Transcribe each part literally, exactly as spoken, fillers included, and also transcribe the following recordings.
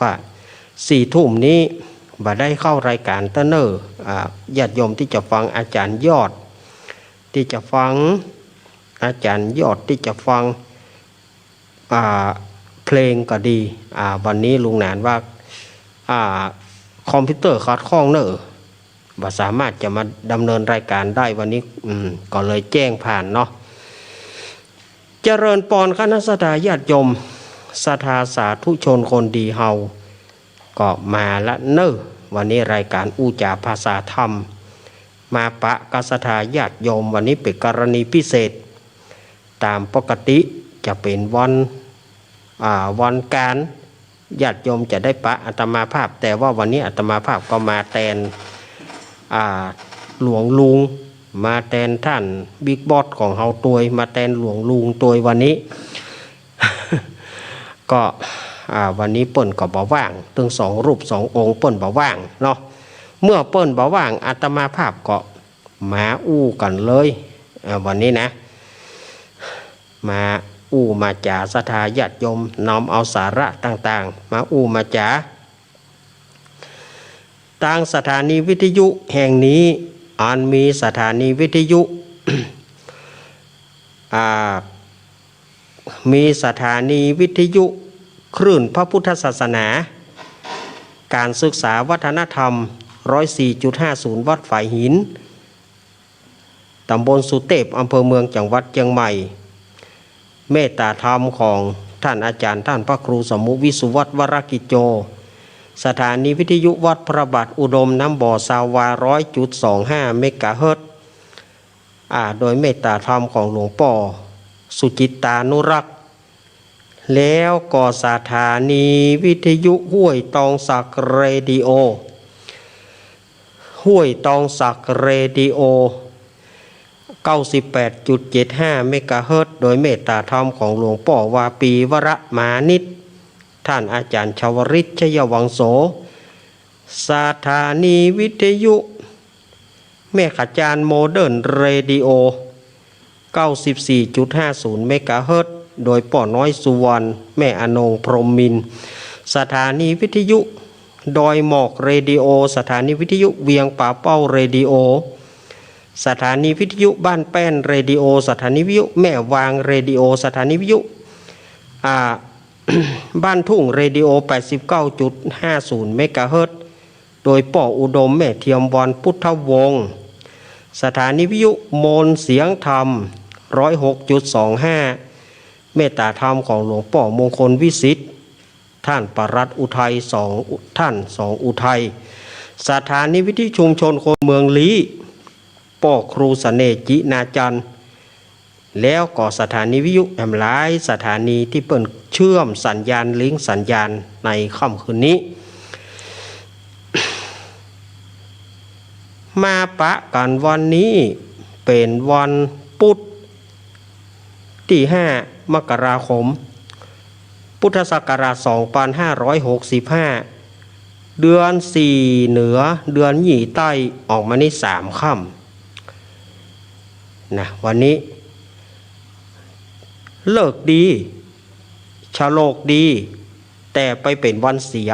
ว่าสี่ทุ่มนี้บ่ได้เข้ารายก๋านเต๊อะเน่อ อ่า ญาติโยมตี้จะฟังอาจ๋ารย์ยอด ตี้จะฟังอาจ๋ารย์ยอด ตี้จะฟัง อ่า เพลงก็ดี อ่า วันนี้ลุงหนานว่า อ่า คอมพิวเตอร์ขัดข้องเน่อ บ่สามารถจะมาดำเนินรายก๋านได้วันนี้ อืม ก็เลยแจ้งผ่านเนาะ เจริญปอนคณะศรัทธาญาติโยม ศรัทธาสาธุชนคนดีเฮา ก็มาละเน่อ วันนี้รายก๋านอู้จ๋าภาษาธรรม มาปะกับศรัทธาญาติโยม วันนี้เป๋นกรณีพิเศษ ต๋ามปกติจะเป๋นวัน อ่า วันก๋าน ญาติโยมจะได้ปะอาตมาภาพ แต่ว่าวันนี้อาตมาภาพก็มาแตน อ่า หลวงลุง มาแตนต้านบิ๊กบอสของเฮาตวย มาแตนหลวงลุงตวยวันนี้ ก็ อ่า วันนี้เปิ้นก็บ่ว่าง ตึงสองรูปสององค์เปิ้นบ่ว่างเนาะ เมื่อเปิ้นบ่ว่าง อาตมาภาพก็มาอู้กั๋นเลย อ่า วันนี้นะ มาอู้มาจ๋าศรัทธาญาติโยม นำเอาสาระต่างๆ มาอู้มาจ๋า ตางสถานีวิทยุแห่งนี้ อันมีสถานีวิทยุ อ่า มีสถานีวิทยุคลื่นพระพุทธศาสนา ก๋านศึกษาวัฒนธรรม ร้อยสี่จุดห้าศูนย์ วัดฝายหิน ต๋ำบลสุเตพ อำเภอเมือง จังหวัดเจียงใหม่ เมตตาธรรมของต้านอาจ๋ารย์ต้านพระครูสมมุติ วิสุวัฒน์ วรกิจโจ สถานีวิทยุวัดพระบาทอุดมน้ำบ่อ ซาววา ร้อยจุดสองห้า เมกะเฮิรตซ์ อ่า โดยเมตตาธรรมของหลวงป้อสุจิตตานุรักษ์ แล้วก็สถานีวิทยุห้วยตองสักเรดิโอ ห้วยตองสักเรดิโอ เก้าสิบแปดจุดเจ็ดห้า เมกะเฮิรตซ์ โดยเมตตาธรรมของหลวงป้อวาปี วรมานิช ต้านอาจ๋ารย์ชวริต ชยวังโส สถานีวิทยุ แม่ขะจานโมเดิร์นเรดิโอ เก้าสิบสี่จุดห้าศูนย์ เมกะเฮิรตซ์ โดยป้อน้อยสุวรรณ แม่อนง พรหมมินทร์ สถานีวิทยุดอยหมอกเรดิโอ สถานีวิทยุเวียงป่าเป้าเรดิโอ สถานีวิทยุบ้านแป้นเรดิโอ สถานีวิทยุแม่วางเรดิโอ สถานีวิทยุ อ่า บ้านทุ่งเรดิโอ แปดสิบเก้าจุดห้าศูนย์ เมกะเฮิรตซ์ โดยป้ออุดม แม่เทียมวรรณ พุทธวงศ์ สถานีวิทยุมนต์เสียงธรรม ร้อยหกจุดสองห้า เมตตาธรรมของหลวงป้อมงคลวิสิทธิ์ ต้านปลัดอุทัยสอง ต้านสองอุทัย สถานีวิทยุชุมชนคนเมืองลี้ ป้อครูเสน่ห์ จินาจันทร์ แล้วก็สถานีวิทยุแหมหลายสถานีตี้เปิ้นเชื่อมสัญญาณ ลิงก์สัญญาณในค่ำคืนนี้ มาปะกั๋นวันนี้เป๋นวันปุ๊ด ตี้ห้า มกราคม พุทธศักราช สองปันห้าร้อยหกสิบห้า เดือนสี่เหนือ เดือนยี่ใต้ ออกมานี่สามค่ำ นะ วันนี้ฤกษ์ดี ฉลกดี แต่ไปเป๋นวันเสีย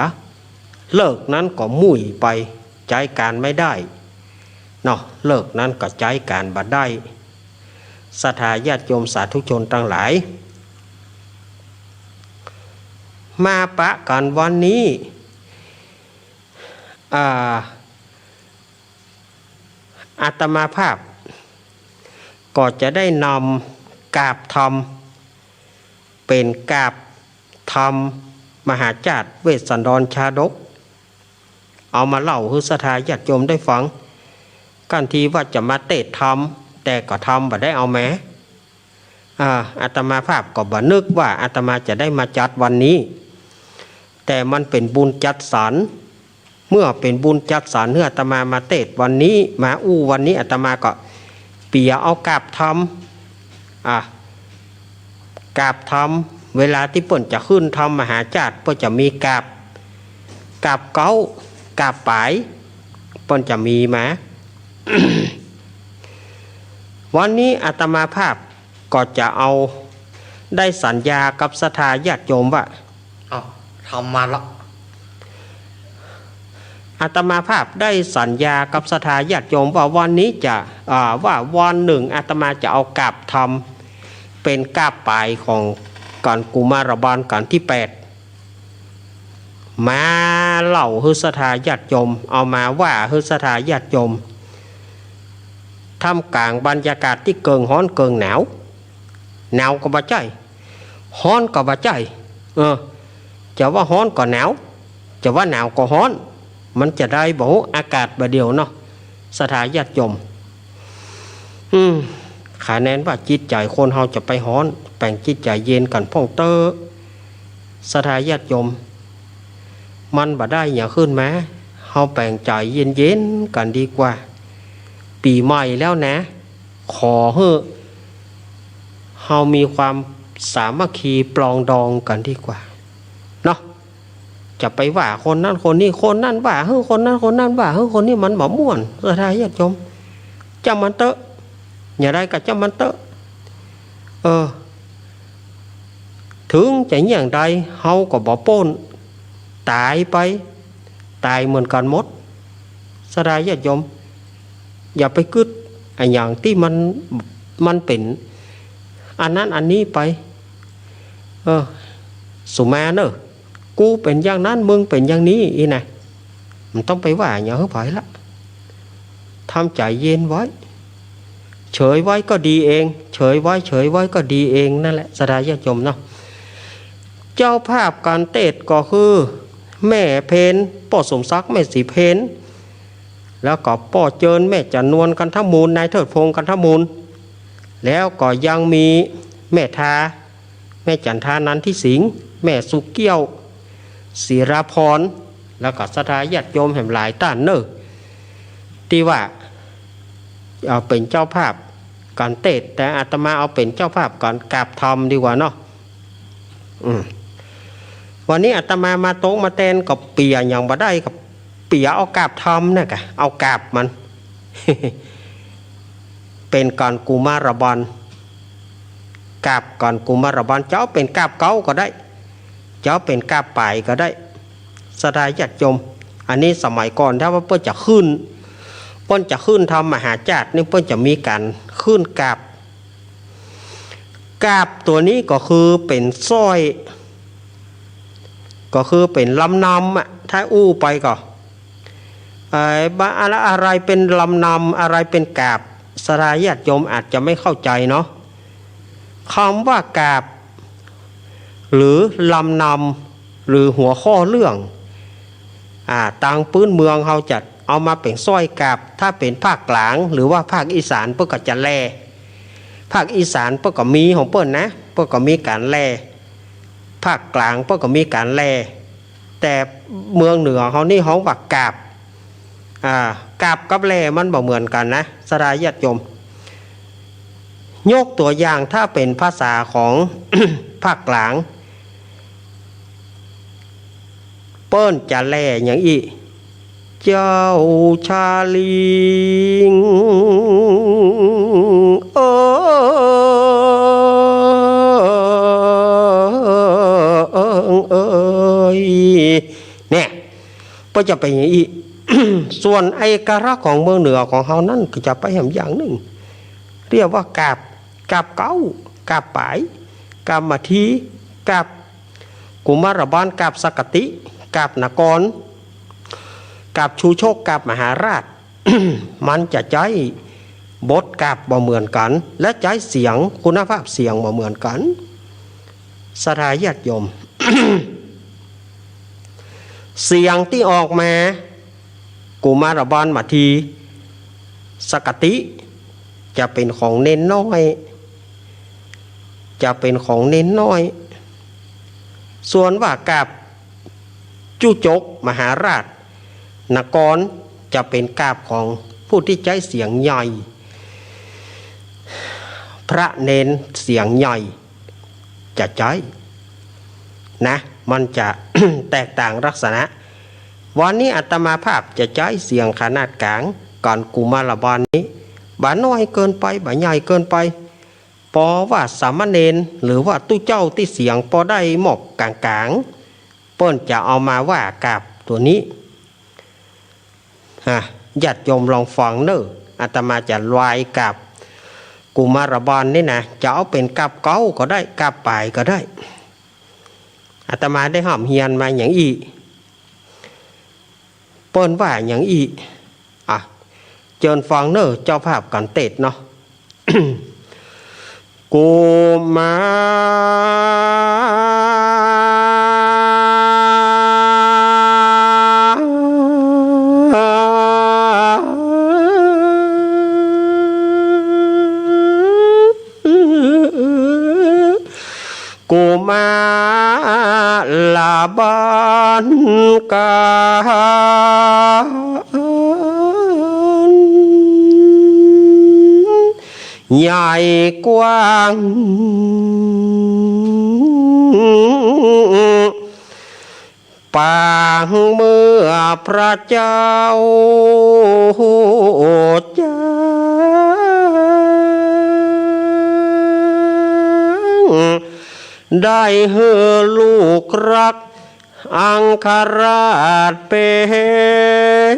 ฤกษ์นั้นก็มุ่ยไป ใจ๊ก๋านไม่ได้ เนาะ ฤกษ์นั้นก็ใจ๊ก๋านบ่ได้ ศรัทธาญาติโยมสาธุชนตังหลาย มาปะกั๋นวันนี้ อ่า อาตมาภาพก็จะได้นำกาบธรรม เป๋นกาบธรรมมหาจาตุเวสสันดรชาดก เอามาเล่าหื้อศรัทธาญาติโยมได้ฟัง กั๋นตี้ว่าจะมาเตสน์ธรรม แต่ก็ธรรมบ่ได้เอามา อ่า อาตมาภาพก็บ่นึกว่าอาตมาจะได้มาจัดวันนี้ แต่มันเป๋นบุญจัดสรร เมื่อเป๋นบุญจัดสรรหื้ออาตมามาเตสน์วันนี้ มาอู้วันนี้ อาตมาก็เปียเอากาบธรรม อ่ะ กาบธรรม เวลาตี้เปิ้นจะขึ้นธรรมมหาจาตุ เปิ้นจะมีกาบ กาบเก๊า กาบป๋าย เปิ้นจะมีมา วันนี้อาตมาภาพก็จะเอา ได้สัญญากับศรัทธาญาติโยมว่า อ้าว ธรรมมาละ อาตมาภาพได้สัญญากับศรัทธาญาติโยมว่าวันนี้จะ อ่า ว่าวันหนึ่งอาตมาจะเอากาบธรรมเป๋นกาบป๋ายของก๋านกุมารบาลก๋านตี้แปด มาเล่าหื้อศรัทธาญาติโยม เอามาว่าหื้อศรัทธาญาติโยม ท่ามกลางบรรยากาศตี้เกิ่งฮ้อนเกิ่งหนาว หนาวก็บ่ใจ้ ฮ้อนก็บ่ใจ้ เออ จะว่าฮ้อนก็หนาว จะว่าหนาวก็ฮ้อน มันจะใดบ่ฮู้ อากาศบ่าเดี่ยวเนาะ ศรัทธาญาติโยม อืม ขะแนนว่าจิตใจ๋คนเฮาจะไปฮ้อน แป๋งจิตใจ๋เย็นกั๋นพ่องเต๊อะ ศรัทธาญาติโยม มันบ่ได้หยังขึ้นมา เฮาแป๋งใจ๋เย็นๆ กั๋นดีกว่า ปี๋ใหม่แล้วนะ ขอหื้อเฮามีความสามัคคีปรองดองกั๋นดีกว่า เนาะ จะไปว่าคนนั้นคนนี้ คนนั้นว่าหื้อคนนั้น คนนั้นว่าหื้อคนนี้ มันบ่ม่วน ศรัทธาญาติโยม จ้างมันเต๊อะ อย่างใดก็จ้างมันเต๊อะ เออ เถิงจะอย่างใด เฮาก็บ่ป๊น ต๋ายไป ต๋ายเหมือนกั๋นหมด ศรัทธาญาติโยม อย่าไปกึ๊ดอะหยังตี้มัน มันเป๋นอันนั้นอันนี้ไป เออ สุมาเน่อ กูเป๋นอย่างนั้น มึงเป๋นอย่างนี้ อี้นะ บ่ต้องไปว่าหยังหื้อใผละ ทำใจ๋เย็นไว้ เฉยไว้ก็ดีเอง เฉยไว้ เฉยไว้ก็ดีเอง นั่นแหละ ศรัทธาญาติโยมเนาะ เจ้าภาพก๋านเตศน์ก็คือ แม่เพ็ญ ป้อสมศักดิ์ แม่ศรีเพ็ญ แล้วก็ป้อเจิญ แม่จันนวล กันทมูล นายเทิดพงษ์ กันทมูล แล้วก็ยังมีแม่ทา แม่จันทา นันทิสิงห์ แม่สุเกี้ยว ศิราพร แล้วก็ศรัทธาญาติโยมแหมหลายต้านเน่อ ตี้ว่า เอาเป๋นเจ้าภาพก๋านเตศน์ แต่อาตมาเอาเป๋นเจ้าภาพก๋านกราบธรรมดีกว่าเนาะ อืม วันนี้อาตมามาตรงมาแตนก็เปียหยังบ่ได้ ก็เปียเอากราบธรรมนะกะ เอากราบมัน เป๋นก๋านกุมารบาล กราบก๋านกุมารบาล จะเอาเป๋นกราบเก๊าก็ได้ จะเอาเป๋นกราบป๋ายก็ได้ ศรัทธาญาติโยม อันนี้สมัยก่อนถ้าว่าเปิ้นจะขึ้น เปิ้นจะขึ้นธรรมมหาจาตุนี่ เปิ้นจะมีก๋านขึ้นกราบ กราบตั๋วนี้ก็คือเป๋นสร้อย ก็คือเป๋นลำนำอะ ถ้าอู้ไปก็ เอ่อ บ่า อะ อะไรเป๋นลำนำ อะไรเป๋นกราบ ศรัทธาญาติโยมอาจจะไม่เข้าใจ๋เนาะ กำว่ากราบ หรือลำนำ หรือหัวข้อเรื่อง อ่า ตางปื๊นเมืองเฮาจะเอามาเป๋นสร้อยกราบ ถ้าเป๋นภาคก๋าง หรือว่าภาคอีสานเปิ้นก็จะแล่ ภาคอีสานเปิ้นก็มีของเปิ้นนะ เปิ้นก็มีก๋านแล่ ภาคก๋างเปิ้นก็มีก๋านแล่ แต่เมืองเหนือเฮานี่ฮ้องว่ากราบ อ่า กราบกับแล่มันบ่เหมือนกั๋นนะ ศรัทธาญาติโยม ยกตั๋วอย่างถ้าเป๋นภาษาของ ภาคก๋าง เปิ้นจะแล่อย่างอี้ เจ้าชาลิงเอ๋ย เนี่ย เปิ้นจะไปอย่างอี้ ส่วนเอกลักษณ์ของเมืองเหนือของเฮานั้นก็จะไปแหมอย่างนึ่ง เรียกว่ากราบ กราบเก๊า กราบป๋าย กราบมาที กราบกุมารบาล กราบสักกะติ กราบนคร กราบชูโชค กราบมหาราช มันจะใจ๊บทกราบบ่เหมือนกั๋น และใจ๊เสียง คุณภาพเสียงบ่เหมือนกั๋น ศรัทธาญาติโยม เสียงตี้ออกมา กุมารบาลมาที สักกะติ จะเป๋นของเณรน้อย จะเป๋นของเณรน้อย ส่วนว่ากราบ ชูโชค มหาราช นคร จะเป๋นกราบของผู้ตี้ใจ๊เสียงใหญ่ พระเณรเสียงใหญ่ จะใจ๊นะ มันจะ แตกต่างลักษณะ วันนี้อาตมาภาพจะใจ๊เสียงขนาดก๋าง ก๋านกุมารบาลนี้ บ่าน้อยเกินไป บ่าใหญ่เกินไป ปอว่าสามเณร หรือว่าตุ๊เจ้าตี้เสียงปอได้หมอกก๋างๆ เปิ้นจะเอามาว่ากราบตั๋วนี้ อ่ะ ญาติโยมลองฟังเน่อ อาตมาจะลายกับกุมารบาลนี่นะ จะเอาเป๋นกับเก๊าก็ได้ กับป๋ายก็ได้ อาตมาได้ฮ่ำเฮียนมาอย่างอี้ เปิ้นว่าอย่างอี้ อ่ะ เจิญฟังเน่อ เจ้าภาพกั๋นเตศน์เนาะ กุมา กุมาลบาลกั๋น ใหญ่กว้าง ปางเมื่อพระเจ้าจาง ได้หื้อลูกรักอังคราชเป๋น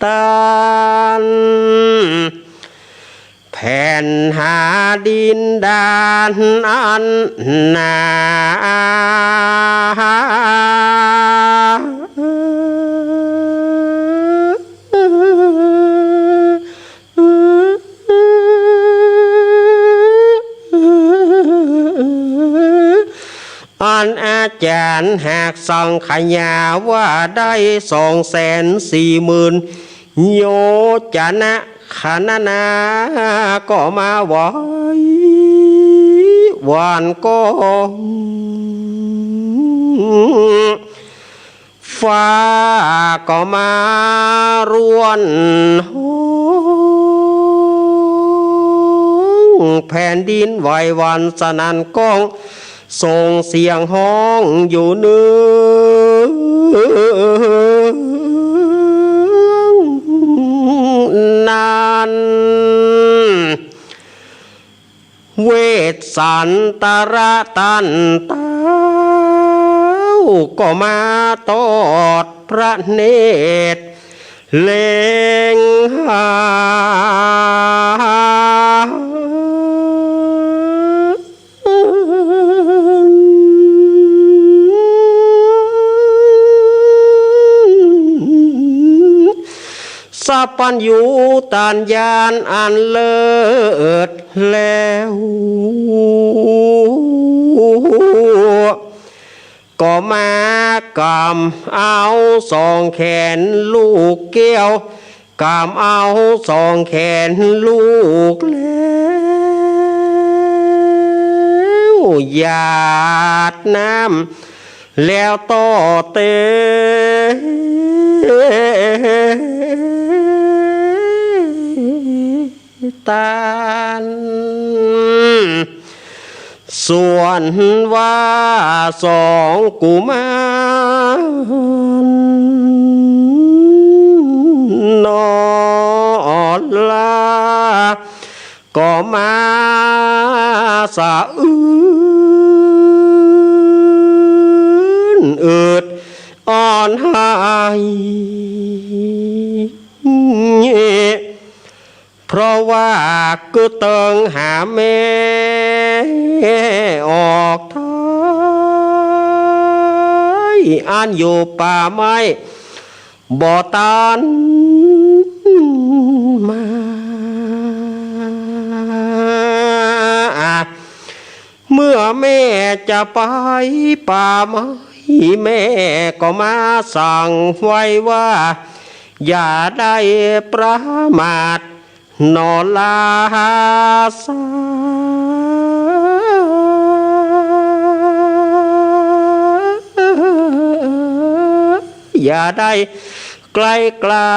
ต้าน แผ่นหาดินด้านอันหนา อันอาจ๋ารย์หากสังขยาว่าได้สองแสนสี่หมื่น โยจนะ ขณะนาก็มาไหว้ หว่านก้อง ฟ้าก็มาร่วนฮ้อง แผ่นดินไหวหวั่นสนั่นก้อง ส่งเสียงฮ้องอยู่เนืองนั้น เวสสันตระต้านเต้า ก็มาตอดพระเนตร เล็งหา สัพพัญญูตาญาณอันเลิศแล้ว ก็มากำเอาสองแขนลูกแก้ว กำเอาสองแขนลูกแล้ว หยาดน้ำแล้วต่อเตต้าน ส่วนว่าสองกุมารนอลา ก็มาสะอื้นอืดอ้อนไห้ เพราะว่ากึ๊ดเติงหาแม่ออกไท้ อันอยู่ป่าไม้บ่ตันมา เมื่อแม่จะไปป่าไม้ แม่ก็มาสั่งไว้ว่า อย่าได้ประมาท นอลาสา อย่าได้ไกลกล้า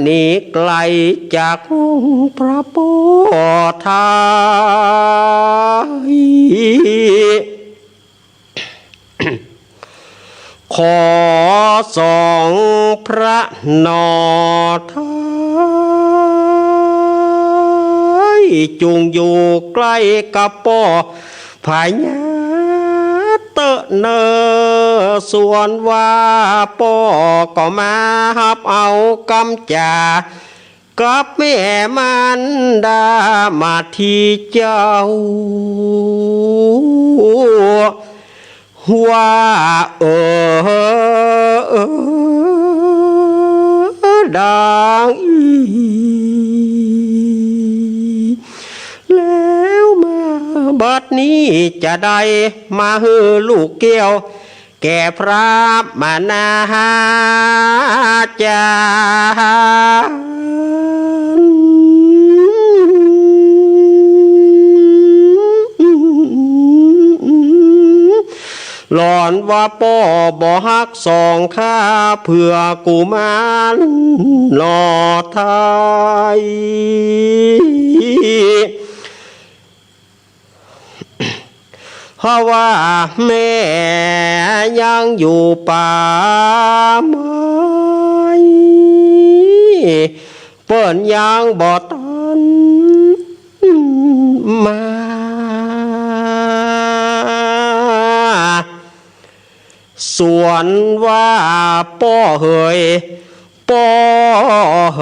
หนีไกลจากองค์พระโพธิ์ไท้ ขอสองพระนอไท้ จุ่งอยู่ใก้กับป้อพญาเต๊อะเน่อ ส่วนว่าป้อก็มาฮับเอากำจ๋า กับแม่มารดามาที่เจ้า ว่า เออ ดังอี้ แล้วมาบัดนี้จะได้มาหื้อลูกแก้ว แก่พระมหาจารย์ หล่อนว่าป้อบ่ฮักสองข้า เผื่อกุมารหน่อไทย เพราะว่าแม่ยังอยู่ป่าไม้ เปิ้นยังบ่ตันมา ส่วนว่าป้อเหย ป้อเห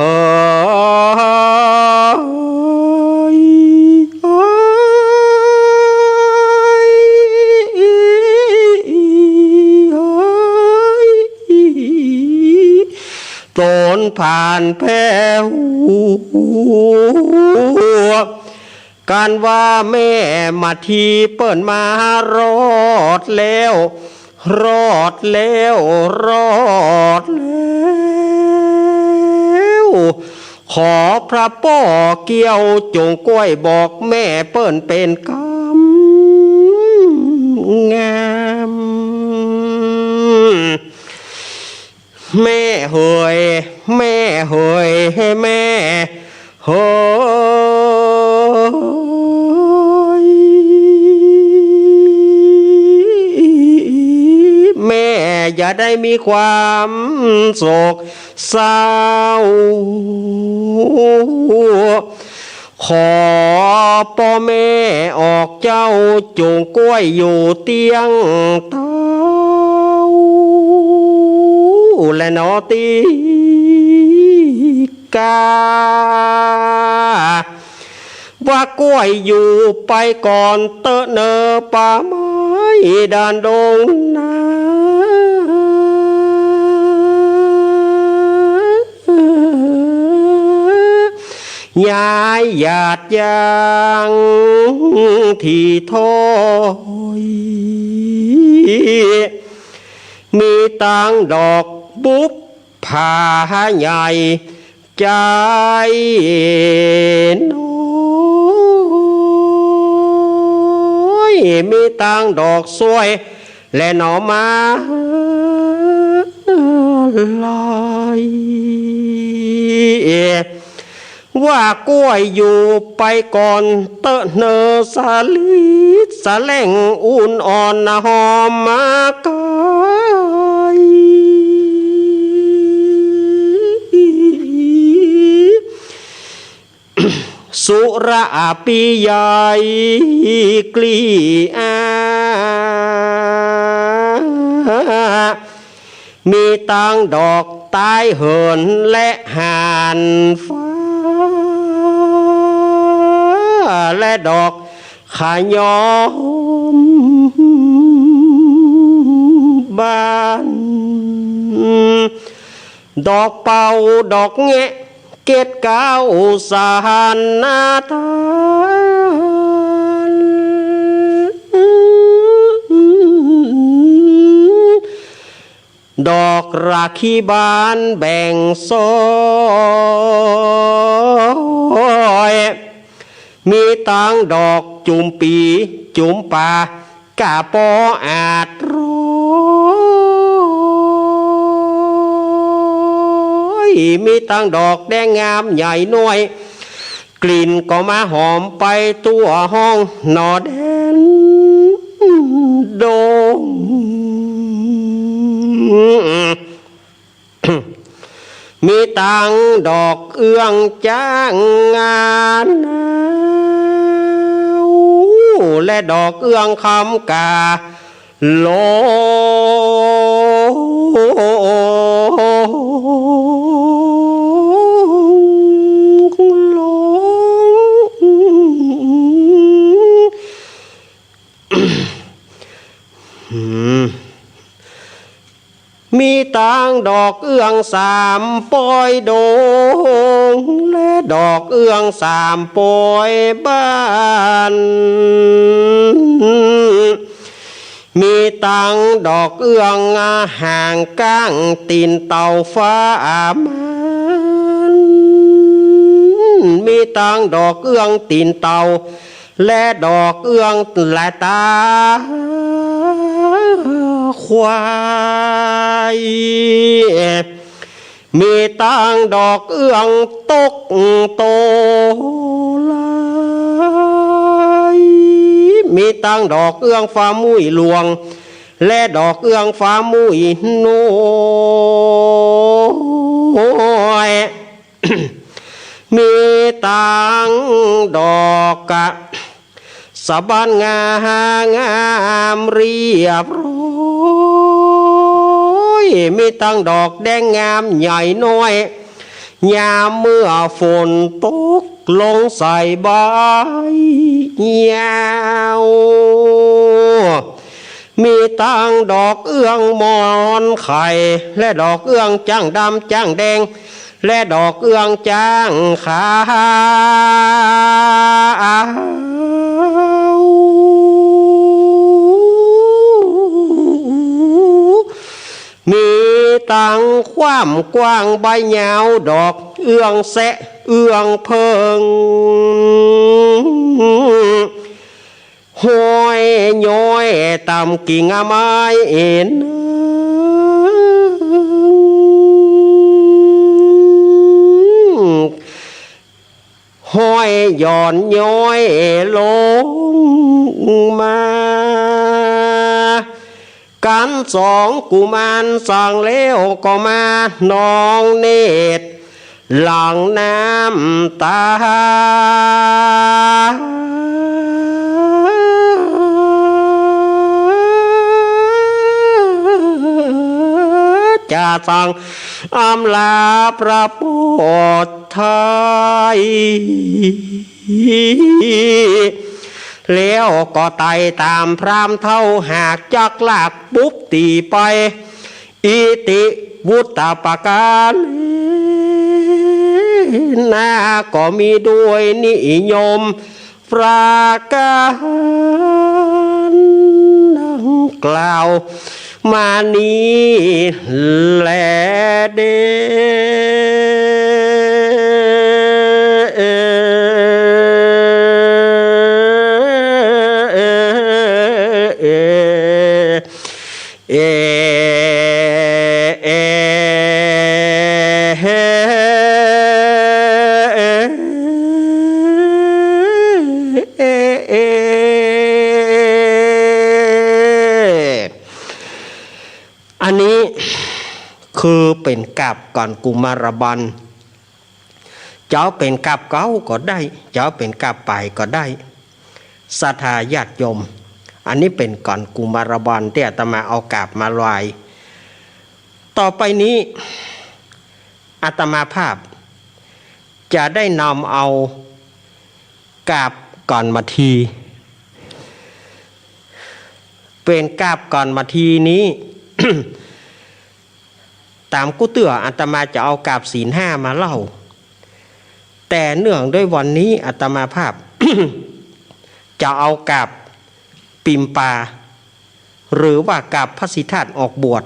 ย ตนผ่านแผ่หัว กันว่าแม่มาทีเปิ้นมารอดแล้ว รอดแล้ว รอดแล้ว ขอพระป้อเกี้ยวจงก้วยบอกแม่เปิ้นเป๋นกำงาม แม่เหย แม่เหย แม่เหย แม่อย่าได้มีความโศกเศร้า ขอป้อแม่ออกเจ้าจงก้วยอยู่เตี้ยงเต้า และหนอตี้กา ว่าก้วยอยู่ไปก่อนเต๊อะเนอป่าไม้ด้านดงนา ย้ายหยาดยางที่ถ้อย มีตังดอกบุปผาใหญ่ ใจน้อย มีตังดอกสวย และหน่อไม้ลอย ว่าก้วยอยู่ไปก่อนเต๊อะเนอ สะหลีดสะแหล่งอุ่นอ่อนหอมมากาย สุระอาปีใหญ่กลีอา มีตังดอกตายเหินและห่านฟ้า และดอกขะยอมบาน ดอกเป่าดอกแงะ เกตเก้าสานนาทาน ดอกราขีบานแบ่งซ้อย มีตังดอกจุมปีจุมปา กะปออาจร้อย มีตังดอกแดงงามใหญ่น้อย กลิ่นก็มาหอมไปทั่วห้องหนอแดนดง มีตังดอกเอื้องจ้างงาน และดอกเอื้องคำกา โล อืม มีตังดอกเอื้องสามปอยดง และดอกเอื้องสามปอยบ้าน มีตังดอกเอื้องหางก้างตี๋นเต่าฟ้ามัน มีตังดอกเอื้องตี๋นเต่า และดอกเอื้องและตาควาย มีตังดอกเอื้องตกโตไหล มีตังดอกเอื้องฟ้ามุ้ยหลวง และดอกเอื้องฟ้ามุ้ยน้อย มีตังดอกกะสะบันงางามเรียบร้อย มีตังดอกแดงงามใหญ่น้อย ยามเมื่อฝนตกลงใส่ใบยาว มีตังดอกเอื้องหมอนไข่ และดอกเอื้องจ้างดำจ้างแดง และดอกเอื้องจ้างขาว มีตังความกว้างใบยาว ดอกเอื้องแซะเอื้องเผิง ห้อยย้อยต๋ามกิ่งไม้เอ็น ห้อยหย่อนย้อยลงมา กั๋นสองกุมารสั่งแล้วก็มา นองเนตรหลั่งน้ำตา จะสั่งอำลาพระโพธิ์ไทย แล้วก็ไต่ต๋ามพราหมณ์เฒ่า หากจักลากปุ๊บตี๋ไป อิติวุตตปการะ ก็มีด้วยนิยมประการดังกล่าวมานี้แลเด้อ เอ เอ เอ อันนี้คือเป๋นกาบก่อนกุมารบาล จะเอาเป๋นกาบเก๊าก็ได้ จะเอาเป๋นกาบป๋ายก็ได้ ศรัทธาญาติโยม อันนี้เป๋นก่อนกุมารบาลตี้อาตมาเอากาบมาลาย ต่อไปนี้อาตมาภาพจะได้นำเอากาบก่อนมาที เป๋นกาบก่อนมาทีนี้ ต๋ามกู้เตื้ออาตมาจะเอากาบศีลห้ามาเล่า แต่เนื่องด้วยวันนี้อาตมาภาพ จะเอากาบปิมปา หรือว่ากาบพระศรีธาตุออกบวช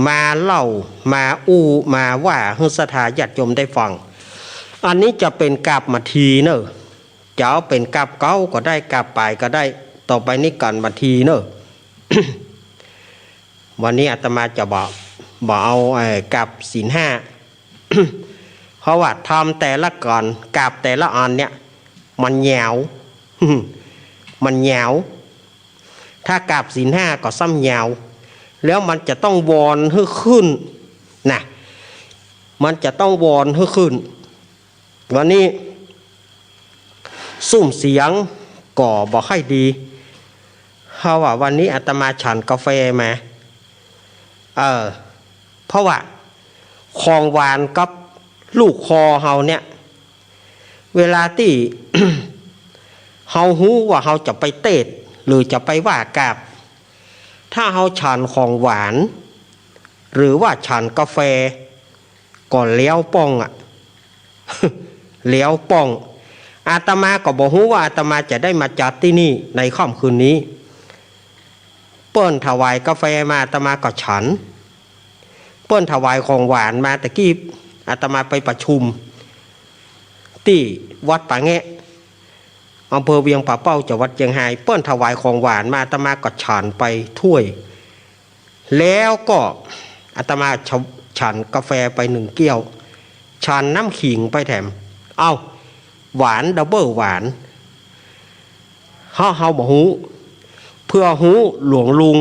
มาเล่า มาอู้ มาว่าหื้อศรัทธาญาติโยมได้ฟัง อันนี้จะเป๋นกาบมาทีเน่อ จะเอาเป๋นกาบเก๊าก็ได้ กาบป๋ายก็ได้ ต่อไปนี้ก่อนมาทีเน่อ วันนี้อาตมาจะบ่ บ่เอา เอ่อ กาบศีลห้า เพราะว่าธรรมแต่ละก่อน กาบแต่ละอันเนี่ย มันยาว มันยาว ถ้ากาบศีลห้าก็ซ้ำยาว แล้วมันจะต้องวอนหื้อขึ้นนะ มันจะต้องวอนหื้อขึ้น วันนี้ ซุ่มเสียงก็บ่ค่อยดี เพราะว่าวันนี้อาตมาฉันกาแฟมา เออ เพราะว่าของหวานกับลูกคอเฮาเนี่ย เวลาตี้ เฮาฮู้ว่าเฮาจะไปเตศน์ หรือจะไปว่ากาบ ถ้าเฮาฉันของหวาน หรือว่าฉันกาแฟ ก็แล้วป้องอะ แล้วป้อง อาตมาก็บ่ฮู้ว่าอาตมาจะได้มาจัดตี้นี่ในค่ำคืนนี้ เปิ้นถวายกาแฟมา อาตมาก็ฉัน เปิ้นถวายของหวานมา ตะกี้อาตมาไปประชุมตี้วัดป่าแงะ อำเภอเวียงป่าเป้า จังหวัดเจียงฮาย เปิ้นถวายของหวานมา อาตมาก็ฉันไปถ้วย แล้วก็อาตมาฉันกาแฟไปหนึ่งแก้ว ฉันน้ำขิงไปแถม เอ้า หวาน ดับเบิลหวาน เฮา เฮาบ่ฮู้ เพื่อฮู้หลวงลุง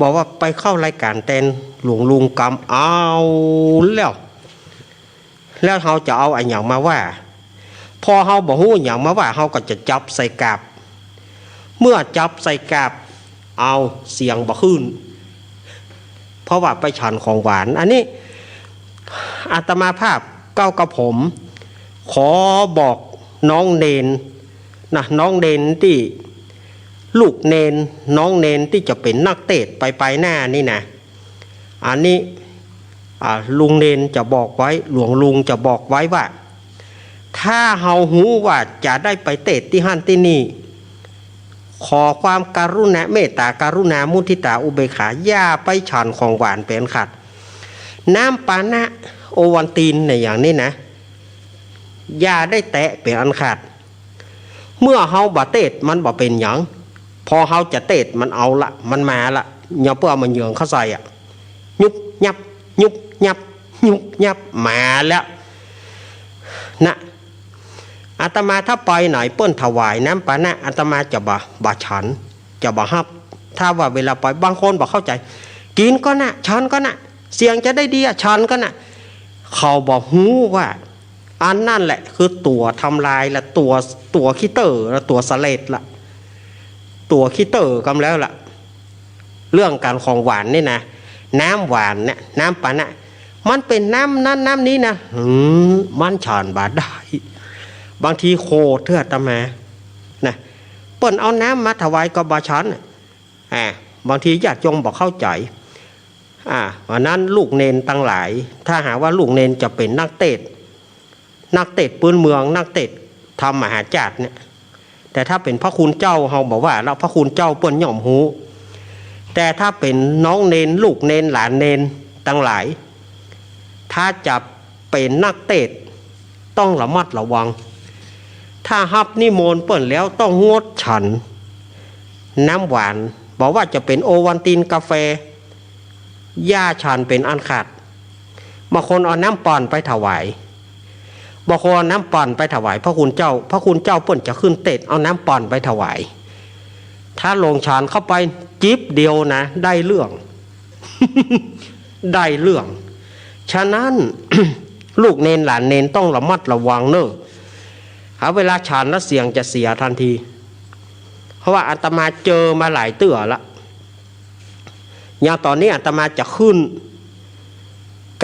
บอกว่าไปเข้ารายก๋านแตนหลวงลุงกำ เอาแล้ว แล้วเฮาจะเอาอะหยังมาว่า พอเฮาบ่ฮู้หยังมาว่า เฮาก็จะจับใส่กาบ เมื่อจับใส่กาบ เอาเสียงบ่ขึ้น เพราะว่าไปฉันของหวาน อันนี้อาตมาภาพเก้ากระผม ขอบอกน้องเณรนะ น้องเณรตี้ ลูกเณร น้องเณรตี้จะเป๋นนักเตสน์ไปปายหน้านี่นะ อันนี้ อ่า ลุงเณรจะบอกไว้ หลวงลุงจะบอกไว้ว่า ถ้าเฮาฮู้ว่าจะได้ไปเตสน์ตี้หั้นตี้นี่ ขอความกรุณา เมตตากรุณา มุทิตา อุเบกขา อย่าไปฉันของหวานเป๋นอันขาด น้ำปานะ โอวัลตินเนี่ย อย่างนี้นะ อย่าได้แตะเป๋นอันขาด เมื่อเฮาบ่เตสน์มันบ่เป๋นหยัง พอเฮาจะเตสน์มันเอาละ มันมาละ ยามเปิ้นเอามาเหยืองเข้าใส่อะ ยุบยับ ยุบยับ ยุบยับ มาแล้วนะ อาตมาถ้าไปไหนเปิ้นถวายน้ำปานะ อาตมาจะบ่ บ่ฉัน จะบ่ฮับ ถ้าว่าเวลาไป บางคนบ่เข้าใจ๋ กิ๋นก่อนนะ ฉันก่อนนะ เสียงจะได้ดีอะ ฉันก่อนนะ เขาบ่ฮู้ว่า อันนั้นแหละคือตั๋วทำลายและตั๋ว ตั๋วขี้เต๊อะและตั๋วสะเลดละ ตั๋วขี้เต๊อะกำแล้วละ เรื่องก๋านของหวานนี่นะ น้ำหวานเนี่ย น้ำปานะ มันเป๋นน้ำนั้นน้ำนี้นะ หืม มันฉันบ่ได้ บางทีโขดเตื้ออาตมานะ เปิ้นเอาน้ำมาถวายก็บ่ฉันน่ะ อ่า บางทีญาติโยมบ่เข้าใจ๋ อ่า อันนั้นลูกเณรตังหลาย ถ้าหากว่าลูกเณรจะเป๋นนักเตสน์ นักเตสน์ปื๊นเมือง นักเตสน์ธรรมมหาจาติเนี่ย แต่ถ้าเป๋นพระคุณเจ้าเฮาบ่ว่าแล้ว พระคุณเจ้าเปิ้นย่อมฮู้ แต่ถ้าเป๋นน้องเณร ลูกเณร หลานเณรตังหลาย ถ้าจะเป๋นนักเตสน์ ต้องระมัดระวัง ถ้าฮับนิมนต์เปิ้นแล้วต้องงดฉันน้ำหวาน บ่ว่าจะเป๋นโอวัลติน กาแฟ อย่าฉันเป๋นอันขาด บางคนเอาน้ำป่อนไปถวาย บางคนเอาน้ำป่อนไปถวายพระคุณเจ้า พระคุณเจ้าเปิ้นจะขึ้นเตสน์ เอาน้ำป่อนไปถวาย ถ้าหลงฉันเข้าไปจิบเดียวนะ ได้เรื่อง ได้เรื่อง ฉะนั้น ลูกเณรหลานเณรต้องระมัดระวังเน่อ หาเวลาฉันแล้วเสียงจะเสียทันที เพราะว่าอาตมาเจอมาหลายเตื้อละ อย่างต๋อนนี้อาตมาจะขึ้น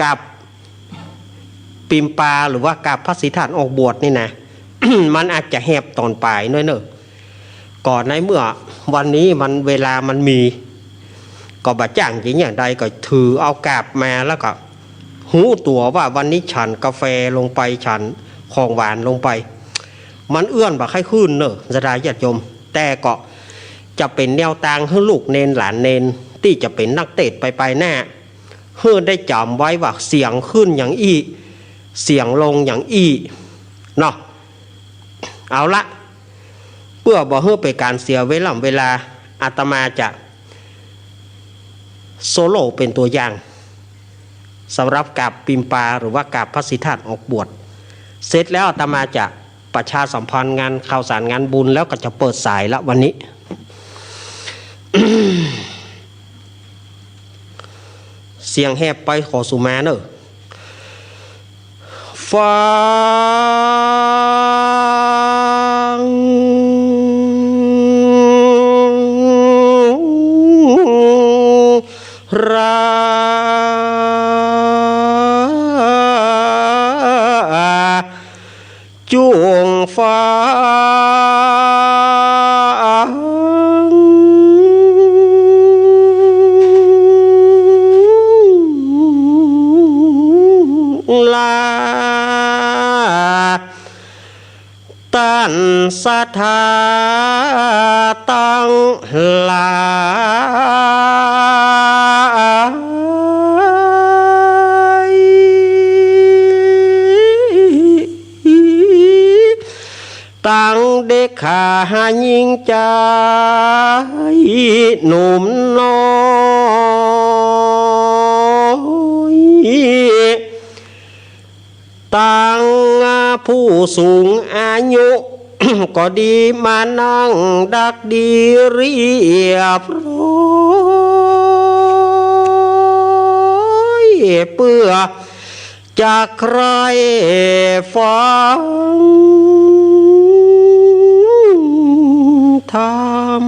กราบปิมปา หรือว่ากราบพระศรีธาตุออกบวชนี่นะ มันอาจจะแหบต๋อนป๋ายหน้อยเน่อ ก็ในเมื่อวันนี้มันเวลามันมี ก็บ่จ้างจะหยังใด ก็ถือเอากราบมา แล้วก็ฮู้ตั๋วว่าวันนี้ฉันกาแฟลงไป ฉันของหวานลงไป มันเอื้อนบ่ใค่ขึ้นเน่อ ศรัทธาญาติโยม แต่ก็จะเป๋นแนวตางหื้อลูกเณรหลานเณรตี้จะเป๋นนักเตสน์ไปปายหน้า หื้อได้จ๋ำไว้ว่าเสียงขึ้นอย่างอี้ เสียงลงอย่างอี้ เนาะ เอาละ เปื้อบ่หื้อเป๋นก๋านเสียเวล่ำเวลา อาตมาจะโซโล่เป๋นตั๋วอย่าง สำหรับกราบปิมปา หรือว่ากราบพระศรีธาตุออกบวช เสร็จแล้วอาตมาจะประชาสัมพันธ์งานข่าวสารงานบุญ แล้วก็จะเปิดสายละวันนี้ เสียงแหบไปขอสุมาเน่อ ฟัง รา จุ่งฟัง ศรัทธาตังหลาย ตังเด็กขาหญิงจายหนุ่มน้อย ตังผู้สูงอายุ ก็ดีมานั่งดักดีเรียบร้อย เปื้อจะใคร่ฟังธรรม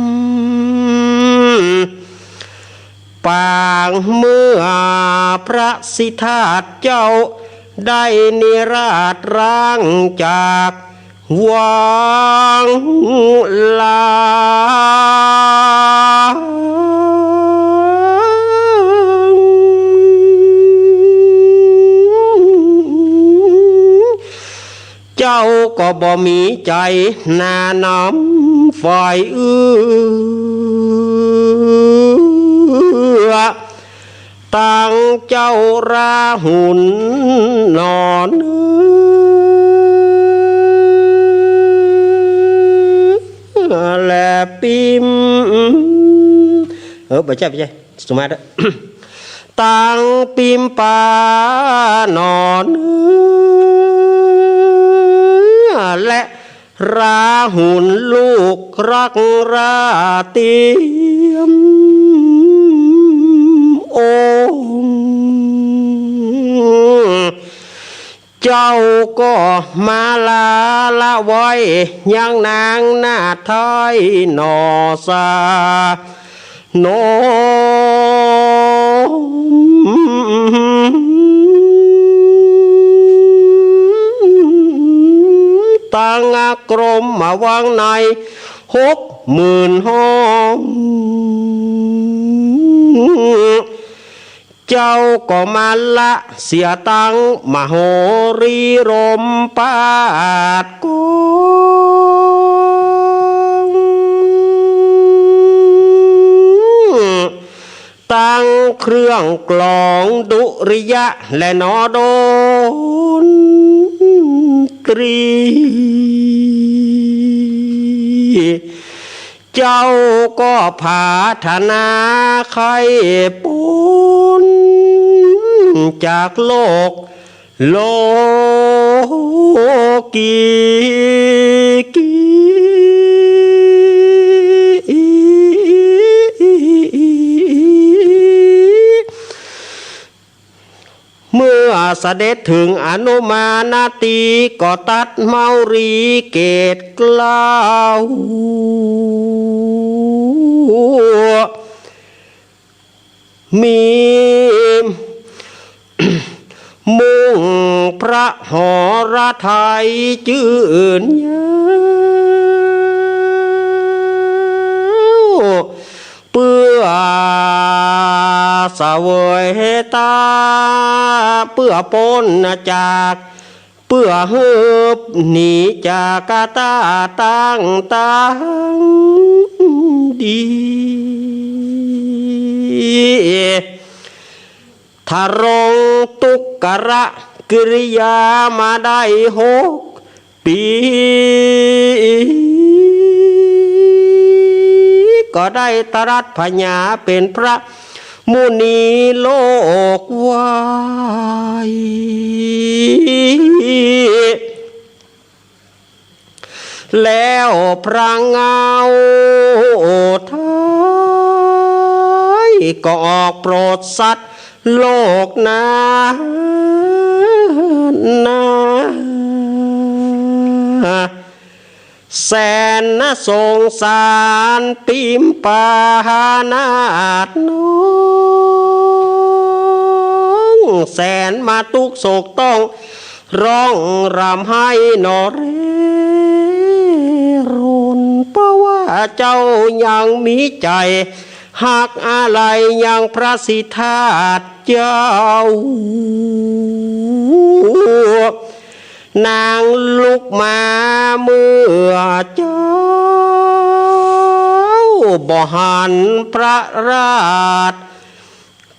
ปางเมื่อพระสิทธัตถ์เจ้าได้นิราศร้างจากวังลา เจ้าก็บ่มีใจ๋หน้าน้ำฝ่ายอื่น ตังเจ้าราหุลหนอเนื้อ และปิม เออ บ่ใจ้ บ่ใจ้ สุมาเถอะ ตังปิมปาหนอเนื้อ และราหุลลูกรักราเตียมองค์ เจ้าก็มาลาละไว้ยังนางนาฏไทยหนอสา นม ตังกรมมาวังในหกหมื่นห้อง เจ้าก็มาละเสียตังมโหรีรมปาดกอง ตังเครื่องกลองดุริยะและหนอดนตรี เจ้าก็ผาถนาใค่ป๊นจากโลก โลกี เมื่อเสด็จเถิงอนุมานาตี ก็ตรัสเมารีเกศเกล้า มีมุ่งพระหฤทัยจื้นยาว เปื้อเสวยตา เปื้อป๊นจาก เปื้อหืบหนีจากกะตาตั้งตังดี ทรงทุกขกิริยามาได้หกปี ก็ได้ตรัสผญาเป๋นพระ มุนีโลกไหว้ แล้วพระเงาไทยก็ออกโปรดสัตว์โลกนานา แสนน่าสงสารปิมปานาฏน้อง แสนมาทุกข์โศกต้องร้องร่ำไห้หนอเร่ร่อน เพราะว่าเจ้ายังมีใจ๋ฮักอาลัยยังพระสิทธัตถ์เจ้า นางลุกมาเมื่อเจ๊า บ่หันพระราช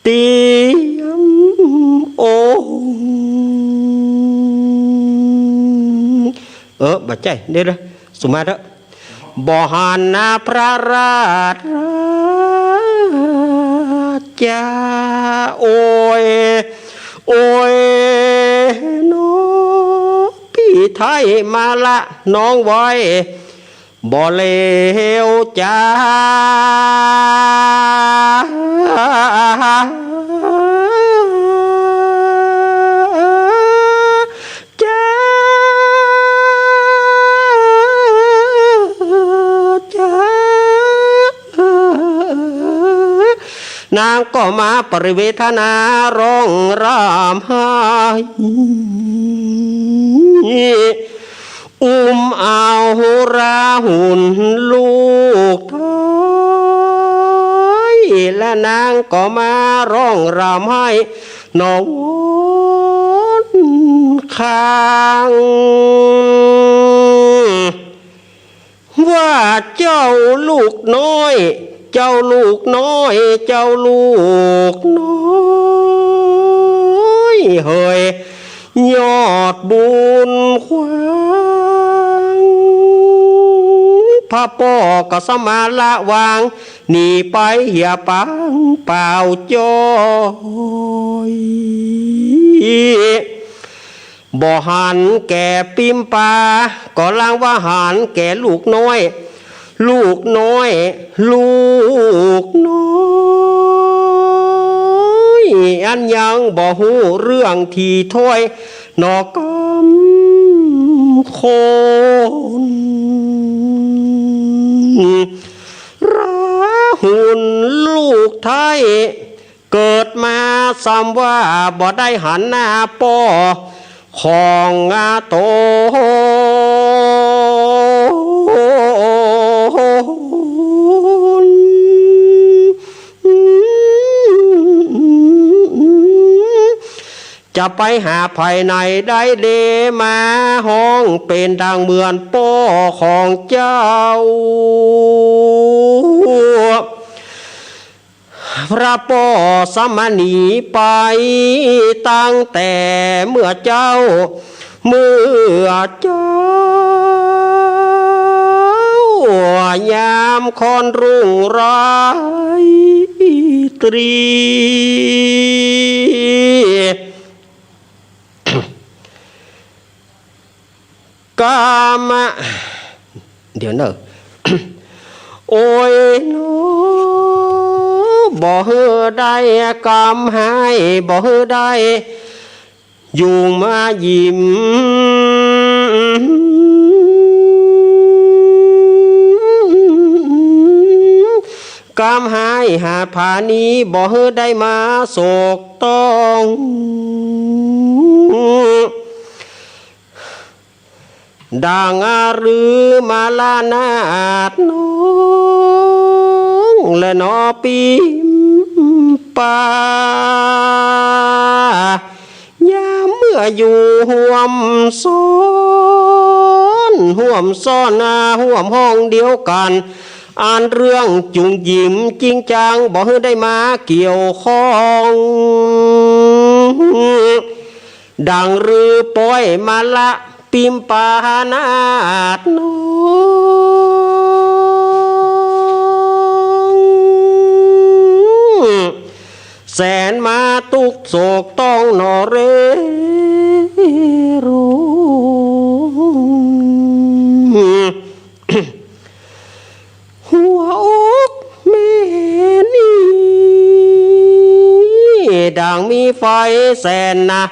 เตียมองค์ เออ บ่ใจ้ เดี๋ยวๆ สุมาเถอะ บ่หันนะพระราช จะ โอย โอย น้อ ปี้ไท้มาละน้องไว้ บ่เลวจา จา จา นางก็มาปริเวทนาร้องร่ำไห้ อุ้มเอาราหุลลูกไท้ และนางก็มาร้องร่ำไห้หนอวนข้าง ว่าเจ้าลูกน้อย เจ้าลูกน้อย เจ้าลูกน้อย เหย ยอดบุญขวาง พระป้อก็สมาละวาง หนีไปเหียปางเปล่าจ้อย บ่หันแก่ปิมปา ก็ลางว่าหันแก่ลูกน้อย ลูกน้อย ลูกน้อย อันยังบ่ฮู้เรื่องถี่ถ้อยหนอกำคน ราหุลลูกไท้ เกิดมาซ้ำว่าบ่ได้หันหน้าป้อของอาตน จะไปหาไผไหนได้เลมาฮ้องเป๋นดังเหมือนป้อของเจ้า พระป้อสมาหนีไปตั้งแต่เมื่อเจ๊า เมื่อเจ๊า ยามค่อนรุ่งราตรี กามะ เดี๋ยวเนอะ โอยหนอ บ่หื้อได้กำหาย บ่หื้อได้ยุงมายิ้ม กำหายหาผานี้ บ่หื้อได้มาโศกต้อง ดังอารือมาลานาดน้อง และหนอปิมปา ยามเมื่ออยู่ฮ่วมซ้อน ฮ่วมซ้อน อ่า ฮ่วมห้องเดียวกั๋น อันเรื่องจุงยิ้มจริงจัง บ่หื้อได้มาเกี่ยวข้อง ดังรือป้อยมาละปิมปานาดน้อง แสนมาตุ๊กข์โศกต้องหนอเรโร หัวอกแม่นี้ ดังมีไฟแสนนะ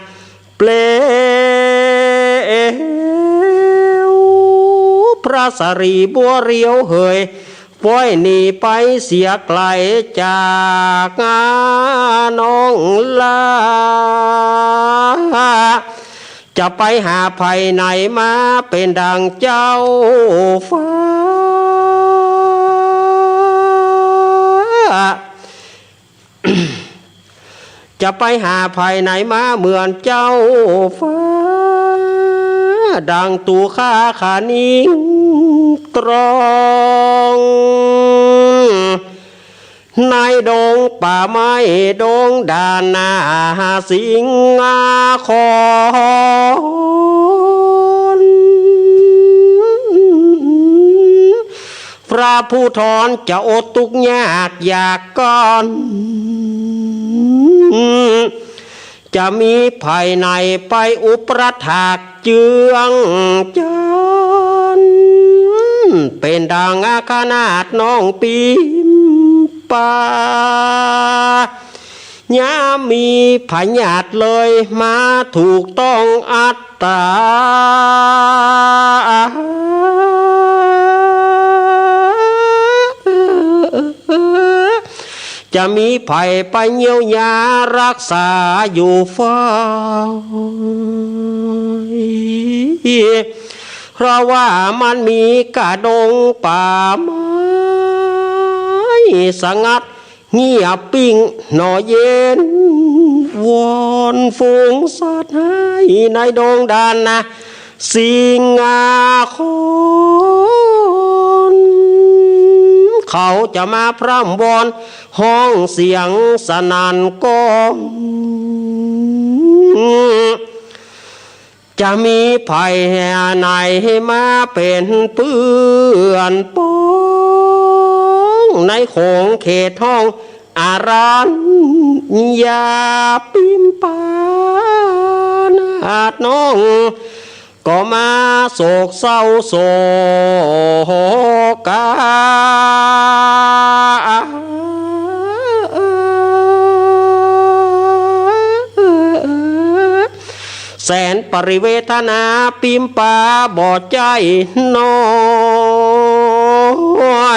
เปลว พระสรีบัวเรียวเหย ป้อยหนีไปเสียไกลจากน้องลา จะไปหาไผไหนมาเป๋นดังเจ้าฟ้า จะไปหาไผไหนมาเหมือนเจ้าฟ้า ดังตุคาคณิงตรอง ในดงป่าไม้ดงดานาสิงหาคร พระผู้ทอนจะอดตุ๊กข์ยากอยากก้อน จะมีภัยในไปอุปถากเจืองจัน เป๋นดังอาคนาถน้องปิมปา ยามมีพยาธิเลยมาถูกต้องอัตตา จะมีไผไปเยียวยารักษาอยู่ฝ่าย เพราะว่ามันมีกะดงป่าไม้สงัดเงียบปิ้งหนอเย็น วอนฝูงสัตว์ให้ในดงดานา สิงหาคร เขาจะมาพร่ำวอนฮ้องเสียงสนั่นก้อง จะมีภัยไหนมาเป๋นเปื้อนปอง ในขงเขตห้อง อารัญญา ปิมปานาถน้อง ก็มาโศกเศร้าโศกา แสนปริเวทนา ปิมปาบ่ใจ้น้อ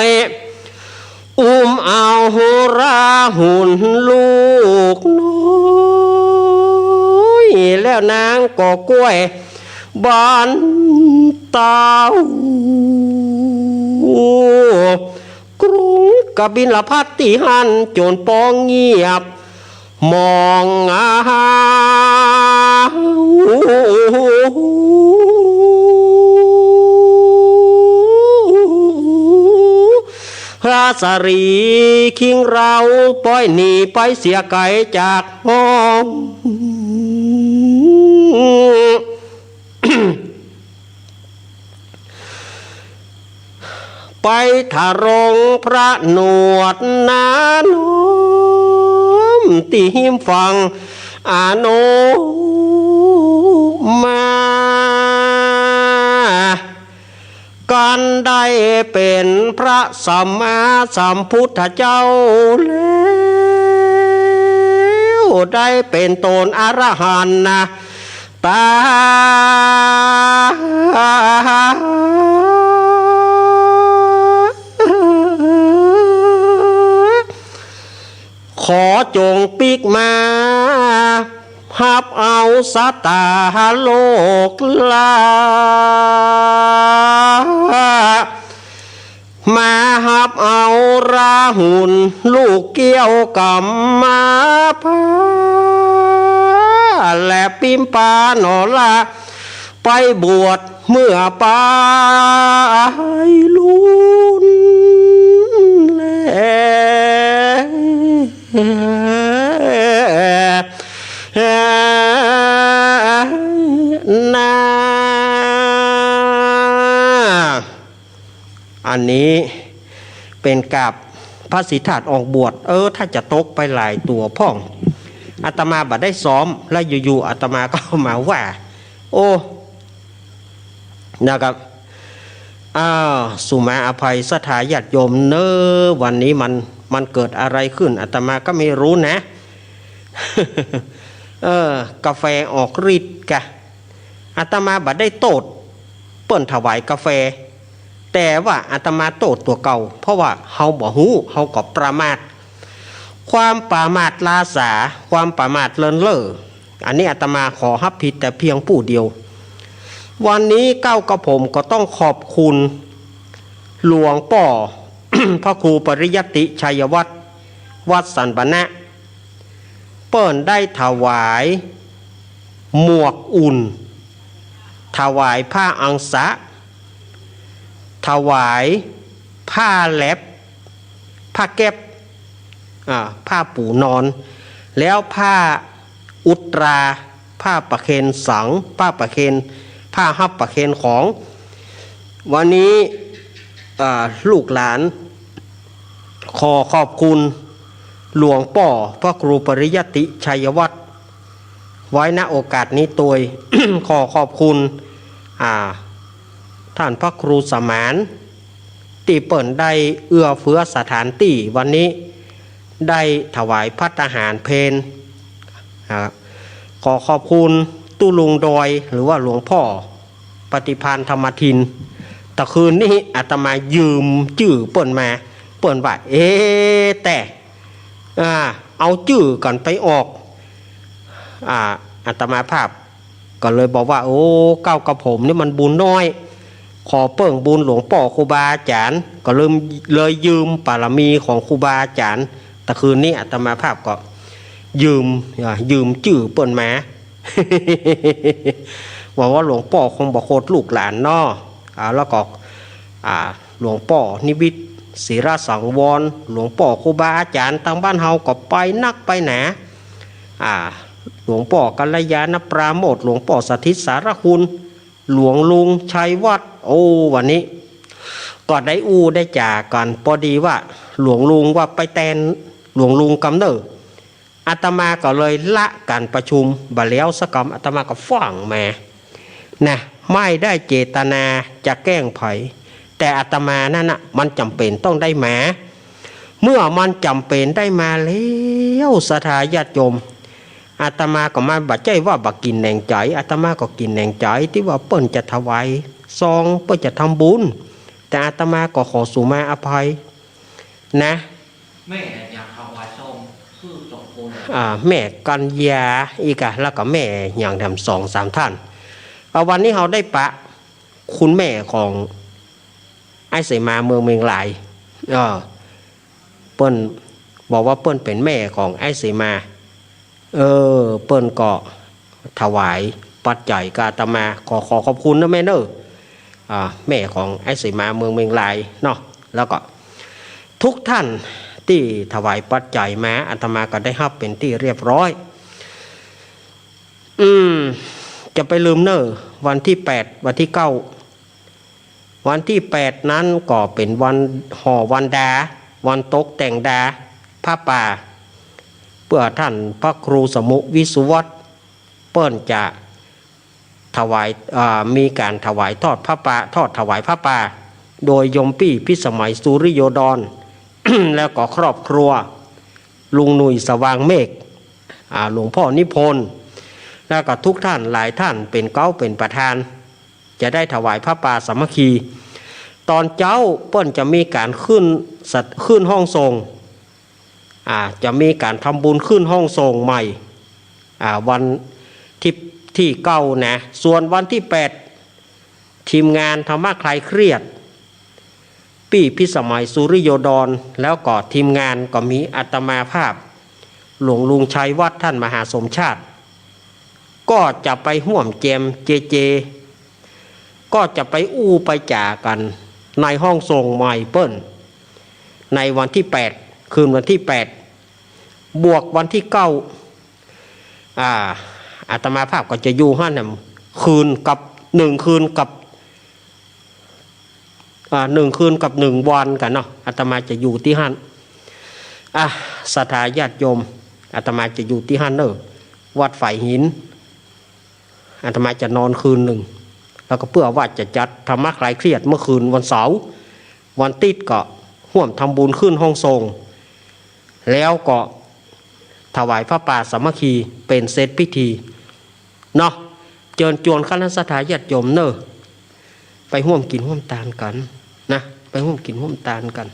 ย อุ้มเอาราหุลลูกน้อย แล้วนางก็ก้วยบานเต้า กรุงกบิลพัสตี้หั้นจนปองเงียบ มองอาหา พระสารีคิงเราป้อยหนีไปเสียไก๋จากห้อง ไปทะรงพระหนวดหนาน้อม ตี้ฮิมฝั่งอโนมา กันได้เป๋นพระสัมมาสัมพุทธเจ้าแล้ว ได้เป๋นต๋นอรหันต์นะ ตา ขอจงปิ๊กมา ฮับเอาสัตตาโลกลา มาฮับเอาราหุลลูกเกี้ยวกัมมาพา และปิมปาหนอละ ไปบวชเมื่อปายลุนแล นา อันนี้เป๋นกาบพระสิทธัตถ์ออกบวช เออ ถ้าจะตกไปหลายตั๋วพ่อง อาตมาบ่ได้ซ้อม แล้วอยู่ๆ อาตมาก็มาว่า โอ้ นะครับ อ้าว สุมาอภัยศรัทธาญาติโยมเน้อ วันนี้มัน มันเกิดอะไรขึ้น อาตมาก็ไม่รู้นะ เออ กาแฟออกฤทธิ์กะ อาตมาบ่ได้โต้ษเปิ้นถวายกาแฟ แต่ว่าอาตมาโต้ษตั๋วเก่า เพราะว่าเฮาบ่ฮู้ เฮาก็ประมาท ความประมาทลาสา ความประมาทเลินเล่อ อันนี้อาตมาขอฮับผิดแต่เพียงผู้เดียว วันนี้เก้ากระผมก็ต้องขอบคุณหลวงป้อ พระครูปริยัติชัยวัฒน์ วัดสันปะนะ เปิ้นได้ถวายหมวกอุ่น ถ ถวายผ้าอังสะ ถวายผ้าแล็บ ผ้าแก๊บ อ่า ผ้าปู๋นอน แล้วผ้าอุตรา ผ้าประเคนสัง ผ้าประเคน ผ้าฮับประเคนของ วันนี้ อ่า ลูกหลาน ขอขอบคุณหลวงป้อพระครูปริยัติชัยวัฒน์ ไว้ ณ โอกาสนี้ตวย ขอขอบคุณ อ่า ท่านพระครูสมาน ตี้เปิ้นได้เอื้อเฟื้อสถานตี้วันนี้ ได้ถวายภัตตาหารเพล อ่า ขอขอบคุณตุ๊ลุงดอย หรือว่าหลวงป้อปฏิภาณธรรมทิน ตะคืนนี้อาตมายืมจื้อเปิ้นมา เปิ้นว่า เอ๊ะ แต่ อ่า เอาจื้อกั๋นไปออก อ่า อาตมาภาพก็เลยบอกว่า โอ้ เก้ากระผมนี่มันบุญน้อย ขอเปิ้งบุญหลวงป้อครูบาอาจ๋ารย์ ก็เลย เลยยืมปารมีของครูบาอาจ๋ารย์ ตะคืนนี้อาตมาภาพก็ยืม อ่า ยืมจื้อเปิ้นมา หวังว่าหลวงป้อคงบ่โขดลูกหลานเนาะ อ่า แล้วก็ อ่า หลวงป้อนิวิต ศิรสังวร หลวงป้อครูบาอาจ๋ารย์ตางบ้านเฮาก็ไปนักไปหนา อ่า หลวงป้อกัลยาณปราโมทย์ หลวงป้อสถิตสารคุณ หลวงลุงชัยวัฒน์ โอ้ วันนี้ก็ได้อู้ได้จ๋ากั๋น ปอดีว่าหลวงลุงว่าไปแตนหลวงลุงกำเนิด อาตมาก็เลยละก๋านประชุมบ่าแล้วสักกำ อาตมาก็ฟั่งมา นะ ไม่ได้เจตนาจะแกล้งใผ แต่อาตมานั้นน่ะ มันจ๋ำเป๋นต้องได้มา เมื่อมันจ๋ำเป๋นได้มาแล้ว ศรัทธาญาติโยม อาตมาก็มา บ่ใจ้ว่าบ่กิ๋นแหนงใจ๋ อาตมาก็กิ๋นแหนงใจ๋ ตี้ว่าเปิ้นจะถวายซอง เปิ้นจะทำบุญ แต่อาตมาก็ขอสุมาอภัย นะ แม่อยากถวายซอง คือสองคน อ่า แม่กัญญา อีกอะ แล้วก็แม่หยังแถมสองสามท่าน เอา วันนี้เฮาได้ปะคุณแม่ของไอ้เสมาเมืองเมียงราย เออ เปิ้นบอกว่าเปิ้นเป๋นแม่ของไอ้เสมา เออ เปิ้นก็ถวายปัจจัยกับอาตมา ขอ ขอขอบคุณนะแม่เนอะ อ่า แม่ของไอ้เสมาเมืองเมียงรายเนาะ แล้วก็ทุกท่านตี้ถวายปัจจัยมา อาตมาก็ได้ฮับเป๋นตี้เรียบร้อย อืม จะไปลืมเนอะ วันตี้แปด วันตี้เก้า วันตี้แปดนั้นก็เป๋นวันห่อวันดา วันตกแต่งดาผ้าป่า เปื้อท่านพระครูสมุวิสุวัต เปิ้นจะถวาย อ่า มีก๋านถวายทอดผ้าป่า ทอดถวายผ้าป่า โดยโยมปี้พิสมัยสุริโยดร แล้วก็ครอบครัว ลุงหนุ่ยสว่างเมฆ อ่า หลวงป้อนิพนธ์ แล้วก็ทุกท่านหลายท่านเป๋นเก๊าเป๋นประธาน จะได้ถวายผ้าป่าสามัคคี ต๋อนเจ๊าเปิ้นจะมีก๋านขึ้นสัต ขึ้นห้องส่ง อ่า จะมีก๋านทำบุญขึ้นห้องส่งใหม่ อ่า วันตี้ ตี้เก้านะ ส่วนวันตี้แปด ทีมงานธรรมะคลายเครียด ปี้พิสมัยสุริโยดร แล้วก็ทีมงานก็มีอาตมาภาพ หลวงลุงชัยวัฒน์ ท่านมหาสมชาติ ก็จะไปฮ่วมแจมเจเจ ก็จะไปอู้ไปจ๋ากั๋นในห้องส่งใหม่เปิ้น ในวันตี้แปด คืนวันตี้แปด บวกวันตี้เก้า อ่า อาตมาภาพก็จะอยู่หั้นน่ะ คืนกับ หนึ่งคืนกับ อ่า หนึ่งคืนกับหนึ่งวันกั๋นเนาะ อาตมาจะอยู่ตี้หั้น อ่ะ ศรัทธาญาติโยม อาตมาจะอยู่ตี้หั้นเนอะ วัดฝายหิน อาตมาจะนอนคืนนึ่ง แล้วก็เปื้อว่าจะจัดธรรมะคลายเครียดเมื่อคืนวันเสาร์ วันติ๊ดก็ฮ่วมทำบุญขึ้นห้องส่ง แล้วก็ถวายผ้าป่าสามัคคีเป๋นเสร็จพิธีเนาะ เจิญจวนคณะศรัทธาญาติโยมเนอะ ไปฮ่วมกิ๋นฮ่วมตานกั๋นนะ ไปฮ่วมกิ๋นฮ่วมตานกั๋น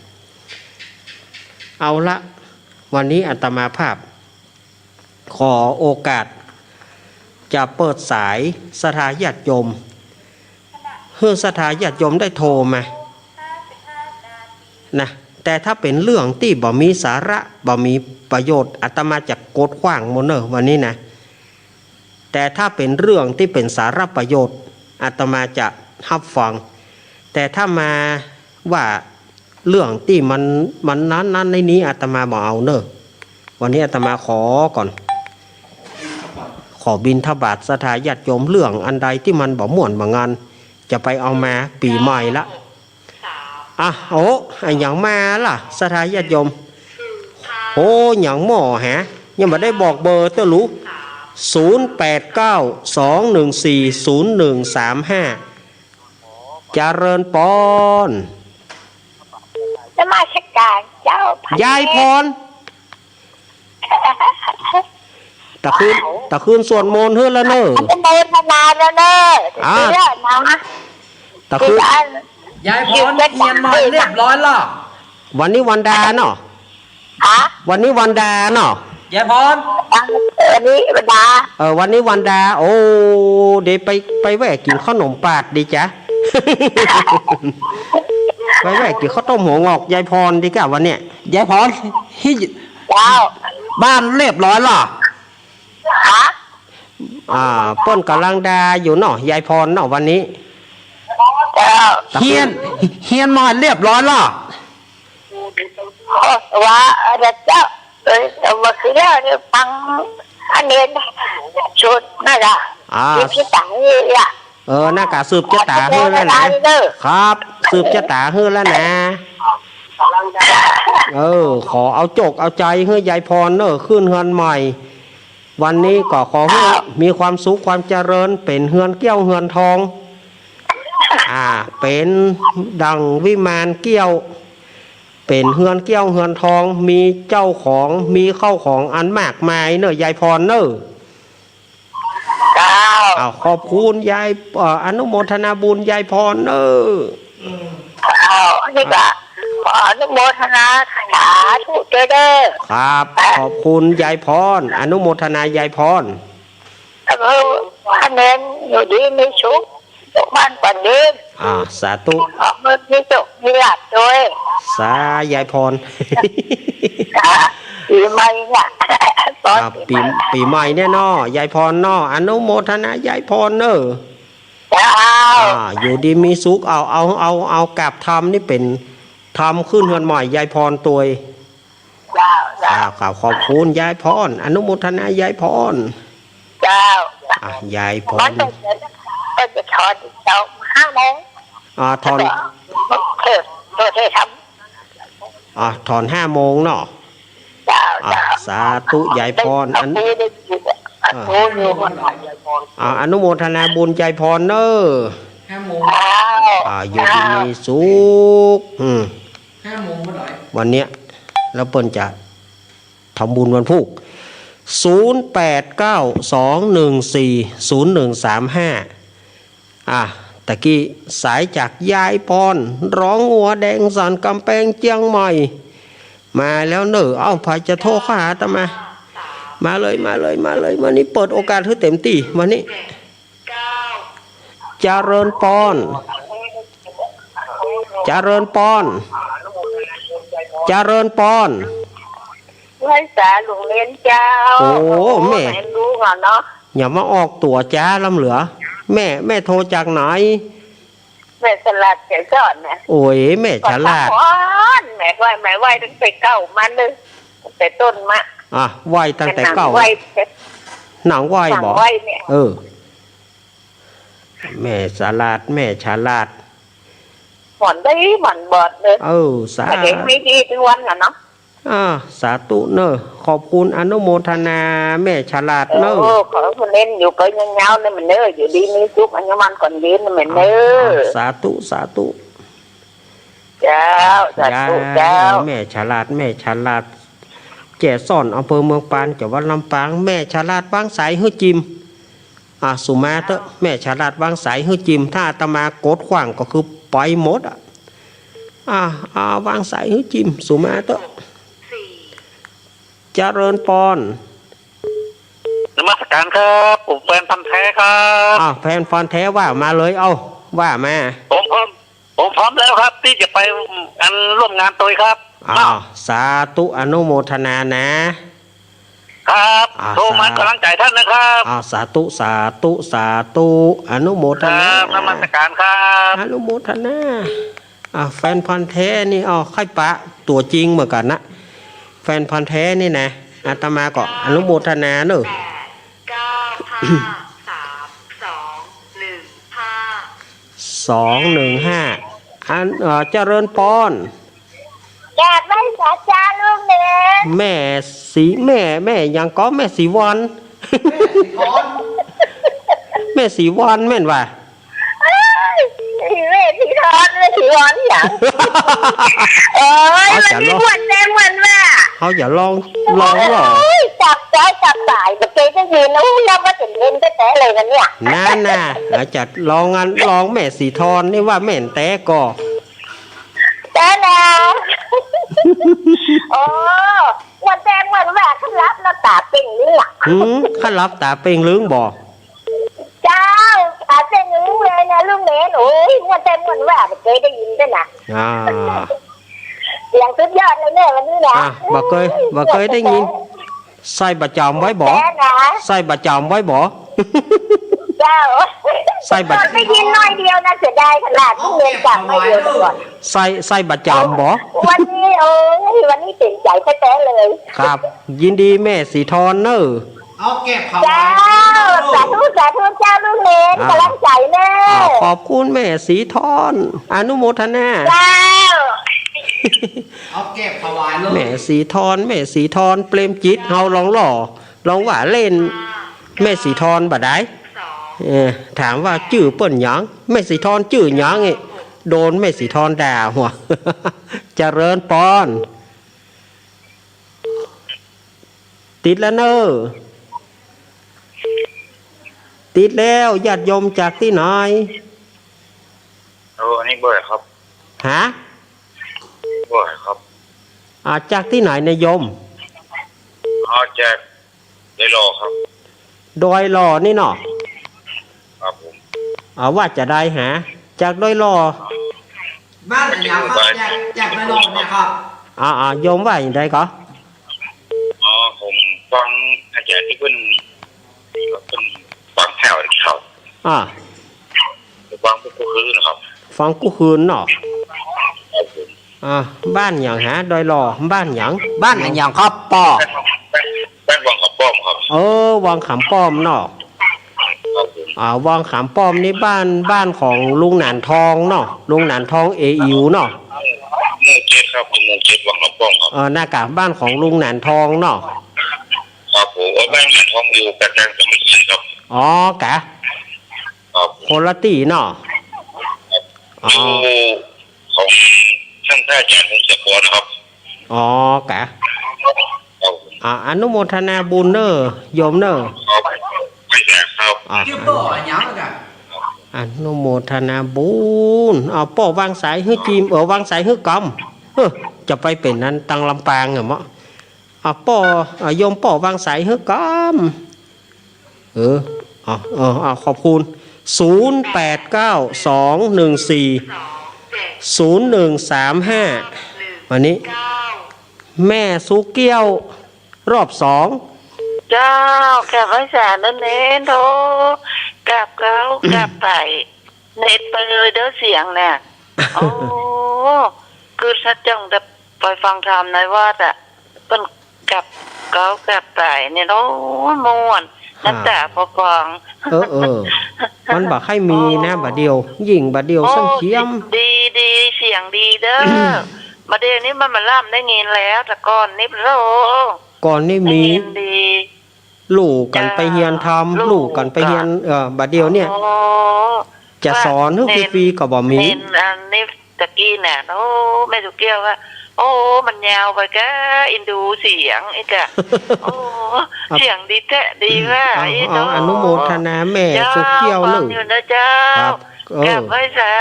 เอาละ วันนี้อาตมาภาพ ขอโอกาสจะเปิดสายศรัทธาญาติโยม หื้อศรัทธาญาติโยมได้โทรมานะ แต่ถ้าเป๋นเรื่องตี้บ่มีสาระ บ่มีประโยชน์ อาตมาจะกดขว้างหมดเนอะวันนี้นะ แต่ถ้าเป๋นเรื่องตี้เป๋นสาระประโยชน์ อาตมาจะฮับฟัง แต่ถ้ามาว่าเรื่องตี้มัน มันนั้นๆ ในนี้ อาตมาบ่เอาเน่อ วันนี้อาตมาขอก่อน ขอบิณฑบาตศรัทธาญาติโยม เรื่องอันใดตี้มันบ่ม่วนบ่งัน จะไปเอามาปี๋ใหม่ละ อ่ะ โอ้ อะหยังมาล่ะ ศรัทธาญาติโยม โอ้ หยังหม้อฮะ ยังบ่ได้บอกเบอร์เต้อลูก ศูนย์แปดเก้า สองหนึ่งสี่ ศูนย์หนึ่งสามห้า เจริญปอน นมัสการเจ้า พระ ยายพร ตะคืน ตะคืนสวดมนต์หื้อแล้วเน่อ อนุโมทนาแล้วเน่อ อ่า เชื่อนะ ตะคืน ยายพร เฮียนมอยเรียบร้อยแล้ว วันนี้วันดาเนาะ ฮะ วันนี้วันดาเนาะ ยายพร วันนี้วันดา เออ วันนี้วันดา โอ้ เดี๋ยวไป ไปแวะกิ๋นข้าวหนมปาดดีจ๊ะ ไปแวะกิ๋นข้าวต้มหัวงอกยายพรดีกว่าวันเนี้ย ยายพร เฮ้ย เจ้า บ้านเรียบร้อยแล้ว ฮะ อ่า เปิ้นก่ำลังดาอยู่เนาะ ยายพรเนาะ วันนี้ เจ้า ตะคืน เฮียน เฮียนมอยเรียบร้อยแล้ว โอ้ ว่าอะไรเจ้า เอ้ย แต่ว่าคือแล้วเนี่ยฟังอันนี้ชุดนั่นล่ะ อ่า สิบเจ็ดต๋านี่ล่ะ เออ นั่นก็สืบจะต๋าหื้อแล้วนะ เด้อ ครับ สืบจะต๋าหื้อแล้วนะ เออ ขอเอาจกเอาใจ๋หื้อยายพรเน่อ ขึ้นเฮือนใหม่ วันนี้ก็ขอหื้อมีความสุขความเจริญ เป๋นเฮือนแก้วเฮือนทอง อ่า เป๋นดังวิมานแก้ว เป๋นเฮือนแก้วเฮือนทอง มีเจ้าของ มีเข้าของอันมากมายเน่อ ยายพรเน่อ เจ้า อ้าว ขอบคุณยาย เอ่อ อนุโมทนาบุญยายพรเน่อ เจ้า นี่ก็ขออนุโมทนาสาธุเจ้าเด้อ ครับ ขอบคุณยายพร อนุโมทนายายพร เออ ให้เณรอยู่ดีมีสุข ทุกบ้านกว่าเดิม อ่า สาธุ ขอเณรมีโชคมีลาภด้วย สา ยายพร ปี๋ใหม่เนี่ย อ่า ปี๋ ปี๋ใหม่เนี่ยเนาะ ยายพรเนาะ อนุโมทนายายพรเน่อ เจ้า อ่า อยู่ดีมีสุข เอา เอา เอา เอากราบธรรมนี่เป๋นธรรมขึ้นเฮือนใหม่ยายพรตวย เจ้า เจ้า อ่า ขอบ ขอบคุณยายพร อนุโมทนายายพร เจ้า อ่ะ ยายพร มันจะ มันจะถอนเจ้าห้าโมง อ่า ถอน เทศน์ เทศน์ธรรม อ่า ถอนห้าโมงเนาะ เจ้า อ่า เจ้า สาธุยายพร อัน เอาไปได้ยินอ่ะ อ่า โอ้โห อ่า อนุโมทนาบุญยายพรเน่อ ห้าโมง เจ้า อ่า อยู่ดีมีสุข อืม ห้าโมงบ่หน่อย วันเนี้ย แล้วเปิ้นจะทำบุญวันพูก ศูนย์แปดเก้า สองหนึ่งสี่ ศูนย์หนึ่งสามห้า อ่ะ ตะกี้สายจากยายพร ร้องหัวแดงสั่นกำแพงเจียงใหม่ มาแล้วเน่อ เอ้า ใผจะโทรเข้าหาอาตมา มาเลย มาเลย มาเลย วันนี้เปิดโอกาสหื้อเต็มตี้ วันนี้ เจริญปอน เจริญปอน เจริญปอน ไหว้สาหลวงเณรเจ้า โอ้ แม่ แม่รู้ก่อนเนาะ อย่ามาออกตั๋วจ๊าล้ำเหลือ แม่ แม่โทรจากไหน แม่ฉลาดเขียวสอนนะ โอ้ย แม่ฉลาด ขอพร แม่ไหว้ แม่ไหว้ตั้งแต่เก๊ามาเลย ตั้งแต่ต้นมา อ่ะ ไหว้ตั้งแต่เก๊า ไหว้ หนังไหว้ หนังไหว้บ่ เนี่ย เออ แม่ฉลาด แม่ฉลาด หมอนได้หมอนบอดเลย เออ สา แต่เด็กไม่ดีทุกวันน่ะเนาะ อ่า สาธุเน่อ ขอบคุณอนุโมทนาแม่ฉลาดเน่อ เออ ขอให้เณรอยู่ไปยาวๆ เนี่ยมันเน่อ อยู่ดีมีสุข อายุมั่นขวัญยืนเนี่ยมันเน่อ อ่า สาธุ สาธุ เจ้า สาธุ ยาย เจ้า แม่ฉลาด แม่ฉลาด แจซ้อน อำเภอเมืองปาน จังหวัดลำปาง แม่ฉลาดวางสายหื้อจิม อ่ะ สุมาเต๊อะ แม่ฉลาดวางสายหื้อจิม ถ้าอาตมากดขว้างก็คือไปหมดอ่ะ อ่ะ อ่ะ วางสายหื้อจิม สุมาเต๊อะ เจริญปอน นมัสการครับ ผมแฟนพันธุ์แท้ครับ อ่ะ แฟนพันธุ์แท้ว่ามาเลย เอ้า ว่ามา ผมพร้อม ผมพร้อมแล้วครับ ที่จะไปงานร่วมงานตวยครับ อ้าว เนาะ สาธุอนุโมทนานะ ครับ อ่า โทรมา สา ก๋ำลังใจ๋ต้านนะครับ อ่า สาธุ สาธุ สาธุ อนุโมทนา ครับ นมัสการครับ อนุโมทนา อ่า แฟนพันธุ์แท้นี่ อ้อ ใค่ปะตั๋วจริงเหมือนกั๋นนะ แฟนพันธุ์แท้นี่นะ อาตมาก็อนุโมทนาเน่อ แปดเก้าห้าสามสองหนึ่งห้า สองหนึ่งห้า อัน เอ่อ เจริญปอน กราบไหว้สาจ๊ะลุงเหลน แม่สี แม่ แม่หยังก็ แม่สีวรรณ แม่สีวรรณ แม่นว่า เอ้ย แม่สีทอน แม่สีวรรณหยัง โอ๊ย เฮาจะ วันนี้ ลอง ม่วนแต๊ม่วนว่า เฮาจะลอง ลองลอ โอ๊ย จับสาย จับสาย บ่เกยได้ยิน โอ๊ย เฮาบ่เจ๋งเล่นแต๊ๆ เลยวันเนี้ย นั่นน่ะ เฮาจะลองอัน ลองแม่สีทอนนี่ว่าแม่นแต๊ก่อ แต๊นะ โอ้ ม่วนแต๊ม่วนว่า คันหลับแล้วต๋าเป่งลึ้งอะ หืม คันหลับต๋าเป่งลึ้งบ่ เจ้า ต๋าเป่งลึ้งเลยนะลุงเหลน โอ๊ย ม่วนแต๊ม่วนว่า บ่เกยได้ยินแต๊นะ อ่า เสียงสุดยอดเลยเนี่ยวันนี้นะ อ่ะ บ่เกย บ่เกยได้ยิน ใส่บ่าจ๋ำไว้บ่ แต๊นะ ใส่บ่าจ๋ำไว้บ่ เจ้า ใส่บ่า ได้ยินน้อยเดียวนะ เสียดายขนาดลุงเหลนจ๋ำน้อยเดียวก่อน ใส่ ใส่บ่าจ๋ำบ่ วันนี้ โอ๊ย วันนี้เป๋นใจ๋แต๊ๆ เลย ครับ ยินดีแม่สีทอนเน่อ เอาแก็บเขา เจ้า ไว้ สาธุ สาธุ เจ้าลุงเหลน อ่า ก๋ำลังใจ๋เน่อ อ่า ขอบคุณแม่สีทอน อนุโมทนา เจ้า เอาแก็บเขาไว้เลย แม่สีทอน แม่สีทอน เปรมจิต เฮาลองลอ ลองว่าเล่น แม่สีทอนบ่ได้ เออ ถามว่าจื้อเปิ้นหยัง แม่สีทอนจื้อหยังนี่ โดนแม่สีทอนด่าหัว เจริญปอน ติดแล้วเน่อ ติดแล้ว ญาติโยมจากตี้ไหน โอ้ อันนี้บ่อยครับ ฮะ บ่อยครับ อ่า จากตี้ไหนเนี่ยโยม อ๋อ จาก ดอยหล่อครับ ดอยหล่อนี่เนาะ ครับผม อ่า ว่าจะได้หา จากดอยหล่อ บ้านไหนครับ จาก จากดอยหล่อเนี่ยครับ อ่า อ่า โยมว่าอย่างใดก็ อ๋อ ผมฟังอาจารย์ตี้เปิ้น เปิ้นฟังข่าวครับ อ่า ฟังกู้คืนนะครับ ฟังกู้คืนเนาะ ครับผม อ่า บ้านหยังฮะ ดอยหล่อ บ้านหยัง บ้านหยังครับป้อ บ้าน บ้านวังขามป้อมครับ เออ วังขามป้อมเนาะ ครับผม อ่า วังขามป้อมนี่บ้าน บ้านของลุงหนานทองเนาะ ลุงหนานทองเออิ๋วเนาะ หมู่เจ็ดครับ หมู่เจ็ด วังขามป้อมครับ เออ น่ากะ บ้านของลุงหนานทองเนาะ ครับผม เออ บ้านหนานทองอยู่กลางสามัคคีครับ อ๋อ กะ ครับ คนละตี้เนาะ ครับ อ๋อ อยู่ ของท่านพระอาจารย์พงศกรนะครับ อ๋อ กะ ครับผม อ่า อนุโมทนาบุญเน่อ โยมเน่อ ครับ ไม่แตกครับ อ่า จื้อป้ออะหยังกะ อนุโมทนาบุญ เอาป้อวางสายหื้อจิม เออ วางสายหื้อกำ เออ จะไปเป๋นนั้นตังลำปางอะเมาะ อ่ะ ป้อ อ่ะ โยมป้อวางสายหื้อกำ เออ อ่ะ เออ อ่ะ ขอบคุณ ศูนย์แปดเก้าสองหนึ่งสี่ศูนย์หนึ่งสามห้า อันนี้ แม่สุเกี้ยว รอบสอง เจ้า กราบไหว้สาเน้อ โทร กราบเก๊า กราบไต่ เน็ตไปเลยเด้อเสียงเนี่ย โอ้ คือถ้าจังแต่ไปฟังธรรมในวัดอะ เปิ้นกราบเก๊ากราบไต่เนี่ย โอ้ ม่วน ฮะ น้ำต๋าพอฟัง เออ เออ มันบ่ใค่มีนะ โอ้ บ่าเดี่ยว ยิ่งบ่าเดี่ยว โอ้ สังเขียม ดี ดี เสียงดีเด้อ บ่าเดี่ยวนี้มันบ่ล่ำได้ยินแล้ว แต่ก่อนนี้ โอ้ ก่อนนี้มี ได้ยินดี ลู่กั๋นไปเฮียนธรรม เจ้า ลู่กั๋นไปเฮียน ลู่กั๋น เอ่อ บ่าเดี่ยวเนี่ย อ๋อ จะสอนหื้อฟรีๆ ก็บ่มี เน้นอันนี้ตะกี้น่ะ โอ้ แม่สุเกี้ยวว่า โอ้ มันยาวไปกะ อินดูเสียงอีกอะ โอ้ ครับ เสียงดีแต๊ดีว่า เอา อี เอา โต อนุโมทนาแม่ เจ้า สุเกี้ยว ฟัง เน่อ อยู่นะเจ้า ครับ เออ กราบไหว้สา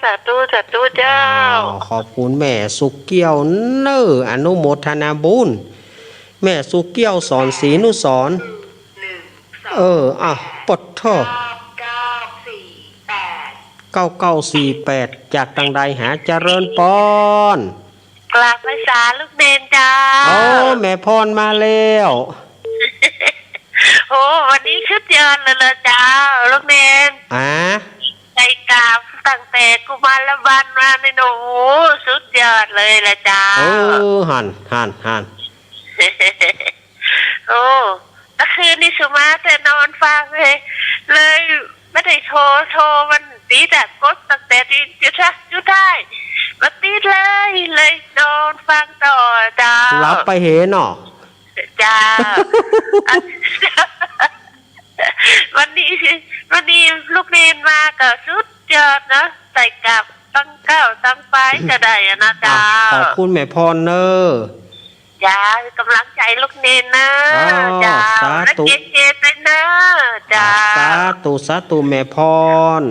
สาธุ สาธุเจ้า อ้าว ขอบคุณแม่สุเกี้ยวเน่อ อนุโมทนาบุญ แม่สุเกี้ยว สอนศรีนุสรณ์ เออ อ่ะ ปะโถ่ เก้าเก้าสี่แปด จากตังใดหา เจริญปอน กราบไหว้สาลูกเณรเจ้า โอ้ แม่พรมาแล้ว โอ้ วันนี้สุดยอดเลยละเจ้า ลูกเณร อ่า ได้กราบตั้งแต่กุมารบันมานี่นะ โอ้ สุดยอดเลยละเจ้า เออ หั้น หั้น หั้น โอ้ ตะคืนนี้สุมาแต่นอนฟังเลย เลยบ่ได้โทร โทรมันติดอะ กดตั้งแต่ตี้จุดท้าย จุดท้าย บ่ติดเลย เลยนอนฟังต่อเจ้า หลับไปเหเนาะ เจ้า วันนี้ วันนี้ลูกเณรมาก็สุดยอดนะ ได้กราบตังเก๊าตังปายก็ได้อะนะเจ้า อ่ะ ขอบคุณแม่พรเน้อ เจ้า กำลังใจ๋ลูกเณรเน้อ อ้าว เจ้า สาธุ และเกเกไปเน้อ เจ้า อ่ะ สาธุ สาธุแม่พร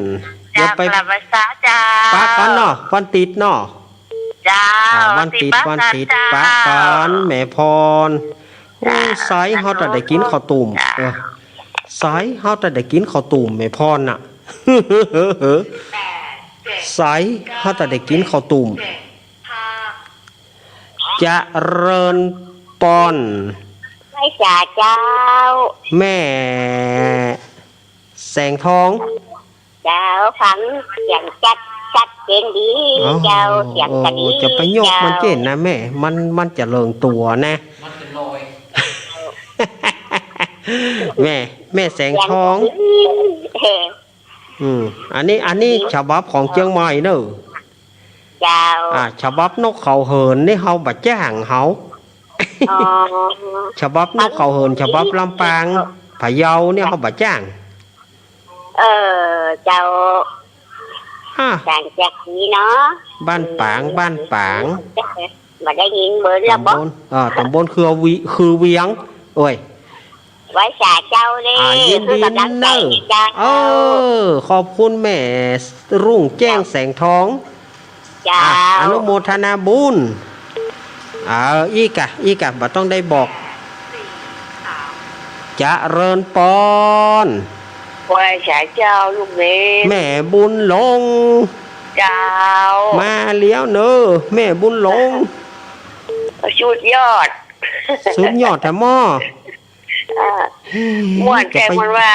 เจ้า เดี๋ยวไป กราบไหว้สาเจ้า ปะกั๋นเนาะ วันติดเนาะ เจ้า อ่า วันติด ติดปะ วันติด เจ้า ปะกั๋นแม่พร โอ้ เจ้า สายเฮาจะได้กิ๋นข้าวตุ้ม เจ้า เออ สายเฮาจะได้กิ๋นข้าวตุ้มแม่พรน่ะ สายเฮาจะได้กิ๋นข้าวตุ้ม เจริญปอน ไหว้สาเจ้า แม่แสงทอง เจ้า ฟังเสียงจัด จัดเจ๋งดี อ๋อ เจ้า เสียงก็ดี โอ้ จะไปยกมัน เจ้า เจ๋งนะแม่ มัน มันจะเลิงตั๋วนะ มันจะลอย แม่ แม่แสงทอง เสียงก็ดี เออ อืม อันนี้ อันนี้ฉบับของเจียงใหม่เนอะ เจ้า อ่า ฉบับนกเขาเหินนี่เฮาบ่จ้างเฮา อ๋อ ฉบับนกเขาเหิน ฉบับลำปาง พะเยาเนี่ยเฮาบ่จ้าง เออ เจ้า อ่า ต่างจากนี้เนาะ บ้านปาง บ้านปาง บ่ได้ยินเบอร์แล้วบ่ ตำบล อ่า ตำบลคือวิ คือเวียง โอ้ย ไหว้สาเจ้าเลย อ่า ยินดี เพื่อกำลังใจ๋ เนอะ เจ้า เออ ขอบคุณแม่รุ่งแจ้งแสงทอง เจ้า อ่ะ อนุโมทนาบุญ เออ อีกอะ อีกอะ บ่ต้องได้บอก เจริญปอน ไหว้สาเจ้าลูกเณร แม่บุญหลง เจ้า มาแล้วเนอะ แม่บุญหลง สุดยอด สุดยอดแท้หม้อ อ่า ม่วนแท้ จะไป ม่วนว่า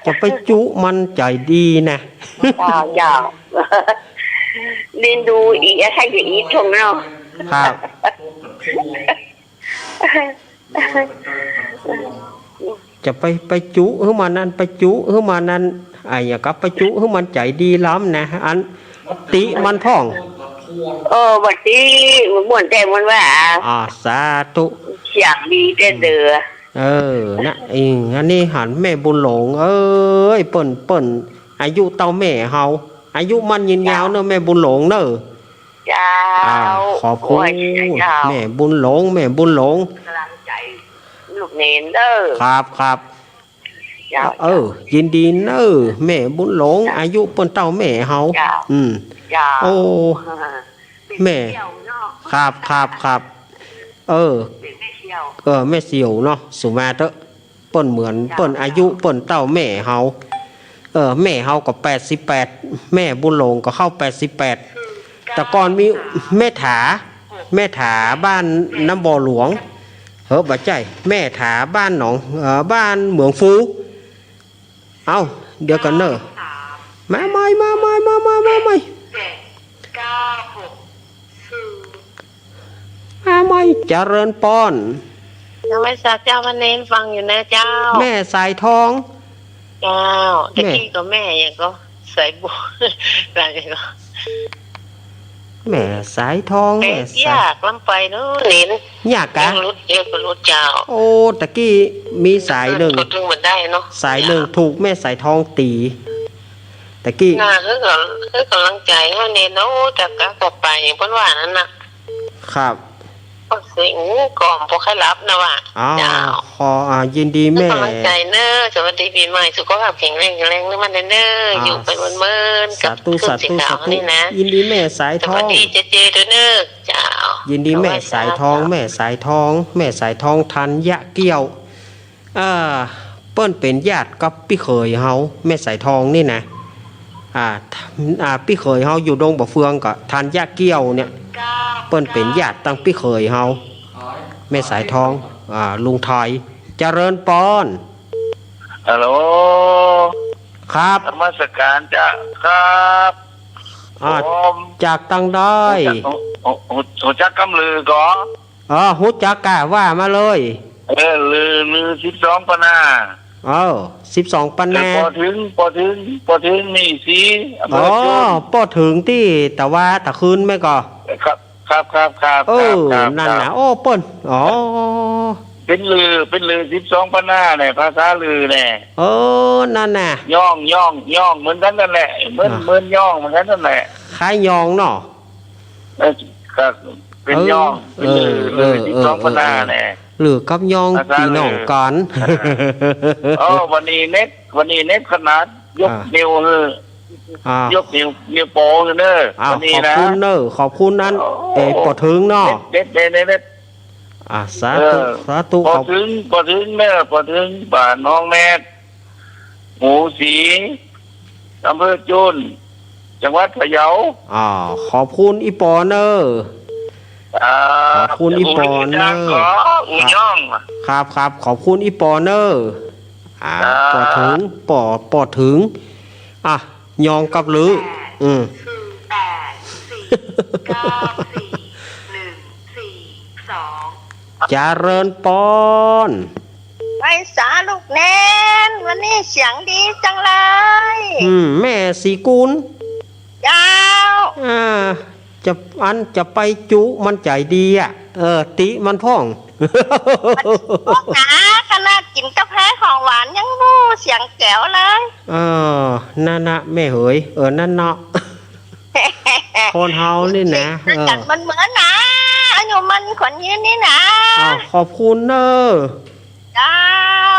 จะไปจุมันใจ๋ดีนะ เจ้า เจ้า นี่ดูอีก ถ้าอย่าอีกช่วงเนาะ ครับ จะไป ไปจุหื้อมันนั่น ไปจุหื้อมันนั่น ไอ้หยังก็ไปจุหื้อมันใจ๋ดีล้ำนะ อันติมันพ่อง เออ บ่ติ ม่วนแท้ ม่วนว่า อ่า สาธุ เสียงดีแท้เด้อ เออ นะ อิง อันนี้หันแม่บุญหลง เอ้ย เปิ้น เปิ้น อายุเต้าแม่เฮา อายุมั่นยืนยาวเนอะ แม่บุญหลงเนอะ เจ้า อ่า ขอบคุณ โอ้ย เจ้า แม่บุญหลง แม่บุญหลง กำลังใจ๋ลูกเณรเด้อ ครับ ครับ เจ้า เออ ยินดีเนอะ แม่บุญหลง เจ้า อายุเปิ้นเต้าแม่เฮา เจ้า อืม เจ้า โอ้ อ่า แม่ เสี่ยวเนาะ ครับ ครับ ครับ เออ เป็นแม่เสี่ยว เออ แม่เสี่ยวเนาะ สุมาเต๊อะ เปิ้นเหมือน เปิ้นอายุเปิ้นเต้าแม่เฮา เออ แม่เฮาก็แปดสิบแปด แม่บุญหลงก็เข้าแปดสิบแปด แต่ก่อนมีแม่ถา แม่ถาบ้านน้ำบ่อหลวง เฮ้อ บ่ใจ้ แม่ถาบ้านหนอง เอ่อ บ้านเหมืองฟู เอ้า เดี๋ยวก่อนเนอะ มาใหม่ มาใหม่ มาใหม่ มาใหม่ มาใหม่ เจริญปอน ยังไม่ทราบเจ้า วันนี้ฟังอยู่นะเจ้า แม่สายทอง เจ้า แม่ ตะกี้ก็แม่หยังก็ สายบัว อะไรก็ แม่สายทอง แม่ แม่สาย ยากล้ำไปเนาะ เน้น ยากกะ เองรุด เองก็รุดเจ้า โอ้ ตะกี้มีสายหนึ่ง ก็ถึงมันได้เนาะ สายหนึ่งถูกแม่สายทองตี๋ ตะกี้ น่า เฮ้ยก็ เฮ้ยกำลังใจ๋ให้เน้นเนาะ แต่กะก็ไป เปิ้นว่านั้นน่ะ ครับ เสียงก็บ่ค่อยหลับนะว่ะ อ้าว เจ้า ขอ อ่า ยินดีแม่ กำลังใจ๋เน้อ สวัสดีปี๋ใหม่ สุขภาพแข็งแรง แข็งแรงเน้อ มันเน้อ อ่า อยู่ไปเมินๆ สาธุ กับ สาธุ ขึ้นสีขาว สาธุ นี่นะ ยินดีแม่สายทอง สวัสดีเจเจด้วยเน้อ เจ้า ยินดีแม่สายทอง แม่สายทอง แม่สายทองธัญเกี้ยว เอ่อ เปิ้นเป๋นญาติกับปี้เขยเฮา แม่สายทองนี่นะ อ่า อ่า ปี้เขยเฮาอยู่ดงบ่อเฟืองก็ธัญเกี้ยวเนี่ย เปิ้นเป๋นญาติตังปี้เขยเฮา แม่สายทอง อ่า ลุงไทย เจริญปอน ฮัลโหล ครับ นมัสการเจ้าครับ อ่า ผม จากตังใด ฮู้จัก ฮู้ ฮู้ ฮู้จักกำลือก่อ อ๋อ ฮู้จักก่ะ ว่ามาเลย เออ ลือ ลือสิบสองปันนา เออ สิบสองปันนา เออ ป้อเถิง ป้อเถิง ป้อเถิงมีสี อำเภอ อ๋อ จุน ป้อเถิงตี้ตะวาตะคืนแม่นก่อ ครับ ครับ ครับ ครับ เออ ครับ ครับ นั่นน่ะ ครับ โอ้ เปิ้น อ๋อ เป๋นลือ เป๋นลือสิบสองปันนาแหละ ภาษาลือแหละ เออ นั่นน่ะ ย่อง ย่อง ย่องเหมือนกั๋นนั่นแหละ เหมือน อ่ะ เหมือนย่องเหมือนกั๋นนั่นแหละ คล้ายยองเนาะ เออ ครับ เป๋น เออ ย่อง เป๋นลือ เออ ลือสิบสองปันนาแหละ เออ เออ ลือกับยอง ภาษาลือ ปี้น้องกั๋น เออ วันนี้เน็ต วันนี้เน็ตขนาด ยก อ่ะ นิ้วหื้อ อ่า ยกนิ้ว นิ้วโป้งเน้อ อ่า วันนี้นะ ขอบคุณเน้อ ขอบคุณนั้น โอ้ เอ่อ ป้อเถิงเนาะ เด็ด เด็ด เด็ด เด็ด อ่า สาธุ เออ สาธุ ป้อเถิง ขอบ ป้อเถิงเน้อ ป้อเถิงบ้านหนองแมด หมู่สี่ อำเภอจุน จังหวัดพะเยา อ่า ขอบคุณอี่ป้อเน้อ อ่า ขอบคุณอี่ป้อเน้อ ขอบคุณครับ ขออู่ย่อง ครับ ครับ ขอบคุณอี่ป้อเน้อ อ่า ครับ ป้อเถิง ป้อ ป้อเถิง อ่ะ ยองกับลือ อืม เจริญปอน ไหว้สาลูกแนน วันนี้เสียงดีจังเลย อืม แม่ศรีกุล เจ้า อ่า จะ อันจะไปจุมันใจ๋ดีอะ เออ ติมันพ่อง มันพวกหนา ขนาดกิ๋นกาแฟของหวานยังฮู้เสียงแจ๋วเลย เออ นั่นน่ะแม่เหย เออ นั่นเนาะ คนเฮานี่นะ เออ มันเหมือนนะ อายุมั่นขวัญยืนนี่นะ อ้าว ขอบคุณเน้อ เจ้า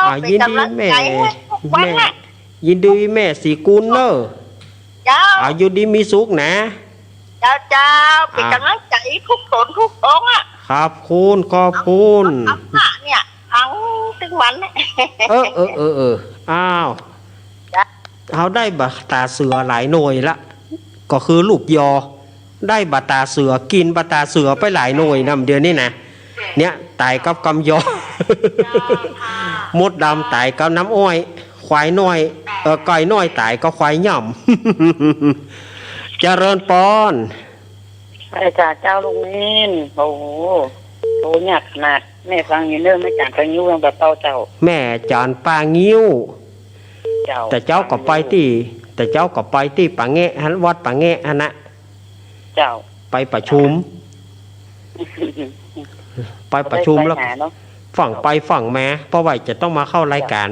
อ่า เป๋นก๋ำลังใจ๋หื้อทุกวันน่ะ ยินดีแม่ ยินดีแม่ศรีกุลเน้อ เจ้า อ่า อยู่ดีมีสุขนะ เจ้า เจ้า เป๋นก๋ำลังใจ๋กู้ตนกู้องค์อะ ขอบคุณ ขอบคุณ เอา เอาพระเนี่ย ฟังตึงวันเนี่ย เออ เออ เออ เออ อ้าว เจ้า เฮาได้บ่าต๋าเสือหลายหน่วยละ ก็คือลูกยอ ได้บ่าต๋าเสือ กิ๋นบ่าต๋าเสือไปหลายหน่วยนำเดี๋ยวนี้นะ เนี่ย ต๋ายกับกำยอ มดดำต๋ายกับน้ำอ้อย ควายน้อย เอ่อ ไก่น้อยต๋ายกับควายหย่ำ เจริญปอน ไอ้จ่าเจ้าลุงนิน โอ้โห โตยากขนาด แม่ฟังอยู่เน้อ แม่จ๋ารย์ป้างิ้วยังบ่เต้าเจ้า แม่จ๋ารย์ป้างิ้ว เจ้า แต่เจ๊าก็ไปตี้ แต่เจ๊าก็ไปตี้ป่าแงะหั้น วัดป่าแงะหั้นนะ เจ้า ไปประชุม ไปประชุมแล้ว บ่ได้ไปหาเนาะ ฟั่งไปฟั่งมา เพราะว่าจะต้องมาเข้ารายก๋าน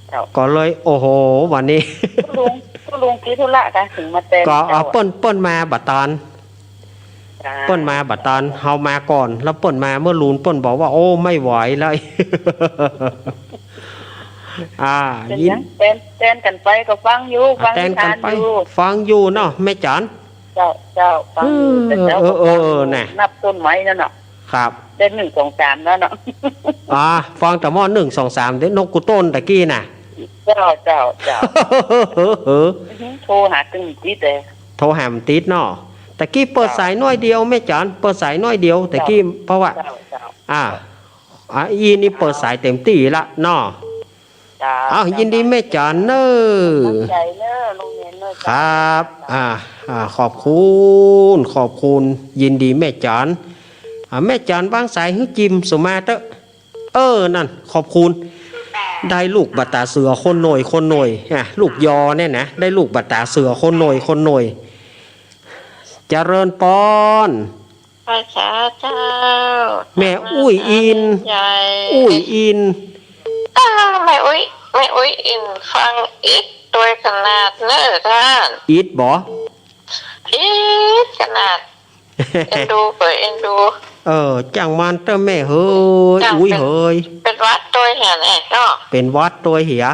เจ้า ก็เลย โอ้โห วันนี้ กู้ลุง กู้ลุงติดธุระกะ ถึงมาแตน ก็ เอ่อ เจ้า เปิ้น เปิ้นมาบ่าตาน เจ้า เปิ้นมาบ่าตาน เฮามาก่อน แล้วเปิ้นมาเมื่อลูน เปิ้นบอกว่า โอ้ ไม่ไหวแล้ว อ่า เป๋น ยิน หยัง แตน แตนกั๋นไปก็ฟังอยู่ อ่ะ ฟังนิทานอยู่ แตนกั๋นไป ฟังอยู่เนาะ แม่จ๋ารย์ เจ้า เจ้า ฟังอยู่ เออ แต่เจ้า เออ ก็ฟังอยู่ เออ น่ะ นับต้นไม้นั่นน่ะ ครับ ได้หนึ่ง สอง สาม แล้วเนาะ อ่า ฟังแต่หม้อ หนึ่ง สอง สาม เดี๋ยวนกกู้ต้นตะกี้น่ะ เจ้า เจ้า เจ้า โทรหาตึงติดเลย โทรหาบ่ติดเนาะ ตะกี้เปิด เจ้า สายหน้อยเดียว แม่จ๋ารย์ เปิดสายหน้อยเดียว ตะกี้ เจ้า เพราะว่า เจ้า เจ้า อ่า อ่า อี้นี่เปิดสายเต็มตี้ละเนาะ เจ้า อ้าว เจ้า ยินดีแม่จ๋ารย์เน้อ ขอบใจ๋เน้อ ลุงเนียนเน้อ ครับ เจ้า อ่า อ่า ขอบคุณ ขอบคุณ ยินดีแม่จ๋ารย์ อ่า แม่จ๋ารย์วางสายหื้อจิมสุมาเต๊อะ เออ นั่น ขอบคุณ ได้ลูกบ่าต๋าเสือคนหน่อย คนหน่อย อ่ะ ลูกยอเนี่ยนะ ได้ลูกบ่าต๋าเสือคนหน่อย คนหน่อย เจริญปอน พระสาเจ้า แม่อุ้ยอิน ใหญ่ อุ้ยอิน อ้าว แม่อุ้ย แม่อุ้ยอินฟังอิดตวยขนาดเน้อต้าน อิดบ่ อิดขนาด เอ็นดูก็เอ็นดู เออ จ้างมันเต๊อะแม่เหย จ้าง อุ้ย เป๋น เหย เป๋นหวัดตวยเหียแหละเนาะ เป๋นหวัดตวยเหีย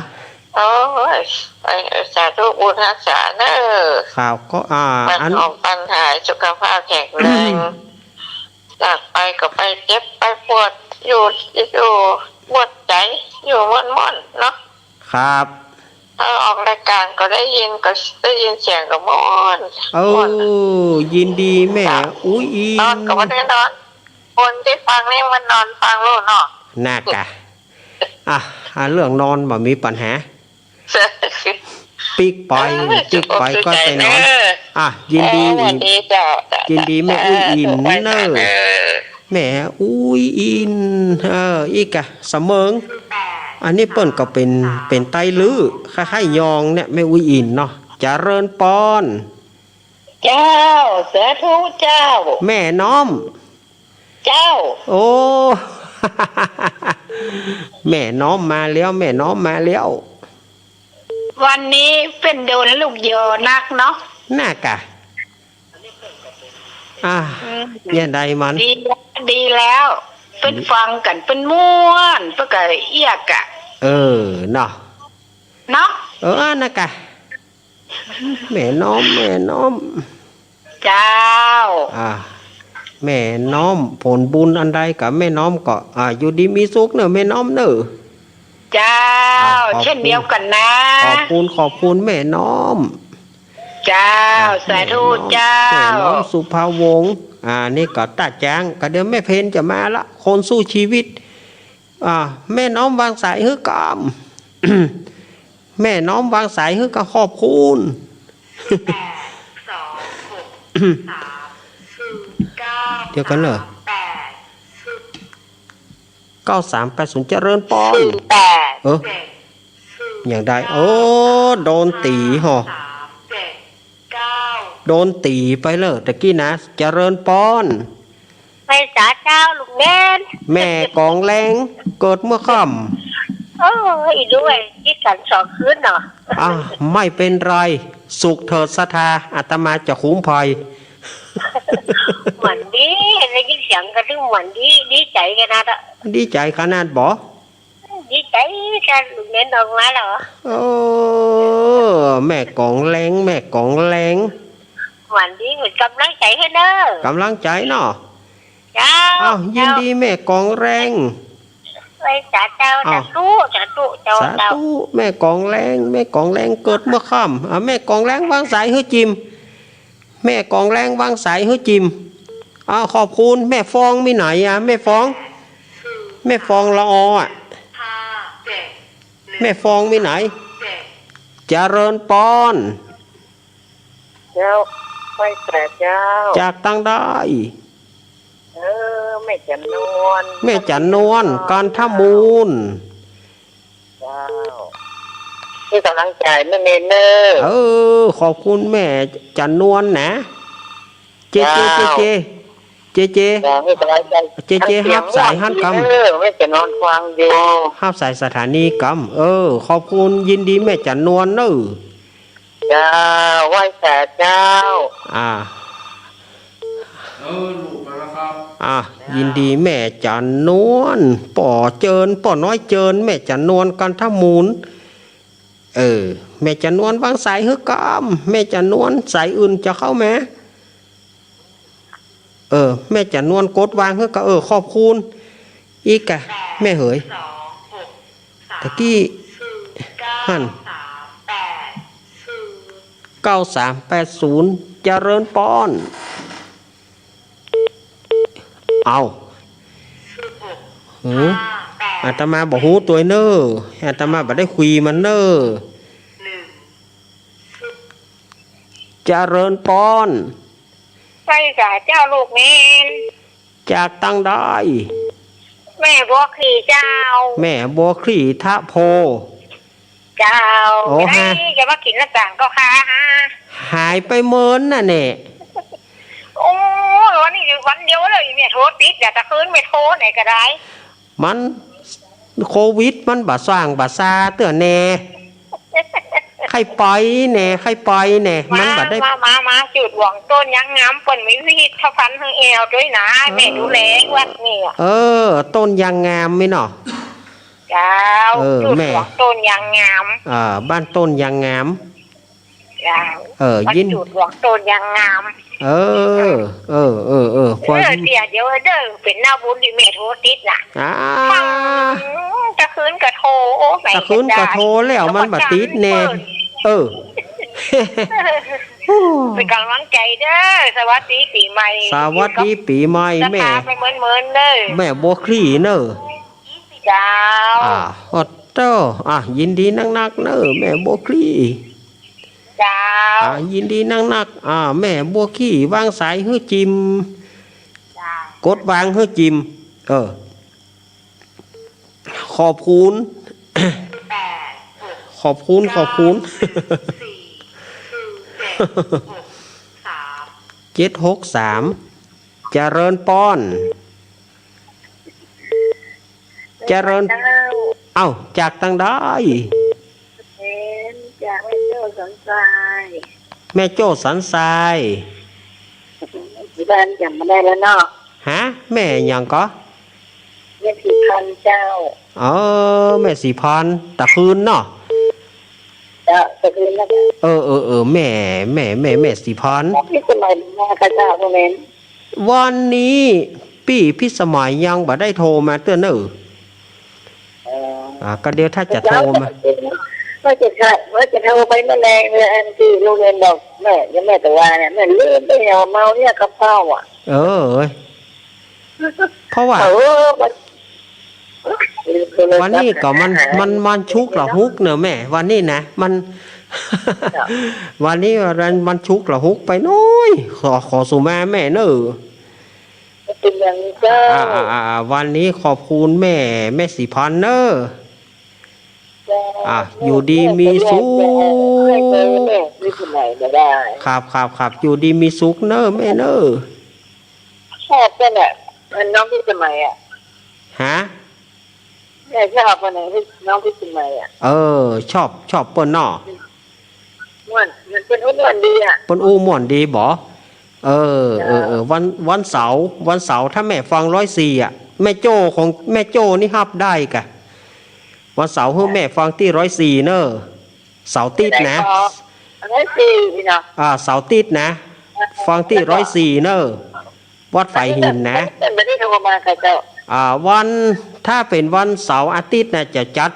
โอ้ย ไป เออ สาธุบุญฮักษาเน้อ ครับ ก็ อ่า ปัน อัน หอมปันหาย สุขภาพแข็งแรง จากไปก็ไปเจ็บไปปวด อยู่ อยู่ม่วนใจ๋ อยู่ม่วนๆ เนาะ ครับ เออ ออกรายก๋านก็ได้ยิน ก็ได้ยินเสียงก็ม่วน เออ ม่วน ยินดีแม่ ครับ อุ้ยอิน นอนก็บ่ได้นอน คนตี้ฟังนี่มันนอนฟังโลดเนาะ น่ากะ อ่ะ อ่า เรื่องนอนบ่มีปัญหา ปิ๊กไป เออ ปิ๊กไป สุขอก สุข ก็ไปนอน ใจเนอะ อ่ะ ยินดี เออ หวัดดีเจ้า ยินดีแม่อุ๊ยอิ๋นเนอะ เออ แม่อุ๊ยอิ๋น เออ อีกอะ เสมิง อันนี้เปิ้นก็เป๋น เป๋นไตลื้อ คล้ายๆ ยองเนี่ย แม่อุ๊ยอิ๋นเนาะ เจริญปอน เจ้า สาธุเจ้า แม่น้อม เจ้า โอ้ แม่น้อมมาแล้ว แม่น้อมมาแล้ว วันนี้เปิ้นโดนลูกยอนักเนาะ น่ากะ อ่า อืม เยียะใดมัน ดี ดีแล้ว เปิ้นฟังกั๋น เปิ้นม่วน เปิ้นก็เอียกอะ เออ เนาะ เนาะ เออ น่ากะ แม่น้อม แม่น้อม เจ้า อ่า แม่น้อม ผลบุญอันใดกับแม่น้อมก็ อ่า อยู่ดีมีสุขเนอะ แม่น้อมเนอะ เจ้า อ่า ขอบคุณ เช่นเดียวกั๋นนะ ขอบคุณ ขอบคุณแม่น้อม เจ้า อ่า สาธุ แม่น้อม เจ้า แม่น้อมสุภาวงศ์ อ่า นี่ก็ต้าจ๊าง ก็เดี๋ยวแม่เพนจะมาละ คนสู้ชีวิต อ่า แม่น้อมวางสายหื้อก่ำ แม่น้อมวางสายหื้อก่ำ ขอบคุณ แปดสองหกสามศูนย์เก้า เดี๋ยวก่อนเนอะ สามแปดศูนย์ เก้าสามแปดศูนย์ เจริญปอน ศูนย์แปด เออ เจ็ดศูนย์ อย่างใด เก้า โอ้ โดนตี๋ห่อ สามเจ็ดเก้า โดนตี๋ไปเลยตะกี้นะ เจริญปอน ไหว้สาเจ้าลุงเณร แม่ก๋องแรง เกิดเมื่อค่ำ โอ้ อีกด้วย ติดกั๋นสองคืนเนาะ อ่ะ ไม่เป็นไร สุขเถิดศรัทธา อาตมาจะคุ้มภัย หวั่นดี ได้ยินเสียงกระดึ้มหวั่นดี ดีใจ๋ขนาดอะ ดีใจ๋ขนาดบ่ ดีใจ๋ ถ้าลุงเณรออกมาแล้ว เออ แม่ก๋องแรง แม่ก๋องแรง หวั่นดี เหมือนก๋ำลังใจ๋หื้อเนอะ ก๋ำลังใจ๋เนาะ เจ้า อ้าว ยินดีแม่ก๋องแรง ไหว้สาเจ้า อ้าว สาธุ สาธุ เจ้า สาธุ เจ้า แม่ก๋องแรง แม่ก๋องแรงเกิดเมื่อค่ำ อ่ะ แม่ก๋องแรงวางสายหื้อจิม แม่ก๋องแรงวางสายหื้อจิม อ้าว ขอบคุณ แม่ฟองมีไหนอะ แม่ฟอง แม่ฟองละอออะ แม่ฟองมีไหน เจริญปอน เจ้า ไหว้สาเจ้า จากตางใด เออ แม่จั๋นนวล แม่จั๋นนวล กันทมูล เจ้า หื้อก๋ำลังใจ๋แม่เณรเน่อ เออ ขอบคุณแม่จั๋นนวลนะ เจเจ เจ้า เจเจ เจเจ เจ้า หื้อก๋ำลังใจ๋ เจเจ ฮับสายหันกำ เออ แม่จั๋นนวลฟังอยู่ ฮับสายสถานีกำ เออ ขอบคุณ ยินดีแม่จั๋นนวลเน่อ เจ้า ไหว้สาเจ้า อ่า เออ ลูกมาแล้วครับ อ่า ยินดีแม่จั๋นนวล ป้อเจิญ ป้อน้อยเจิญ แม่จั๋นนวล กันทมูล เออ แม่จั๋นนวลวางสายหื้อกำ แม่จั๋นนวล สายอื่นจะเข้ามา เออ แม่จั๋นนวลกดวางหื้อก่ำ เออ ขอบคุณ อีกอะ แม่เหย ตะกี้ หัน เก้าสามแปดศูนย์ เจริญปอน เอา หือ อาตมาบ่ฮู้ตวยเน่อ อาตมาบ่ได้คุยมันเน่อ เจริญปอน ไหว้สาเจ้าลูกเณร จากตางใด แม่บัวขลีเจ้า แม่บัวขลีทะโพ เจ้า โอ้ ไปไหน ฮะ จะมากิ๋นน้ำตาลก็ค่ะฮะ หายไปเมินน่ะแน่ โอ้ วันนี้วันเดียวเลย แม่โทรติด เดี๋ยวตะคืนแม่โทรไหนก็ได้ มันโควิดมันบ่ส่างบ่ซาเตื้อแน่ ใค่ปล่อยแน่ ใค่ปล่อยแน่ มันบ่ได้ มา มา มา มา จูดหลวงต้นยางงาม เปิ้นมีพิพิธภัณฑ์หื้อแอวตวยนะ เออ แม่ดูแลวัดนี่อะ เออ ต้นยางงามนี่เนาะ เจ้า เออ จูดหลวง แม่ ต้นยางงาม อ่า บ้านต้นยางงาม เจ้า เออ วัด ยิน จูดหลวงต้นยางงาม เออ เออ เออ เออ เออ เดี๋ยว เดี๋ยวเด้อ เป๋นหน้าบุญตี้แม่โทรติดน่ะ อ่า ตะคืนก็โทร โอ้ ตะคืนก็โทรแล้ว มันบ่ติดแน่ เออ เป๋นก๋ำลังใจ๋เด้อ สวัสดีปี๋ใหม่ สวัสดีปี๋ใหม่ แม่ ไปเมินๆ เด้อ แม่บัวขลีเน่อ เจ้า อ่า ก็ เต้อ อ่ะ ยินดีนักๆ เน่อ แม่บัวคลี่ เจ้า อ่ะ ยินดีนักๆ อ่ะ แม่บัวคลี่ วางสายหื้อจิม เจ้า กดวางหื้อจิม เออ ขอบคุณ ขอบคุณ ขอบคุณ เจ็ดหกสาม เจริญปอน เจริญ เจ้า เอ้า จากตางใด แม่น จากแม่โจ้สันทราย แม่โจ้สันทราย ปัจจุบันจ๋ำบ่ได้แล้วเนาะ ฮะ แม่หยังก่อ แม่ศรีพรเจ้า เออ แม่ศรีพร ตะคืนเนาะ เจ้า ตะคืนนะเจ้า เออ เออ เออ แม่ แม่ แม่ แม่ศรีพร พี่สมัยมาค่ะเจ้า ตรงนั้น วันนี้ปี้พิสมัยยังบ่ได้โทรมาเตื้อเน่อ เออ อ่า ก็เดี๋ยวถ้าจะโทรมา ว่าจะโทร ว่าจะโทรไปเมื่อแลงเลย อันตี้ลูกเรียนบอกแม่ ยังแม่ตะวาเนี่ย แม่ลืมไปเนี่ย เมาเนี่ยกับข้าวอ่ะ เออ เพราะว่า เออ มัน วันนี้ก็มัน มัน มันชุกละหุกเน่อแม่ วันนี้นะ มัน จ้ะ วันนี้มัน มันชุกละหุกไปหน้อย ขอ ขอสุมาแม่เน่อ เป็นอย่างนี้เจ้า อ่า อ่า อ่า อ่า วันนี้ขอบคุณแม่ แม่ศรีพรเน่อ เจ้า อ่ะ แม่ อยู่ดีมีสุข แม่ก็อยากจะให้แม่ ไม่เป็นไรก็ได้ ครับ ครับ ครับ อยู่ดีมีสุขเน่อแม่เน่อ ชอบกันน่ะ มันน้องพิสมัยอ่ะ ฮะ แม่ชอบคนไหนที่น้องพิสมัยอ่ะ เออ ชอบ ชอบเปิ้นเนาะ ม่วน มันเปิ้นอู้ม่วนดีอ่ะ เปิ้นอู้ม่วนดีบ่ เออ เออ เออ วัน วันเสาร์ วันเสาร์ถ้าแม่ฟังร้อยสี่อ่ะ แม่โจ้ของ แม่โจ้นี่ฮับได้กะ วันเสาร์หื้อแม่ฟังตี้ร้อยสี่เน่อ เสาร์อาทิตย์นะ ไหนขอ ร้อยสี่พี่น้อง อ่า เสาร์อาทิตย์นะ ฟังตี้ร้อยสี่เน่อ วัดฝายหินนะ แต่ไม่ได้โทรมาค่ะเจ้า อ่า วัน ถ้าเป๋นวันเสาร์อาทิตย์นะ จะจัด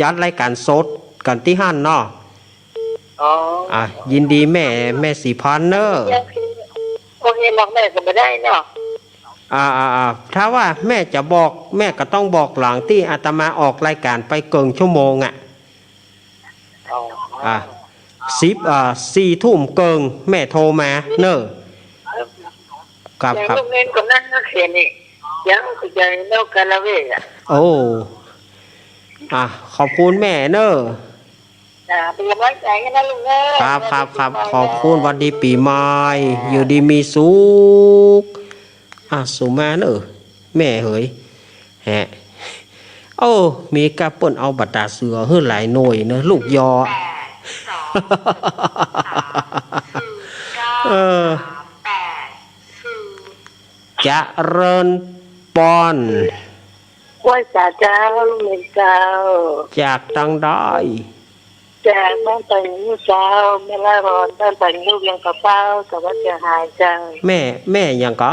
จัดรายการสดกั๋นตี้หั้นเนาะ อ๋อ อ่ะ ยินดีแม่ แม่ศรีพรเน่อ โอเค บอกแม่ก็บ่ได้เนาะ อ่า อ่า อ่า ถ้าว่าแม่จะบอก แม่ก็ต้องบอกหลังตี้อาตมาออกรายการไปเกิ่งชั่วโมงอ่ะ อ๋อ อ่ะ สิบ อ่า สี่ทุ่มเกิ่งแม่โทรมาเน่อ ครับ ครับ ลูกเล่นก็นั่งเขียนนี่ ยังก็ใจนอกกาละเวกอ่ะ โอ้ อ่ะ ขอบคุณแม่เน่อ จ้ะ เป็นกำลังใจให้นะลูกเอ้ย ครับ ครับ ครับ ขอบคุณ หวัดดีปี๋ใหม่ อยู่ดีมีสุข อ่ะ สุมาเน่อ แม่เหย แฮะ โอ้ มีก้าเปิ้นเอาบัตรต๋าเสือหื้อหลายหน่วยเนอะ ลูกยอ เออ เจริญปอน ไหว้สาเจ้า ลูกเนนเจ้า จากตางใด จากบ้านป่างิ้วเจ้า แม่ล่าพร บ้านป่างิ้ว เวียงป่าเป้า จังหวัดเจียงฮายเจ้า แม่ แม่หยังก่อ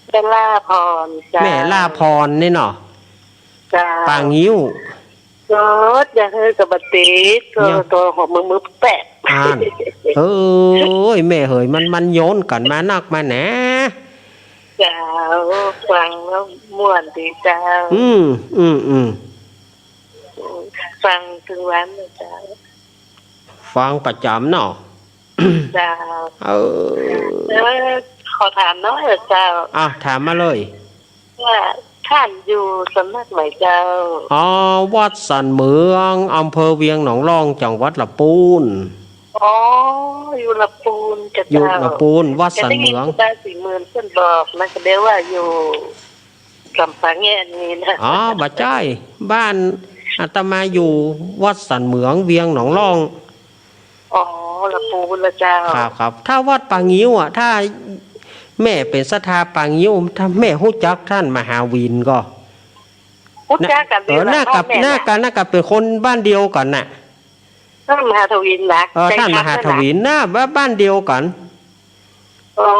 แม่ล่าพรเจ้า แม่ล่าพรนี่เนาะ เจ้า ป่างิ้ว โสด อย่าหื้อสะบัดติด ก็ ยัง ตัวหอมมือมือแปะ อ่าน เอ้ย แม่เหย มัน มันโยนกั๋นมานักมาหนา เจ้า ฟังแล้วม่วนดีเจ้า อืม อืม อืม ฟังตึงวันเลยเจ้า ฟังประจ๋ำเนาะ เจ้า เออ เออ ขอถามหน่อยเจ้า อ่ะ ถามมาเลย ว่าต้านอยู่สำนักไหนเจ้า อ๋อ วัดสันเหมือง อำเภอเวียงหนองล่อง จังหวัดละปูน อ๋อ อยู่ละปูนเจ้า อยู่ละปูน วัดสันเหมือง แต่ได้ยินคุณตาศรีหมื่นเปิ้นบอกนะ ก็เดียวว่าอยู่ กำปาแง่นนี่นะ อ๋อ บ่ใจ้ บ้านอาตมาอยู่วัดสันเหมือง เวียงหนองล่อง อ๋อ ละปูนละเจ้า ครับ ครับ ถ้าวัดป่างิ้วอะ ถ้าแม่เป๋นศรัทธาป่างิ้ว ถ้าแม่ฮู้จักต้านมหาวินก่อ ฮู้จักกั๋น เออ ดี น่ากับ น่ากับ น่ากับเป๋นคนบ้านเดียวกั๋นน่ะ ต้านมหาทวินนะ เออ ต้านมหาทวินน่ะ บ้าน บ้านเดียวกั๋น โอ้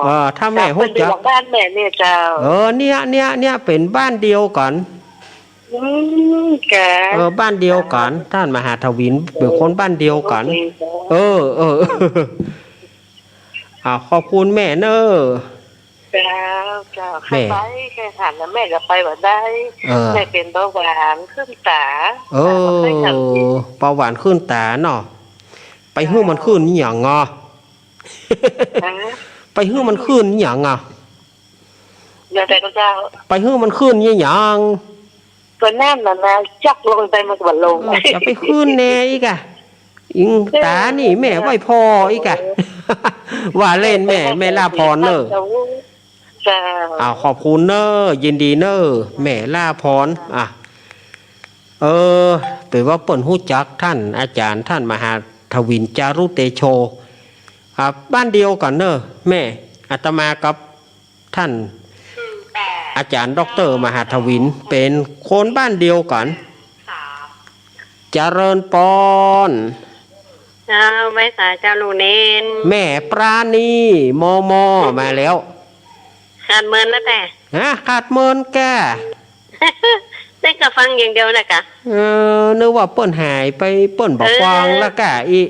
เออ ถ้าแม่ฮู้จัก เปิ้นอยู่บ้านแม่เนี่ยเจ้า เออ เนี่ย เนี่ย เนี่ย เป๋นบ้านเดียวกั๋น อืม จ้ะ เออ บ้านเดียวกั๋น ต้านมหาทวิน เป๋นคนบ้านเดียวกั๋น โอเคเจ้า เออ เออ อ่า ขอบคุณแม่เน่อ เจ้า เจ้า แม่ ใค่ไป ใค่หันนะ แม่ก็ไปบ่ได้ เออ แม่เป๋นเบาหวานขึ้นต๋า เออ ต๋าบ่ใค่หันดี เบาหวานขึ้นต๋าเนาะ ไปหื้อมันขึ้นอะหยังอ่ะ ฮะ ไปหื้อมันขึ้นอะหยังอ่ะ อย่างใดก็เจ้า ไปหื้อมันขึ้นอะหยัง ก็นั่นน่ะนะ จักลงไปมันก็บ่ลง เออ จะไปขึ้นแน่อีกอะ อิงต๋านี่แม่ไหว้ผ่ออีกอะ เออ ว่าเล่นแม่ แม่ลาภรณ์เน่อ เจ้า อ้าว ขอบคุณเน่อ ยินดีเน่อ แม่ลาภรณ์ อ่ะ เออ ถือว่าเปิ้นฮู้จักต้านอาจ๋ารย์ ต้านมหาทวิน จารุเตโช อ่ะ บ้านเดียวกั๋นเน่อแม่ อาตมากับต้านอาจ๋ารย์ด็อกเตอร์มหาทวิน เป๋นคนบ้านเดียวกั๋น เจริญปอน เจ้า ไหว้สาเจ้าลุงเณร แม่ปราณี มม มาแล้ว ขาดเมินแล้วแต๊ ฮะ ขาดเมินแก่ ได้ก็ฟังอย่างเดียวนะกะ เออ นึกว่าเปิ้นหายไป เปิ้นบ่ฟังแล้วกะอี้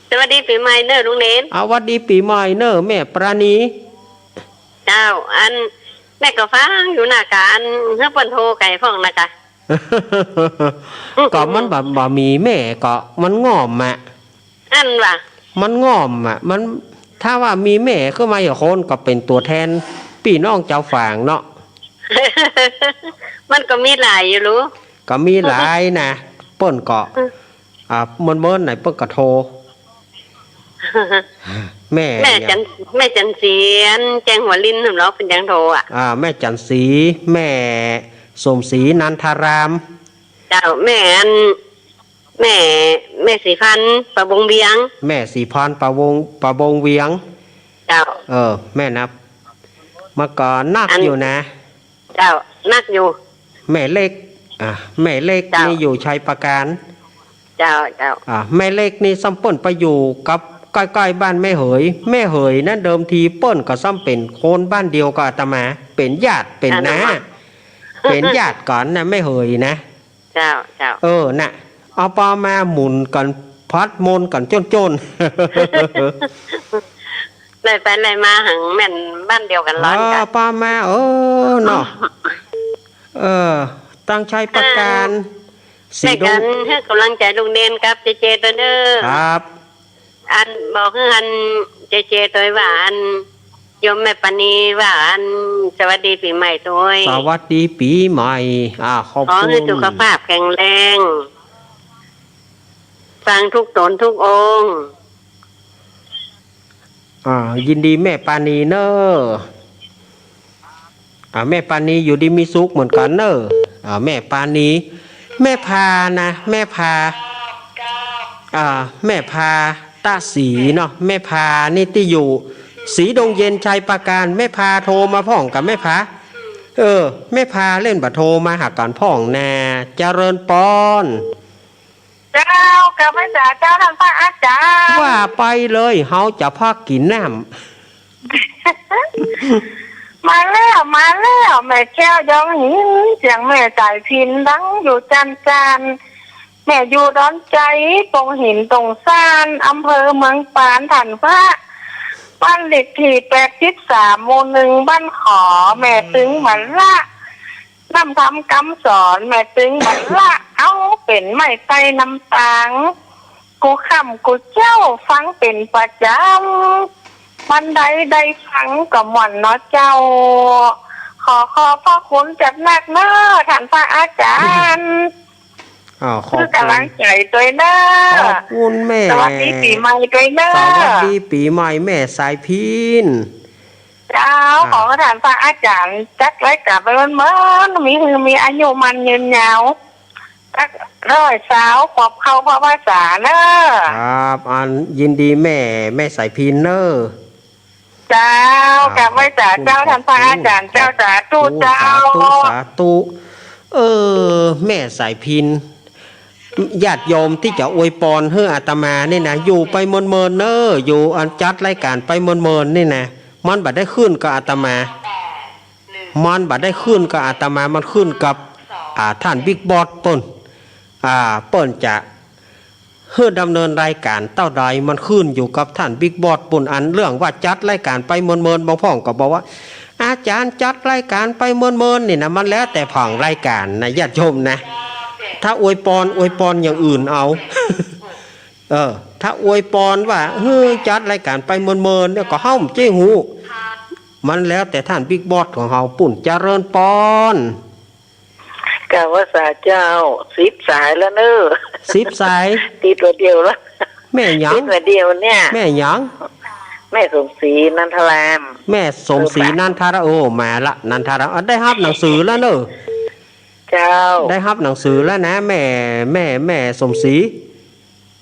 สวัสดีปี๋ใหม่เน่อลุงเณร อ่า หวัดดีปี๋ใหม่เน่อแม่ปราณี เจ้า อัน แม่ก็ฟังอยู่นะกะ อัน หื้อเปิ้นโทรไกพ่องนะกะ ก็มันบ่ บ่มีแม่ก็มันง่อมอะ อั้นวะ มันง่อมอะ มัน ถ้าว่ามีแม่ขึ้นมาอีกคนก็เป๋นตั๋วแทนปี้น้องจาวฝางเนาะ มันก็มีหลายอยู่ลูก ก็มีหลายนะ เปิ้นก็ อืม อ่า เมินๆ ไหนเปิ้นก็โทร แม่ แม่จัน แม่จันทร์ศรี อันแจ้งหัวลินหั้นเหรอ เปิ้นยังโทรอะ อ่า แม่จันทร์ศรี แม่สมศรี นันทาราม เจ้า แม่อัน แม่ แม่ศรีพันธุ์ ประวงเวียง แม่ศรีพันธุ์ ประวง ประวงเวียง เจ้า เออ แม่นับ เมื่อก่อนนัก อัน อยู่นะ เจ้า นักอยู่ แม่เล็ก อ่ะ แม่เล็ก เจ้า นี่อยู่ชัยปราการ เจ้า เจ้า อ่ะ แม่เล็กนี่ซ้ำเปิ้นไปอยู่กับใก้ๆ บ้านแม่เหย แม่เหยนั้นเดิมทีเปิ้นก็ซ้ำเป๋นคนบ้านเดียวกับอาตมา เป๋นญาติ เป๋นน้า อันนั้นวะ เป๋นญาติกั๋นนะ แม่เหยนะ เจ้า เจ้า เออ น่ะ เอาปอมาหมุนกั๋น พัดมนกั๋นจ้นๆ เลยไปเลยมาหังแม่นบ้านเดียวกั๋นร้อนกั๋น เออ ปอมา เออ เนาะ เออ ตังชัยปราการ อ่า สีดง แม่กั๋นหื้อก๋ำลังใจ๋ลุงเณรกับเจเจตวยเน่อ ครับ อันบอกหื้ออันเจเจตวยว่าอันโยมแม่ปานีว่าอันสวัสดีปี๋ใหม่ตวย สวัสดีปี๋ใหม่ อ่า ขอบคุณ ขอหื้อสุขภาพแข็งแรง ฟังทุกต๋นทุกองค์ อ่า ยินดีแม่ปานีเน่อ อ่า แม่ปานีอยู่ดีมีสุขเหมือนกั๋นเน่อ อ่า แม่ปานี แม่พานะ แม่พา อ่า แม่พาตะศรีเนาะ แม่พานี่ตี้อยู่สีดงเย็นชัยปราการ แม่พาโทรมาพ่องกับแม่พา เออ แม่พาเล่นบ่โทรมาหากั๋นพ่องนา เจริญปอน เจ้า กราบไหว้สาเจ้าต้านพระอาจ๋ารย์ ว่าไปเลย เฮาจะพากิ๋นน้ำ มาแล้ว มาแล้ว แม่แก้วยองหิน เสียงแม่สายพิณ ดังอยู่จันจาน แม่อยู่ดอนใจ๋ ปงหินตงซาน อำเภอเมืองปาน ต้านพระ บ้านเลขตี้แปดสิบสาม หมู่หนึ่ง บ้านขอ แม่ตึงมาละ นำธรรมกำสอน แม่ตึงมาละ เอาเป๋นไม้ไต้น้ำตาง กู้ค่ำกู้เจ๊าฟังเป๋นประจ๋ำ วันใดได้ฟังก็ม่วนเนาะเจ้า ขอขอบพระคุณจัดหนักเน่อต้านพระอาจ๋ารย์ อ้าว ขอบคุณ หื้อก๋ำลังใจ๋ตวยเน่อ ขอบคุณแม่ สวัสดีปี๋ใหม่ตวยเน่อ สวัสดีปี๋ใหม่แม่สายพิณ เจ้า อ่า ขอต้านพระอาจ๋ารย์จัดรายก๋านไปเมินๆ มีหื้อมีอายุมั่นยืนยาว สักร้อยซาวขวบเข้าพรรษาเน่อ ครับ อันยินดีแม่ แม่สายพิณเน่อ เจ้า ครับ กราบไหว้สาเจ้า ขอบคุณ ต้านพระอาจ๋ารย์เจ้า สาธุเจ้า สาธุ สาธุ เออ แม่สายพิณ ญาติโยมตี้จะอวยปอนหื้ออาตมานี่นะ อยู่ไปเมินๆ เน่อ อยู่อันจัดรายก๋านไปเมินๆ นี่นะ มันบ่ได้ขึ้นกับอาตมา มันบ่ได้ขึ้นกับอาตมา มันขึ้นกับ อ่า ต้านบิ๊กบอสเปิ้น อ่า เปิ้นจะ หื้อดำเนินรายก๋านเต้าใด มันขึ้นอยู่กับต้านบิ๊กบอสปู้น อันเรื่องว่าจัดรายก๋านไปเมินๆ บางพ่องก็บอกว่า อาจ๋ารย์จัดรายก๋านไปเมินๆ นี่นะ มันแล้วแต่ผ่างรายก๋านนะ ญาติโยมนะ ถ้าอวยปอน อวยปอนอย่างอื่นเอา เออ ถ้าอวยปอนว่า หื้อจัดรายก๋านไปเมินๆ เนี่ย ก็เฮาบ่ฮู้ มันแล้วแต่ต้านบิ๊กบอสของเฮาปู้น เจริญปอน กราบไหว้สาเจ้า สิบสายแล้วเน่อ สิบสาย ติดว่าเดียวแล้ว แม่หยัง ติดว่าเดียวเนี่ย แม่หยัง แม่สมศรีนันทราม แม่สมศรี เออ นันทราม โอ้ มาละ นันทราม อ่ะ ได้ฮับหนังสือแล้วเน่อ เจ้า ได้ฮับหนังสือแล้วนะ แม่ แม่ แม่สมศรี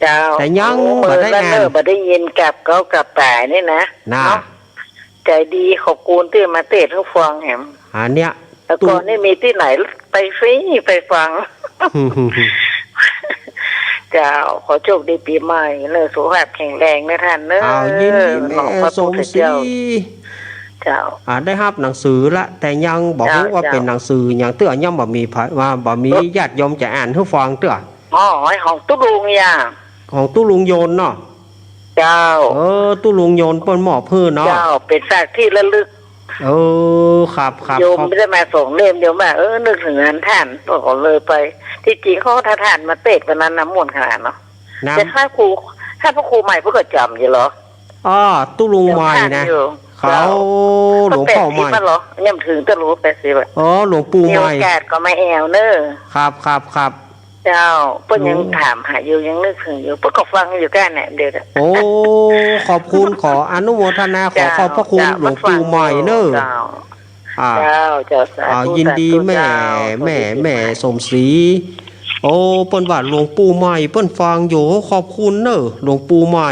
เจ้า แต่ยัง โอ้ บ่ได้อ่าน เออ บ่ได้ยินกับเขากับป๋ายนี่นะ น่ะ เนาะ ใจ๋ดี ขอบคุณตี้มาเตสน์หื้อฟังแหม อันเนี้ย แต่ก่อนนี่มีตี้ไหนไปฟรีไปฟัง เจ้า ขอโชคดีปี๋ใหม่เน่อ สุขภาพแข็งแรงนะต้านเน่อ อ้าว ยินดีแม่สมศรี เจ้า อ่า ได้ฮับหนังสือละ แต่ยังบ่ฮู้ว่าเป๋นหนังสือหยังเตื้อ ยังบ่มีใผ ว่าบ่มีญาติโยมจะอ่านหื้อฟังเตื้อ อ๋อ ของตุ๊ลุงอย่าง ของตุ๊ลุงโยนเนาะ เจ้า เออ ตุ๊ลุงโยนเปิ้นมอบหื้อเนาะ เจ้า เป๋นซากตี้ระลึก เออ ครับ ครับ โยมได้มาสองเล่ม โยมว่า เออ นึกเถิงอันต้าน ก็เลยไป ตี้จริงเขา ถ้าต้านมาเตสน์วันนั้นนะ ม่วนขนาดเนาะ นะ แต่ถ้าครู ถ้าพระครูใหม่เปิ้นก็จ๋ำอยู่เหรอ อ้อ ตุ๊ลุงใหม่นะ เจ้า เขา หลวงพ่อใหม่ แปดสิบแล้วเหรอ ยังบ่เถิง จะฮู้ แปดสิบอะ อ๋อ หลวงปู่ใหม่ มีโอกาสก็มาแอ่วเน่อ ครับ ครับ ครับ เจ้า เปิ้นยัง โอ้ ถามหาอยู่ ยังนึกเถิงอยู่ เปิ้นก็ฟังอยู่ก้าเนี่ย เดี๋ยว โอ้ ขอบคุณ ขออนุโมทนา ขอขอบพระคุณ เจ้า หลวงปู่ใหม่เน่อ เจ้า อ่า เจ้า เจ้า สาธุ อ่า ยินดี สาธุ แม่ เจ้า แม่ สวัสดีปี๋ใหม่ แม่สมศรี โอ้ เปิ้นว่าหลวงปู่ใหม่ เปิ้นฟังอยู่ ขอบคุณเน่อ หลวงปู่ใหม่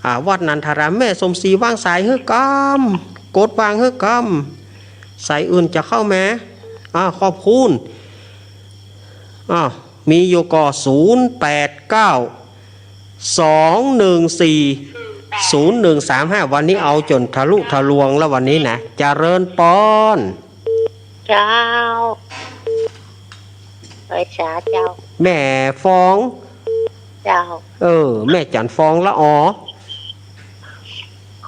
อ่า วัดนันทาราม แม่สมศรีวางสายหื้อกำ กดวางหื้อกำ สายอื่นจะเข้ามา อ่า ขอบคุณ อ่า มีอยู่ก่อ ศูนย์แปดเก้า สองหนึ่งสี่ ศูนย์หนึ่งสามห้า วันนี้เอาจ๋นทะลุทะลวงแล้ววันนี้นะ เจริญปอน เจ้า ไหว้สาเจ้า แม่ฟอง เจ้า เออ แม่จั๋นฟองละออ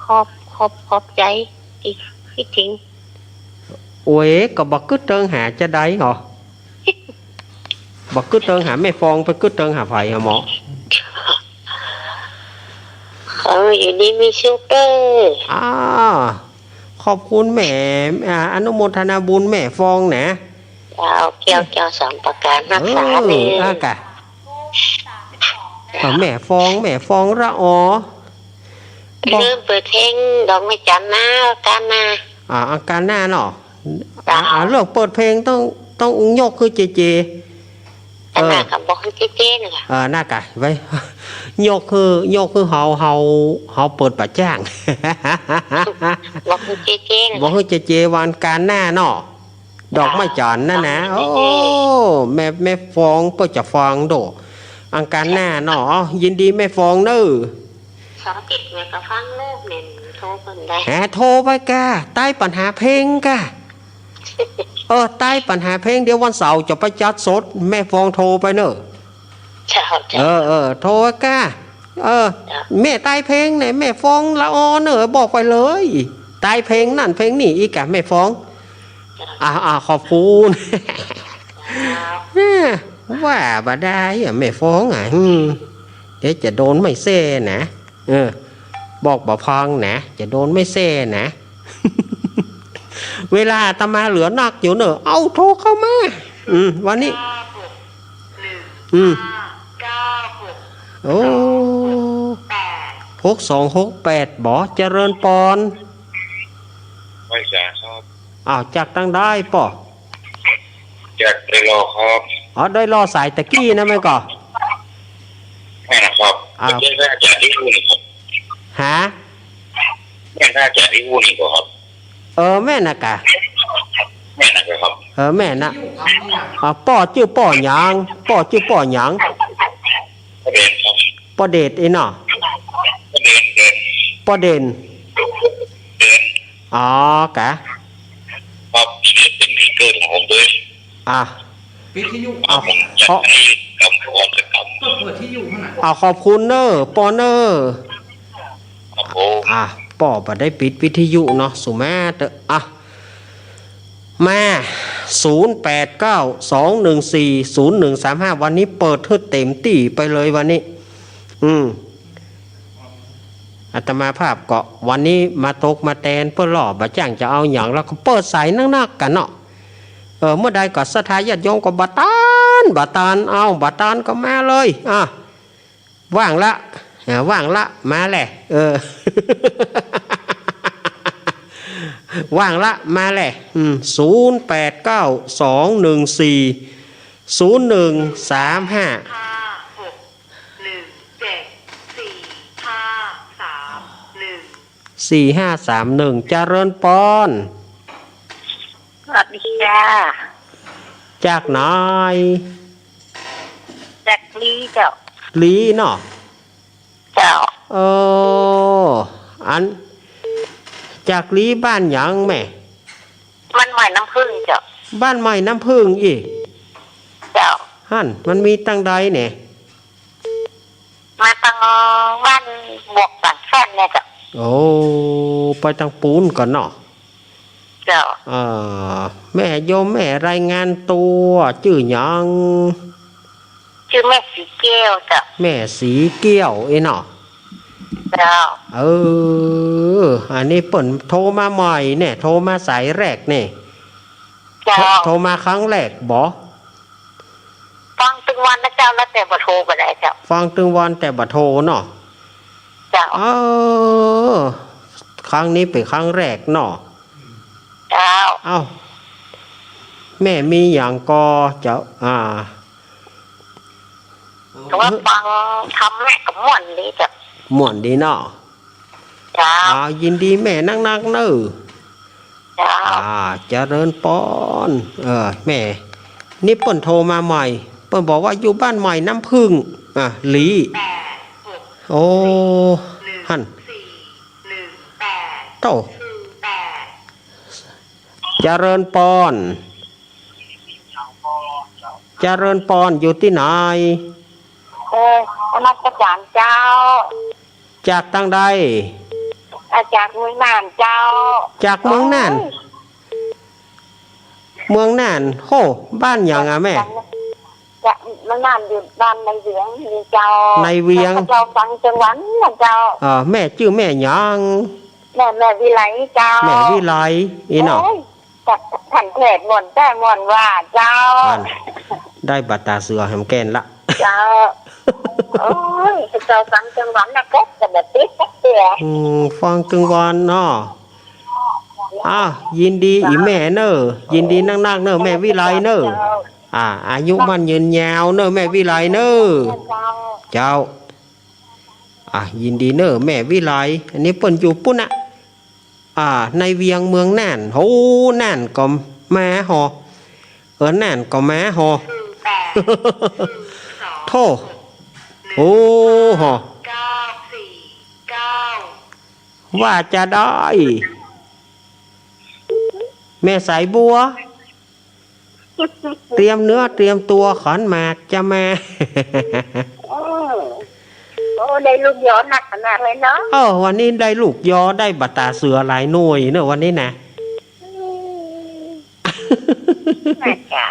ขอบ ขอบ ขอบใจ๋ ตี้ ตี้ถิง โอ้ย ก็บ่กึ๊ดเติงหาจะใดเหรอ บ่กึ๊ดเติงหาแม่ฟอง ไปกึ๊ดเติงหาใผอะหมอ ขออยู่ดีมีสุขเน่อ อ่า ขอบคุณแม่ อ่า อนุโมทนาบุญแม่ฟองนะ เจ้า แก้ว แก้วสองประการ ฮักษา เออ เน่อ อ่ะกะ อ่ะ แม่ฟอง แม่ฟองละออ บ่ ลืมเปิดเพลงดอกไม้จันทร์นะ อังคารหน้า อ่า อังคารหน้าเนาะ เจ้า อ่า อ่า เรื่องเปิดเพลงต้อง ต้องยกหื้อเจเจ อันนั้น เออ ก็บอกหื้อเจเจนี่ล่ะ เออ น่ากะ ไว้ ยกหื้อ ยกหื้อเฮา เฮา เฮาเปิดบ่จ้าง บอกหื้อเจเจนี่ล่ะ บอกหื้อเจเจ วันอังคารหน้าเนาะ ดอกไม้จันทร์นั่นนะ เจ้า โอ้ แม่ แม่ฟองเปิ้นจะฟังโด อังคารหน้าเนาะ ยินดีแม่ฟองเน่อ เสาร์อาทิตย์แม่ก็ฟังลูกเนี่ย โทรเปิ้นได้ แหม โทรไปก้า ใต้ปัญหาเพลงก้า เออ ใต้ปัญหาเพลง เดี๋ยววันเสาร์จะไปจัดสด แม่ฟองโทรไปเน่อ เจ้า เจ้า เออ เออ โทรไปก้า เออ เจ้า แม่ใต้เพลงเนี่ย แม่ฟองละออเน่อ บอกไปเลย ใต้เพลงนั่นเพลงนี่อีกอะ แม่ฟอง เจ้า อ่า อ่า ขอบคุณ เจ้า ว่าบ่ได้อะ แม่ฟองอะ อืม เดี๋ยวจะโดนไม้เส้นะ เออ บอกบ่ฟังนะ จะโดนไม้เส้นะ เวลาอาตมาเหลือนักอยู่เน่อ เอาโทรเข้ามา อืม วันนี้ อืม โอ้ หกสองหกแปด บ่ เจริญปอน ไหว้สาครับ อ้าว จากตางใดป้อ จากดอยหล่อครับ อ๋อ ดอยหล่อสายตะกี้นะแม่นก่อ แม่นนะครับ อ้าว ไม่ใช่ว่าจากที่นู่นครับ ฮะ แม่นน่าจะที่นู่นนี่ครับ เออ แม่นนะกะ แม่นนะครับ เออ แม่นนะ อ่า ป้อจื้อป้อหยัง ป้อจื้อป้อหยัง ป้อเด่นครับ ป้อเดชอีเนาะ ป้อเด่น เด่น ป้อเด่น เด่น อ๋อกะ ครับ ทีนี้เป็นที่เกิดของผมด้วย อ่ะ วิทยุ อ่ะ ผมจะ เพราะ ให้กำกวมสักกำ เปิด เปิดที่อยู่ข้างหลัง เอาขอบคุณเน่อ ป้อเน่อ ครับผม อ่ะ ป้อบ่ได้ปิดวิทยุเนาะ สุมาเต๊อะ อ่ะ มา ศูนย์แปดเก้า สองหนึ่งสี่ ศูนย์หนึ่งสามห้า วันนี้เปิดหื้อเต๋มตี้ไปเลยวันนี้ อืม อาตมาภาพก็วันนี้มาตกมาแตนเปิ้นลอ บ่จ้างจะเอาหยัง แล้วก็เปิดสายนักๆ กั๋นเนาะ เออ เมื่อใดก็ศรัทธาญาติโยมก็บ่ตัน บ่ตัน เอา บ่ตันก็มาเลย อ่ะ ว่างละ อ่า ว่างละ มาแหละ เออ ว่างละ มาแหละ อืม ศูนย์แปดเก้า สองหนึ่งสี่ ศูนย์หนึ่งสามห้า ห้า หก หนึ่ง เจ็ด สี่ ห้า สาม หนึ่ง สี่ห้าสามหนึ่ง เจริญปอน สวัสดีจ้า จากไหน จากลี้เจ้า ลี้เนาะ เจ้า เออ อัน จากลี้บ้านหยังแม่ บ้านใหม่น้ำผึ้งเจ้า บ้านใหม่น้ำผึ้งอี้ เจ้า หั้น มันมีตังใดเนี่ย มาตังบ้านบวกสันแฟนเนี่ยเจ้า โอ้ ไปตังปู๊นก่อนเนาะ เจ้า เอ่อ แม่โยมแม่รายงานตั๋ว จื้อหยัง จื้อแม่ศรีแก้วเจ้า แม่ศรีแก้วอี้เนาะ เจ้า เออ อันนี้เปิ้นโทรมาใหม่เนี่ย โทรมาสายแรกเนี่ย เจ้า โทร โทรมาครั้งแรกบ่ ฟังตึงวันนะเจ้า แล้วแต่บ่โทรก็ได้เจ้า ฟังตึงวันแต่บ่โทรเนาะ เจ้า เออ ครั้งนี้เป๋นครั้งแรกเนาะ เจ้า เอ้า แม่มีหยังก่อเจ้า อ่า แต่ว่าฟังธรรมะก็ม่วนดีเจ้า ม่วนดีเนาะ เจ้า อ่า ยินดีแม่นักๆ เน่อ เจ้า อ่า เจริญปอน เออ แม่ นี่เปิ้นโทรมาใหม่ เปิ้นบอกว่าอยู่บ้านใหม่น้ำผึ้ง อ่ะ ลี้ แปด หก โอ้ สี่ หั้น หนึ่ง สี่ หนึ่ง แปด โต้ หนึ่ง แปด เจริญปอน เจริญปอน อยู่ตี้ไหน เออ นมัสการเจ้า จากตังใด อ่า จากเมืองน่านเจ้า จากเมืองน่าน โอ้ย เมืองน่าน โห บ้านหยังอะแม่ จากเมืองน่านอยู่บ้านในเวียงนี่เจ้า ในเวียง ข้าพเจ้าฟังจังหวัดน่ะเจ้า เออ แม่จื้อแม่หยัง แม่ แม่วิไลเจ้า แม่วิไล อี้เนาะ โอ้ย ท่านเทศน์ม่วนแต๊ม่วนว่าเจ้า อั้น ได้บ่าต๋าเสือแหมแก่นละ เจ้า โอ้ย เจ้าฟังตึงวันนะ ก็จะบ่ติดสักเตื้อ อืม ฟังตึงวันเนาะ อ้าว ยินดีอี่แม่เน่อ ยินดีนักๆ เน่อ แม่วิไลเน่อ เจ้า อ่า อายุมั่นยืนยาวเน่อ แม่วิไลเน่อ เจ้า เจ้า อ่ะ ยินดีเน่อ แม่วิไล อันนี้เปิ้นอยู่ปู๊นน่ะ อ่า ในเวียงเมืองน่าน โห น่านก็มาฮอ เออ น่านก็มาฮอ โธ่ โอ้ ฮอ ว่าจะได้ แม่สายบัว เตรียมเนื้อเตรียมตั๋วขันหมากจะมา โอ้ โอ้ ได้ลูกยอนักขนาดเลยเนาะ เออ วันนี้ได้ลูกยอ ได้บ่าต๋าเสือหลายหน่วยเน่อวันนี้นะ อืม น่าจะ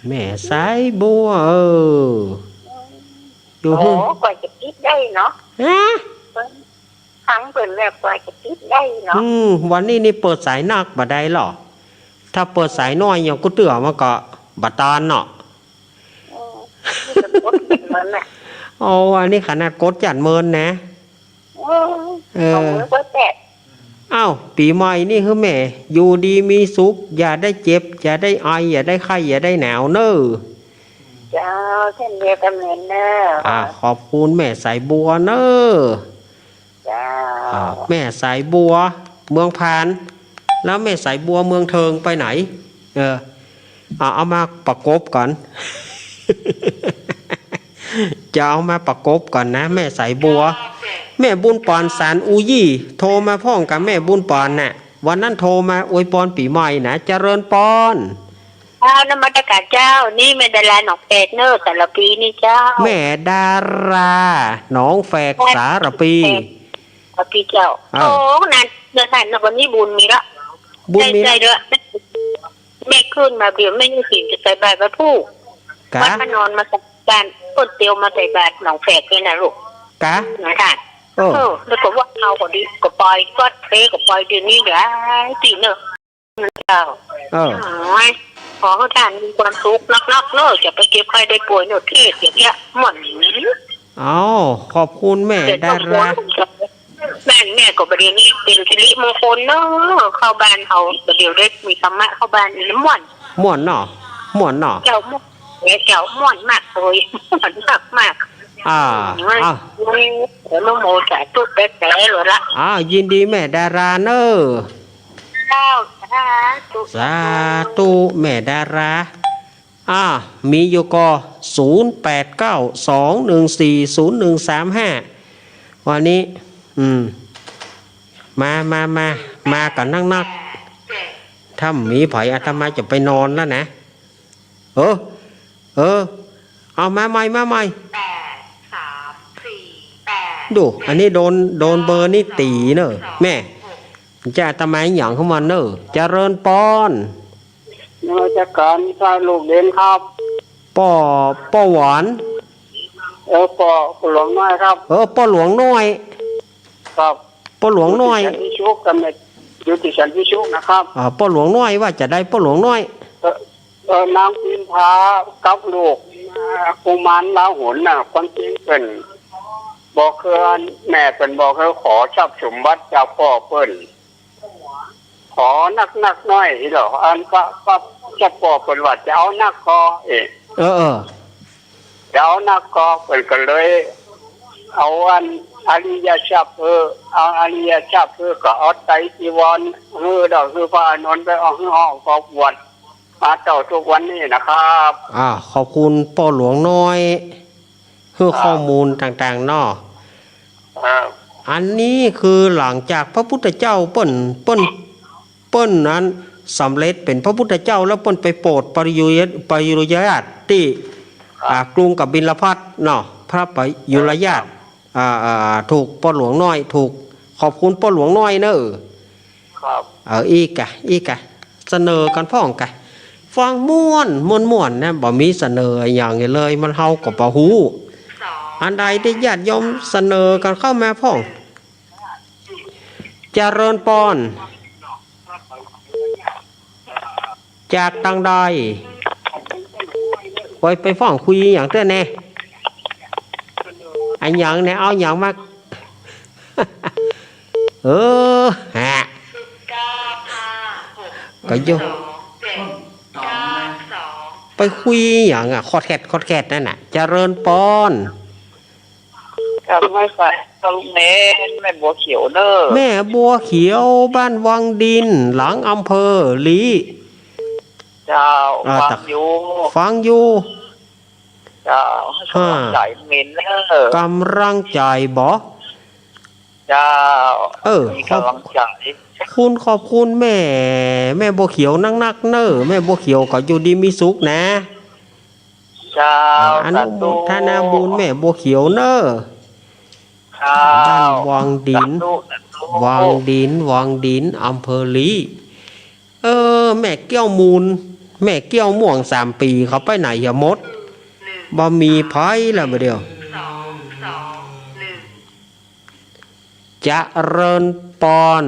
แม่สายบัว เออ อยู่ โอ้ หื้อ กว่าจะติดได้เนาะ ฮะ ฟังเปิ้นแล้วกว่าจะติดได้เนาะ อืม วันนี้นี่เปิดสายนักบ่ได้หรอ ถ้าเปิดสายน้อยอย่างกู้เตื้อมันก็บ่ตานเนาะ อืม นี่ก็กดเจ็ดหมื่นน่ะ โอ้ อันนี้ขนาดกดเจ็ดหมื่นนะ อืม เออ เอามือเปิดแปด อ้าว ปี๋ใหม่นี่หื้อแม่ อยู่ดีมีสุข อย่าได้เจ็บ อย่าได้ไอ อย่าได้ไข้ อย่าได้หนาวเน่อ เจ้า เช่นเดียวกันเหมือนเน่อ อ่า ขอบคุณแม่สายบัวเน่อ เจ้า อ่า แม่สายบัว เมืองพาน แล้วแม่สายบัวเมืองเทิงไปไหน เออ เอา เอามาประกบก่อน จะเอามาประกบก่อนนะ แม่สายบัว แม่บุญปอนสารอูยี่ โทรมาพร้อมกับแม่บุญปอนน่ะ วันนั้นโทรมาอวยปอนปี๋ใหม่นะ เจริญปอน เจ้า นมัสการเจ้า นี่แม่ดาราหนองแฝกเน่อ สารภีนี่เจ้า แม่ดาราหนองแฝก สารภี สารภีเจ้า อ้าว โอ้ นานเน่อ นานเน่อ วันนี้บุญมีละ บุญมีละ ใจ้ๆ เด้อ แม่ขึ้นมาเดี๋ยวแม่ยังสิจะใส่บาตรวันพูก กะ วันมานอนมาใส่บาตร เปิ้นเตียวมาใส่บาตรหนองแฝกเลยนะลูก กะ นะท่าน เออ เออ แล้วก็ว่าเอาก็ดี ก็ไป ก็เท ก็ไป เดี๋ยวนี้เดี๋ยว ตี้เน่อ เจ้า เออ โอ้ย ขอให้ท่านมีความสุขนักๆ เน่อ อย่าไปเจ็บไข้ได้ป่วยเน่อ เทศน์อย่างเนี้ย ม่วน เอ้า ขอบคุณแม่ดารา แม่น แม่ก็ประเดี๋ยวนี้เป็นสิริมงคลเน่อ เข้าบ้านเฮา ประเดี๋ยวได้มีธรรมะเข้าบ้านนี่ม่วน ม่วนเนาะ ม่วนเนาะ เจ้า ม่วน เนี่ย เจ้า ม่วนมากเลย ม่วนมากๆ อ่า โอ้ย อ่ะ โอ้ย อนุโมทนาสาธุแต๊ๆ เลยละ อ่า ยินดีแม่ดาราเน่อ เจ้า สาธุ สาธุ แม่ดารา อ่า มีอยู่ก่อ ศูนย์แปดเก้า สองหนึ่งสี่ ศูนย์หนึ่งสามห้า วันนี้ อืม มา มา มา มากั๋นนักๆ ถ้ามีใผอาตมาจะไปนอนแล้วนะ เออ เออ เอามาใหม่ มาใหม่ ดู อันนี้โดน โดนเบอร์นี้ตี๋เน่อ แม่ จะอาตมาหยังของมันเน่อ เจริญปอน นมัสการพระลูกเหลนครับ ป้อ ป้อหวาน เออ ป้อ ป้อหลวงน้อยครับ เออ ป้อหลวงน้อย ครับ ป้อหลวงน้อย อยู่ตี้สันติสุขกันเนี่ย อยู่ตี้สันติสุขนะครับ อ่า ป้อหลวงน้อยว่าจะใด ป้อหลวงน้อย เออ เออ นางพิมพากับลูก อ่า กุมารลาหุลน่ะ ความจริงเปิ้นบ่เคือ แม่เปิ้นบ่เคือขอทรัพย์สมบัติจากป้อเปิ้น ขอนักๆ น้อยอีหลอ อันก็ ก็จะป้อเปิ้นว่าจะเอานักก็ เอ๊ะ เออ เออ จะเอานักก็ เปิ้นก็เลย เอาอันอริยทรัพย์ เออ เอาอริยทรัพย์ เออ ก็เอาไตรจีวร เออ ดอก เออ พระอานนท์ไปเอา เออ เอาก็บวชมาเต้าทุกวันนี้นะครับ อ่า ขอบคุณป้อหลวงน้อย หื้อข้อมูลต่างๆ เนาะ ครับ อันนี้คือหลังจากพระพุทธเจ้าเปิ้น เปิ้น เปิ้นนั้นสำเร็จเป๋นพระพุทธเจ้าแล้วเปิ้นไปโปรดปริยุร ปริยุรญาติตี้ ครับ อ่า กรุงกบิลพัสดุ์เนาะ พระปริยุรญาติ ครับ อ่า อ่า ถูกป้อหลวงน้อย ถูก ขอบคุณป้อหลวงน้อยเน่อ ครับ เออ อี้กะ อี้กะ เสนอกั๋นพ่องกะ ฟังม่วน ม่วนๆ นะ บ่มีเสนอหยังเลย มันเฮาก็บ่ฮู้ อันใดตี้ญาติโยมเสนอกั๋นเข้ามาพ่อง เจริญปอน จากตางใด ไป ไปพ่องคุยหยังเตื้อแน่ อะหยังแน่ เอาหยังมา เออ ฮะ ก็โย ไปคุยหยังอะ คอดแคด คอดแคดนั่นน่ะ เจริญปอน ครับ ไม่ไป ครับ แม่ แม่บัวเขียวเน่อ แม่บัวเขียว บ้านวังดิน หลังอำเภอลี้ เจ้า อ่า ฟังอยู่ ฟังอยู่ เจ้า ให้กำลังใจ๋เม้นเน่อ กำลังใจ๋บ่ เจ้า เออ มีกำลังใจ๋ ขอบคุณ ขอบคุณแม่ แม่บัวเขียวนักๆ เน่อ แม่บัวเขียวก็อยู่ดีมีสุขนะ เจ้า อ่า อนุโมทนาบุญ สาธุ แม่บัวเขียวเน่อ เจ้า บ้านวังดิน สาธุ สาธุ วังดิน วังดิน อำเภอลี้ เออ แม่เกี้ยวมูล แม่เกี้ยวม่วงสามปี เขาไปไหนเหียหมด บ่มีใผแล้วบ่าเดี่ยว เจริญปอน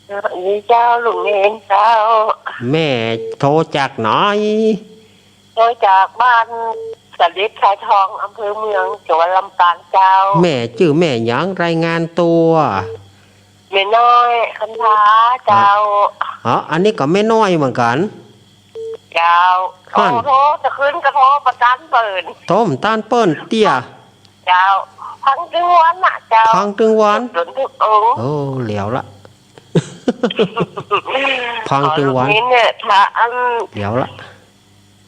สวัสดีเจ้า ลุงเณรเจ้า แม่โทรจากไหน โทรจากบ้านสะเด็ดทรายทอง อำเภอเมือง จังหวัดลำปางเจ้า แม่จื้อแม่หยัง รายงานตั๋ว แม่น้อยคำพาเจ้า อ๋อ อันนี้ก็แม่น้อยเหมือนกั๋น เจ้า หั้น โอ้ โทรตะคืนก็โทรบ่ตันเปิ้น โทรบ่ตันเปิ้นเตี้ย เจ้า ฟังตึงวันน่ะเจ้า ฟังตึงวัน จนทุกองค์ โอ้ แล้วละ ฟังตึงวัน ขอลูกนี้เนี่ย ถ้าอัน แล้วละ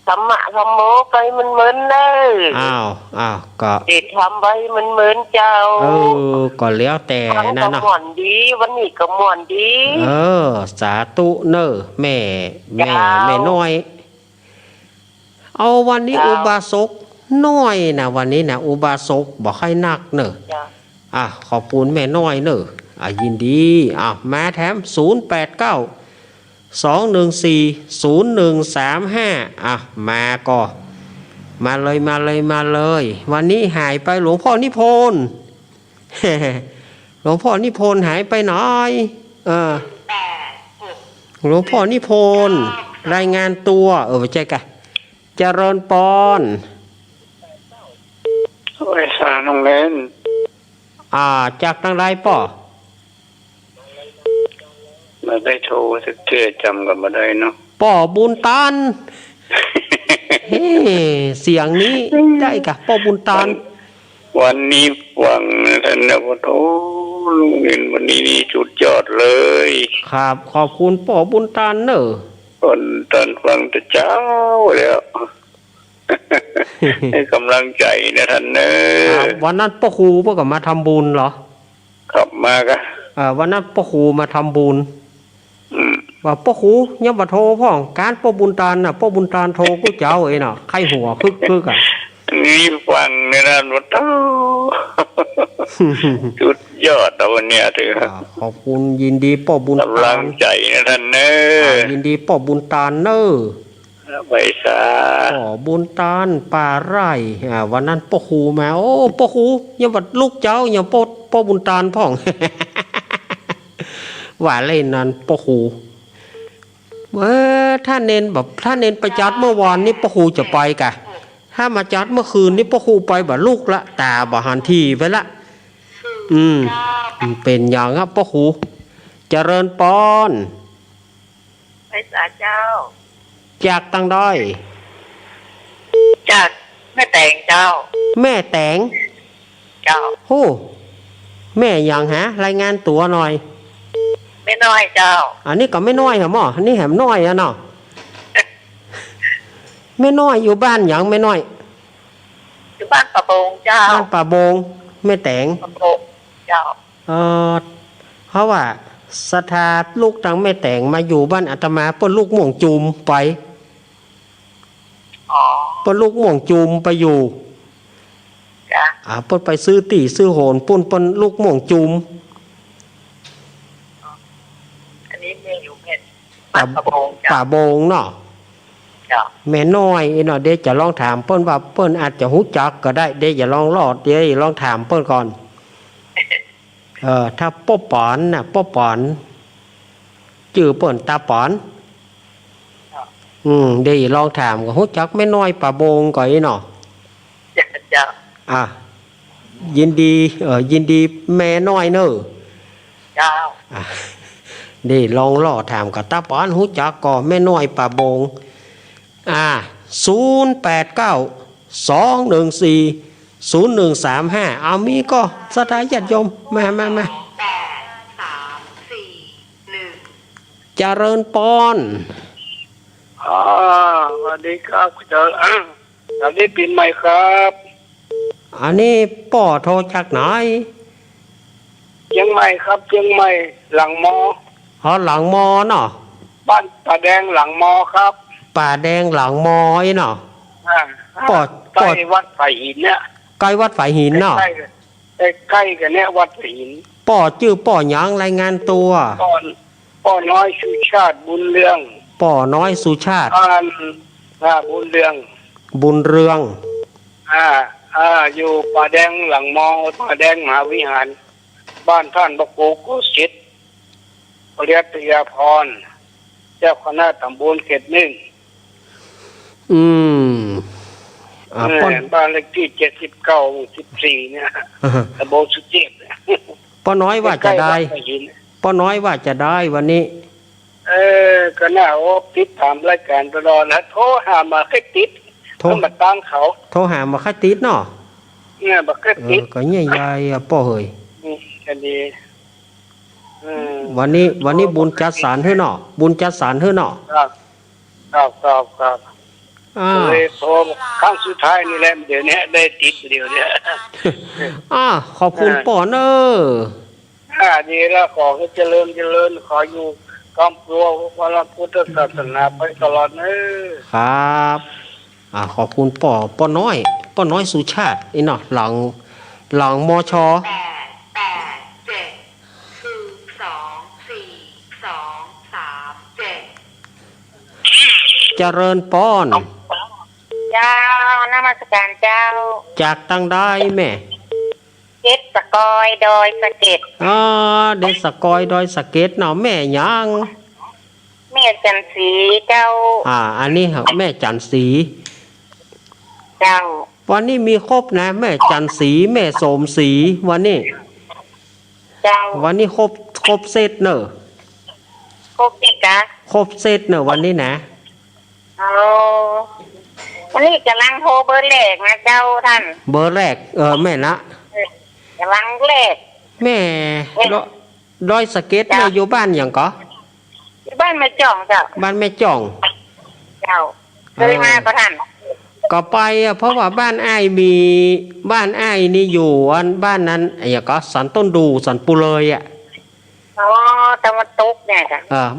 สัมมาสัมโมไปเมินๆ เน่อ อ้าว อ้าว ก็ เด็ดทำไว้เมินๆ เจ้า เออ ก็แล้วแต่นะเนาะ ฟังก็ม่วนดี วันนี้ก็ม่วนดี เออ สาธุเน่อ แม่ แม่ เจ้า แม่น้อย เอาวันนี้ เจ้า อุบาสกน้อยนะ วันนี้นะ อุบาสกบ่ใค่นักเน่อ เจ้า อ่ะ ขอบคุณแม่น้อยเน่อ อ่ะ ยินดี อ่ะ มาแถม ศูนย์แปดเก้า สองหนึ่งสี่ ศูนย์หนึ่งสามห้า อ่ะ มาก่อ มาเลย มาเลย มาเลย วันนี้หายไปหลวงพ่อนิพนธ์ หลวงพ่อนิพนธ์หายไปไหน เออ หลวงพ่อนิพนธ์ รายงานตัว เออ บ่ใจ้กะ เจริญปอน โอ้ย สาน้องเล่น อ่า จากตางใดป้อ บ่ได้โทรสักเทื่อ จ๋ำก็บ่ได้เนาะ ป้อบุญตาน เฮ้ เสียงนี้ได้กะ ป้อบุญตาน วัน วันนี้ฟังนะท่านนะ โอ้โห ลุงเด่นวันนี้นี่สุดยอดเลย ครับ ขอบคุณป้อบุญตานเน่อ ตอน ตอนฟังแต่เจ๊าแล้ว ให้กำลังใจ๋นะท่านเน่อ ครับ วันนั้นป้อครูเปิ้นก็มาทำบุญเหรอ ครับ มากะ เอ่อ วันนั้นป้อครูมาทำบุญ อืม ว่าป้อครูยังบ่โทรพ่อง ก๋านป้อบุญตานน่ะ ป้อบุญตานโทรกู้เจ๊าเองเนาะ ใค่หัวคึกๆ อ่ะ นี่ฟังในนั้นว่า โอ้ สุดยอดอะวันเนี้ย ถือ อ่า ขอบคุณ ยินดีป้อบุญตาน กำลังใจ๋นะท่านเน่อ อ่า ยินดีป้อบุญตานเน่อ ไปซะ ป้อบุญตาน ป่าไร่ อ่า วันนั้นป้อครูมา โอ้ ป้อครูยังบ่ลุกเจ๊า ยังป้อ ป้อบุญตานพ่อง ว่าเล่นนั้นป้อครู เออ ถ้าเณรแบบ ถ้าเณรไปจัดเมื่อวานนี่ป้อครูจะไปกะ ถ้ามาจัดเมื่อคืนนี่ป้อครูไปบ่ลุกละ ต๋าบ่หันทีไปละ อืม มันเป๋นหยังอะป้อครู เจริญปอน ไปสาเจ้า จากตางใด จากแม่แตงเจ้า แม่แตง เจ้า โอ้ แม่หยังหา รายงานตั๋วหน่อย แม่น้อยเจ้า อันนี้ก็แม่น้อยหาหม้อ อันนี้แหมน้อยอะเนาะ แม่น้อยอยู่บ้านหยังแม่น้อย อยู่บ้านป่าโบงเจ้า บ้านป่าโบง แม่แตง ป่าโบงเจ้า เอ่อ เพราะว่าศรัทธาลุกตางแม่แตงมาอยู่บ้านอาตมา เปิ้นลุกม่วงจูมไป อ๋อ เปิ้นลุกม่วงจูมไปอยู่ จ้ะ อ่า เปิ้นไปซื้อตี้ซื้อโหนปุ้น เปิ้นลุกม่วงจูม อันนี้แม่อยู่แม่ ป่า ป่าโบงเจ้า ป่าโบงเนาะ เจ้า แม่น้อยเนาะ เดี๋ยวจะลองถามเปิ้นว่าเปิ้นอาจจะฮู้จักก็ได้ เดี๋ยวจะลองลอด เดี๋ยวจะลองถามเปิ้นก่อน เออ ถ้าป้อป๋อนน่ะ ป้อป๋อน จื้อเปิ้นต๋าป๋อน อืม เดี๋ยวลองถามก่อน ฮู้จักแม่น้อยป่าโบงก่ออี้เนาะ เจ้า อ่ะ ยินดี เอ่อ ยินดีแม่น้อยเน่อ เจ้า อ่ะ เดี๋ยวลองลอดถามก่อต๋าป๋อน ฮู้จักก่อแม่น้อยป่าโบง อ่า ศูนย์แปดเก้า สองหนึ่งสี่ ศูนย์หนึ่งสามห้า เอามีก่อ ศรัทธาญาติโยม มา มา มา เจริญปอน อ่า สวัสดีครับ เจริญ สวัสดีปี๋ใหม่ครับ อันนี้ป้อโทรจากไหน เจียงใหม่ครับ เจียงใหม่ หลังมอ อ๋อ หลังมอเนาะ บ้านป่าแดงหลังมอครับ ป่าแดงหลังมออี้เนาะ อ่า ป้อ ใกล้ ป้อ วัดฝายหินเนี่ย ใกล้วัดฝายหินเนาะ ใกล้ๆ ใกล้ๆ กั๋นเนี่ย วัดฝายหิน ป้อจื้อป้อหยัง รายงานตั๋ว ป้อ ป้อน้อยสุชาติบุญเรือง ป้อน้อยสุชาติ อ่า อ่า บุญเรือง บุญเรือง อ่า อ่า อยู่ป่าแดงหลังมอ ป่าแดงมหาวิหาร บ้านต้านพระครูโกสิทธิ์ ปริยัตยาภรณ์ เจ้าคณะต๋ำบลเขตหนึ่ง อืม อ่า เออ ป้อ บ้านเลขตี้เจ็ดสิบเก้า หมู่สิบสี่เนี่ย อ่าฮะ ต๋ำบลสุเจต ป้อน้อยว่าจะได้ ใกล้ๆ วัดฝายหิน ป้อน้อยว่าจะได้วันนี้ เออ ก็น่า โอ้ ติดต๋ามรายก๋านตลอดนะ โทรหาบ่ใค่ติด โทร ก็มาตั้งเขา โทรหาบ่ใค่ติดเนาะ เนี่ย บ่ใค่ติด เออ ก็เยียะยายอะป้อเหย อืม ก็ดี อืม วันนี้ วันนี้บุญจัดสรรหื้อเนาะ บุญจัดสรรหื้อเนาะ ครับ ครับ ครับ ครับ อ่า เลยโทรครั้งสุดท้ายนี่แหละ เดี๋ยวนี้ได้ติดเดี๋ยวนี้ อ่า ขอบคุณ อ่า ป้อเน่อ อ่า ดีแล้ว ขอหื้อเจริญ เจริญ ขออยู่ครอบครัวพระพุทธศาสนาไปตลอดเน่อ ครับ อ่า ขอบคุณป้อ ป้อน้อย ป้อน้อยสุชาติ นี่เนาะ หลัง หลัง มช แปด แปด เจ็ด หนึ่ง สอง สี่ สอง สาม เจ็ด เจริญปอน เจ้า นมัสการเจ้า จากตังใดแม่ เดชสะกอย ดอยสะเก็ด อ๋อ เดชสะกอย ดอยสะเก็ดเนาะ แม่หยัง แม่จันทร์ศรีเจ้า อ่า อันนี้เหรอ แม่จันทร์ศรี เจ้า วันนี้มีครบนะ แม่จันทร์ศรี แม่โสมศรี วันนี้ เจ้า วันนี้ครบ ครบเซตเนอะ ครบสิกะ ครบเซตเนอะ วันนี้นะ เอา วันนี้ก๋ำลังโทรเบอร์แรกนะเจ้าต้าน เบอร์แรก เออ แม่นะ เออ ก๋ำลังแรก แม่ เนี่ย ดอย ดอยสะเก็ด เจ้า แม่อยู่บ้านหยังก่อ อยู่บ้านแม่จ้องเจ้า บ้านแม่จ้อง เจ้า เออ เกยมาก่อต้าน ก็ไปอะ เพราะว่าบ้านอ้ายมี บ้านอ้ายนี่อยู่อันบ้านนั้น อะหยังก่อ สันต้นดู่ สันปูเลยอะ อ๋อ ตะวันตกเนี่ยจ้ะ เออ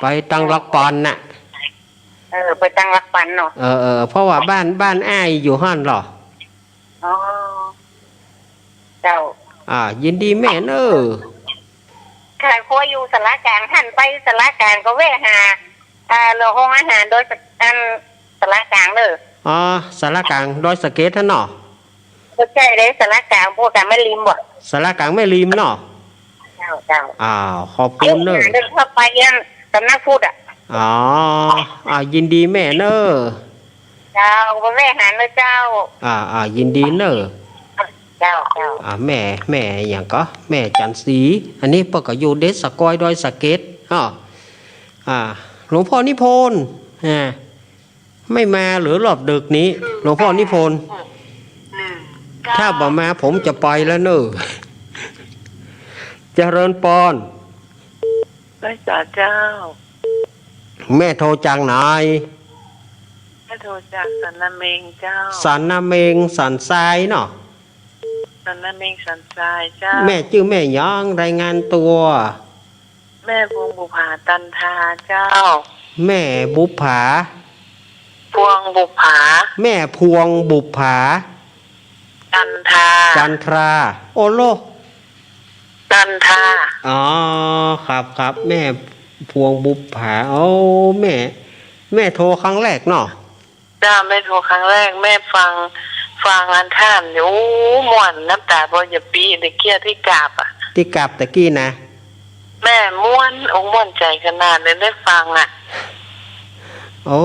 ไปตังหลักปันน่ะ เออ ไปตังหลักปันเนาะ เออ เออ เพราะว่าบ้าน บ้านอ้ายอยู่หั้นเหรอ อ๋อ เจ้า อ่า ยินดีแม่เนอะ ข้าครัวอยู่สารากลาง ต้านไปสารากลางก็แวะหา อ่า โฮงอาหารดอยสะ อัน สารากลางเนอะ อ๋อ สารากลาง ดอยสะเก็ดหั้นเนาะ บ่ใจ้เด้ สารากลาง พวกกลางแม่ริมบ่ สารากลางแม่ริมเนาะ เจ้า เจ้า อ้าว ขอบคุณเนอะ เอ้ย เดินเข้าไปยังสำนักพุทธอะ อ๋อ อ่า ยินดีแม่เนอะ เจ้า บ่แวะหาเนอะเจ้า อ่า อ่า ยินดีเนอะ เจ้า เจ้า อ่า แม่ แม่หยังก่อ แม่จันทร์ศรี อันนี้เปิ้นก็อยู่เดชสะกอย ดอยสะเก็ด อ้อ อ่า หลวงพ่อนิพนธ์ อ่า ไม่มาเหรอรอบดึกนี้ หลวงพ่อนิพนธ์ ถ้าบ่มาผมจะไปแล้วเนอะ เจริญปอน ไหว้สาเจ้า แม่โทรจากไหน แม่โทรจากสันนาเมงเจ้า สันนาเมง สันทรายเนาะ สันนาเมง สันทรายเจ้า แม่จื้อแม่หยัง รายงานตั๋ว แม่พวงบุปผา ตันทาเจ้า แม่บุปผา พวงบุปผา แม่พวงบุปผา ตันทา จันทรา โอโล ตันทา อ๋อ ครับ ครับ แม่พวงบุปผา โอ้ แม่ แม่โทรครั้งแรกเนาะ เจ้า แม่โทรครั้งแรก แม่ฟัง ฟังอันต้านอยู่ โอ้ ม่วน น้ำต๋าบ่อยากปี้ ตะเกียตี้กราบอะ ตี้กราบตะกี้นะ แม่ม่วนอกม่วนใจ๋ขนาดเลย ได้ฟังอะ โอ้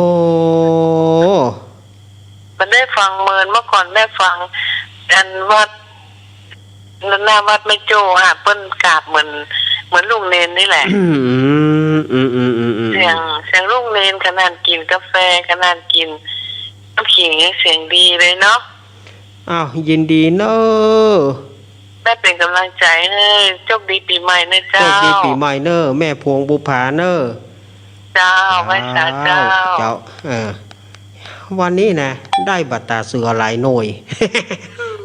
มันได้ฟังเมิน เมื่อก่อนแม่ฟัง อันวัด หน้าวัดแม่โจ้อะ เปิ้นกราบเหมือน เหมือนลูกเณรนี่แหละ อืม อืม อืม อืม อืม เสียง เสียงลูกเณรขนาดกิ๋นกาแฟ ขนาดกิ๋นน้ำขิงยังเสียงดีเลยเนาะ อ้าว ยินดีเนอะ แม่เป๋นก๋ำลังใจ๋หื้อ โชคดีปี๋ใหม่เนอะเจ้า โชคดีปี๋ใหม่เนอะ แม่พวงบุปผาเนอะ เจ้า ไหว้สาเจ้า เจ้า เออ วันนี้นะ ได้บ่าต๋าเสือหลายหน่วย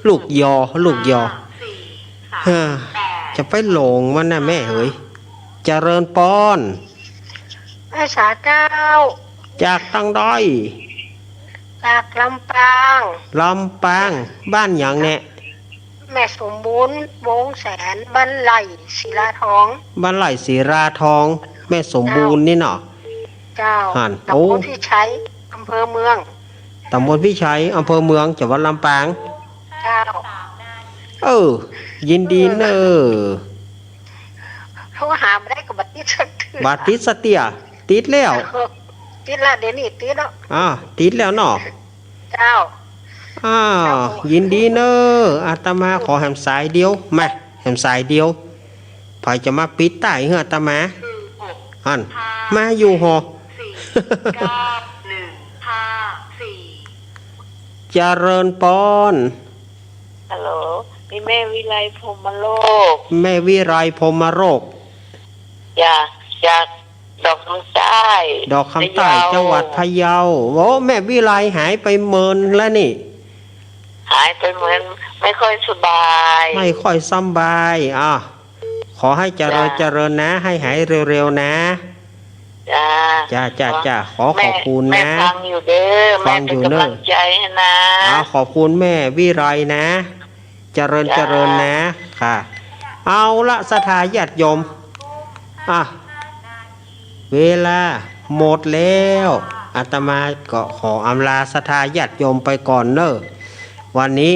ลูกยอ ลูกยอ เฮ้อ จะไปหลงมันนะแม่เหย เจริญปอน ไหว้สาเจ้า จากตังใด จากลำปาง ลำปาง บ้านหยังแน่ แม่สมบูรณ์ วงศ์แสน บ้านไร่ ศิลาทอง บ้านไร่ ศิลาทอง แม่สมบูรณ์นี่เนาะ เจ้า หั้น ตำบล โอ้ พิชัย อำเภอเมือง ตำบลพิชัย อำเภอเมือง จังหวัดลำปาง เจ้า เออ ยินดีเนอะ โทรหาบ่ได้ก็บ่ติดสักเทื่อ บ่ติดสักเตื้อ ติดแล้ว ติดแล้ว เดี๋ยวนี้ติดแล้ว อ่า ติดแล้วเนาะ เจ้า อ้าว ยินดีเนอะ อาตมาขอแหมสายเดียว มา แหมสายเดียว ใผจะมาปิดต้ายหื้ออาตมา หั้น มาอยู่หอ เจริญปอน ฮัลโหล นี่แม่วิไลพรหมโรจน์ แม่วิไลพรหมโรจน์ จ้ะ จากดอกคำใต้ ดอกคำใต้ พะเยา จังหวัดพะเยา โอ้ แม่วิไลหายไปเมินแล้วนี่ หายไปเมิน ไม่ค่อยสบาย ไม่ค่อยสบาย อ่ะ ขอให้เจริญ จ้ะ เจริญนะ ให้หายเร็วๆ นะ จ้า จ้า จ้า ขอ จ้า ขอขอบคุณนะ แม่ฟังอยู่เด้อ ฟังอยู่เนอะ แม่เป๋นก๋ำลังใจ๋หื้อนะ อ่า ขอบคุณแม่วิไลนะ เจริญ จ้า เจริญนะ ค่ะ เอาละ ศรัทธาญาติโยม อ่ะ เวลาหมดแล้ว อาตมาก็ขออำลาศรัทธาญาติโยมไปก่อนเน่อ วันนี้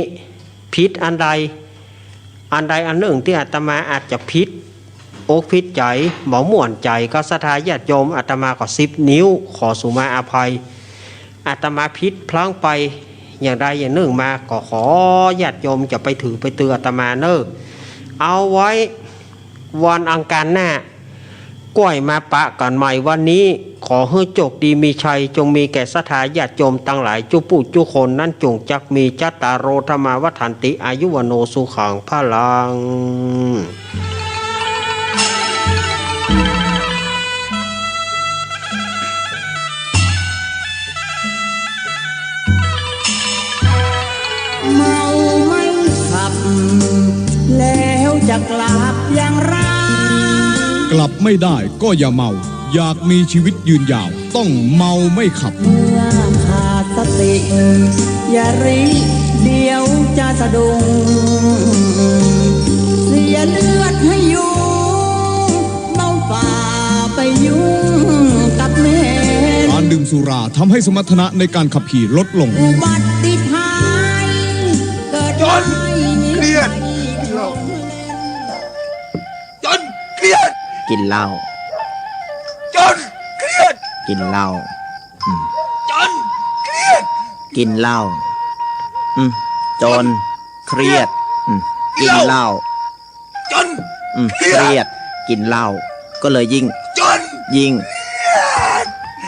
ผิดอันใด อันใดอันนึ่งตี้อาตมาอาจจะผิดอกผิดใจ๋ บ่ม่วนใจ๋กับศรัทธาญาติโยม อาตมาก็สิบนิ้ว ขอสุมาอภัย อาตมาผิดพลั้งไปอย่างใดอย่างนึ่งมา ก็ขอญาติโยมจะไปถือไปตืออาตมาเน่อ เอาไว้วันอังคารหน้า ก้อยมาปะกั๋นใหม่วันนี้ ขอหื้อโจคดีมีชัย จงมีแก่ศรัทธาญาติโยมตังหลายจุผู้จุคนนั้น จงจักมี จัตตาโร ธัมมา วัฑฒันติ อายุ วัณโณ สุขัง พลัง เมาไม่ขับ แล้วจะกลับอย่างไร กลับไม่ได้ก็อย่าเมา อยากมีชีวิตยืนยาว ต้องเมาไม่ขับ เมื่อขาดสติ อย่ารี เดี๋ยวจะสะดุ้ง เสียเลือดให้ยุง เมาฝ่าไปยุ่งกับแม่ การดื่มสุราทำให้สมรรถนะในการขับขี่ลดลง อุบัติภัยเกิด จนเครียด จนเครียด กินเหล้า จนเครียด กินเหล้า อืม จนเครียด กินเหล้า อืม จนเครียด อืม กินเหล้า จน อืม เครียด เครียด กินเหล้า ก็เลยยิ่ง จน ยิ่ง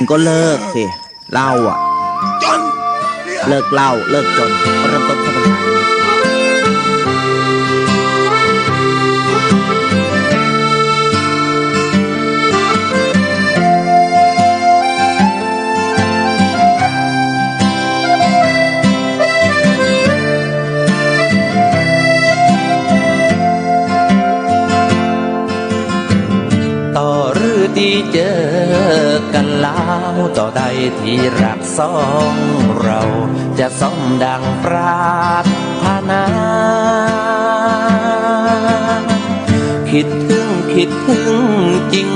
ก็เลิกสิ เหล้าอะ จน เลิกเหล้า เลิกจน ก็เริ่มต้นเข้าพรรษา ต่อรื้อตี้เจอกั๋นแล้ว ต่อใดตี้รักสองเฮา จะสมดังปรารถนา คิดเถิง คิดเถิงจริง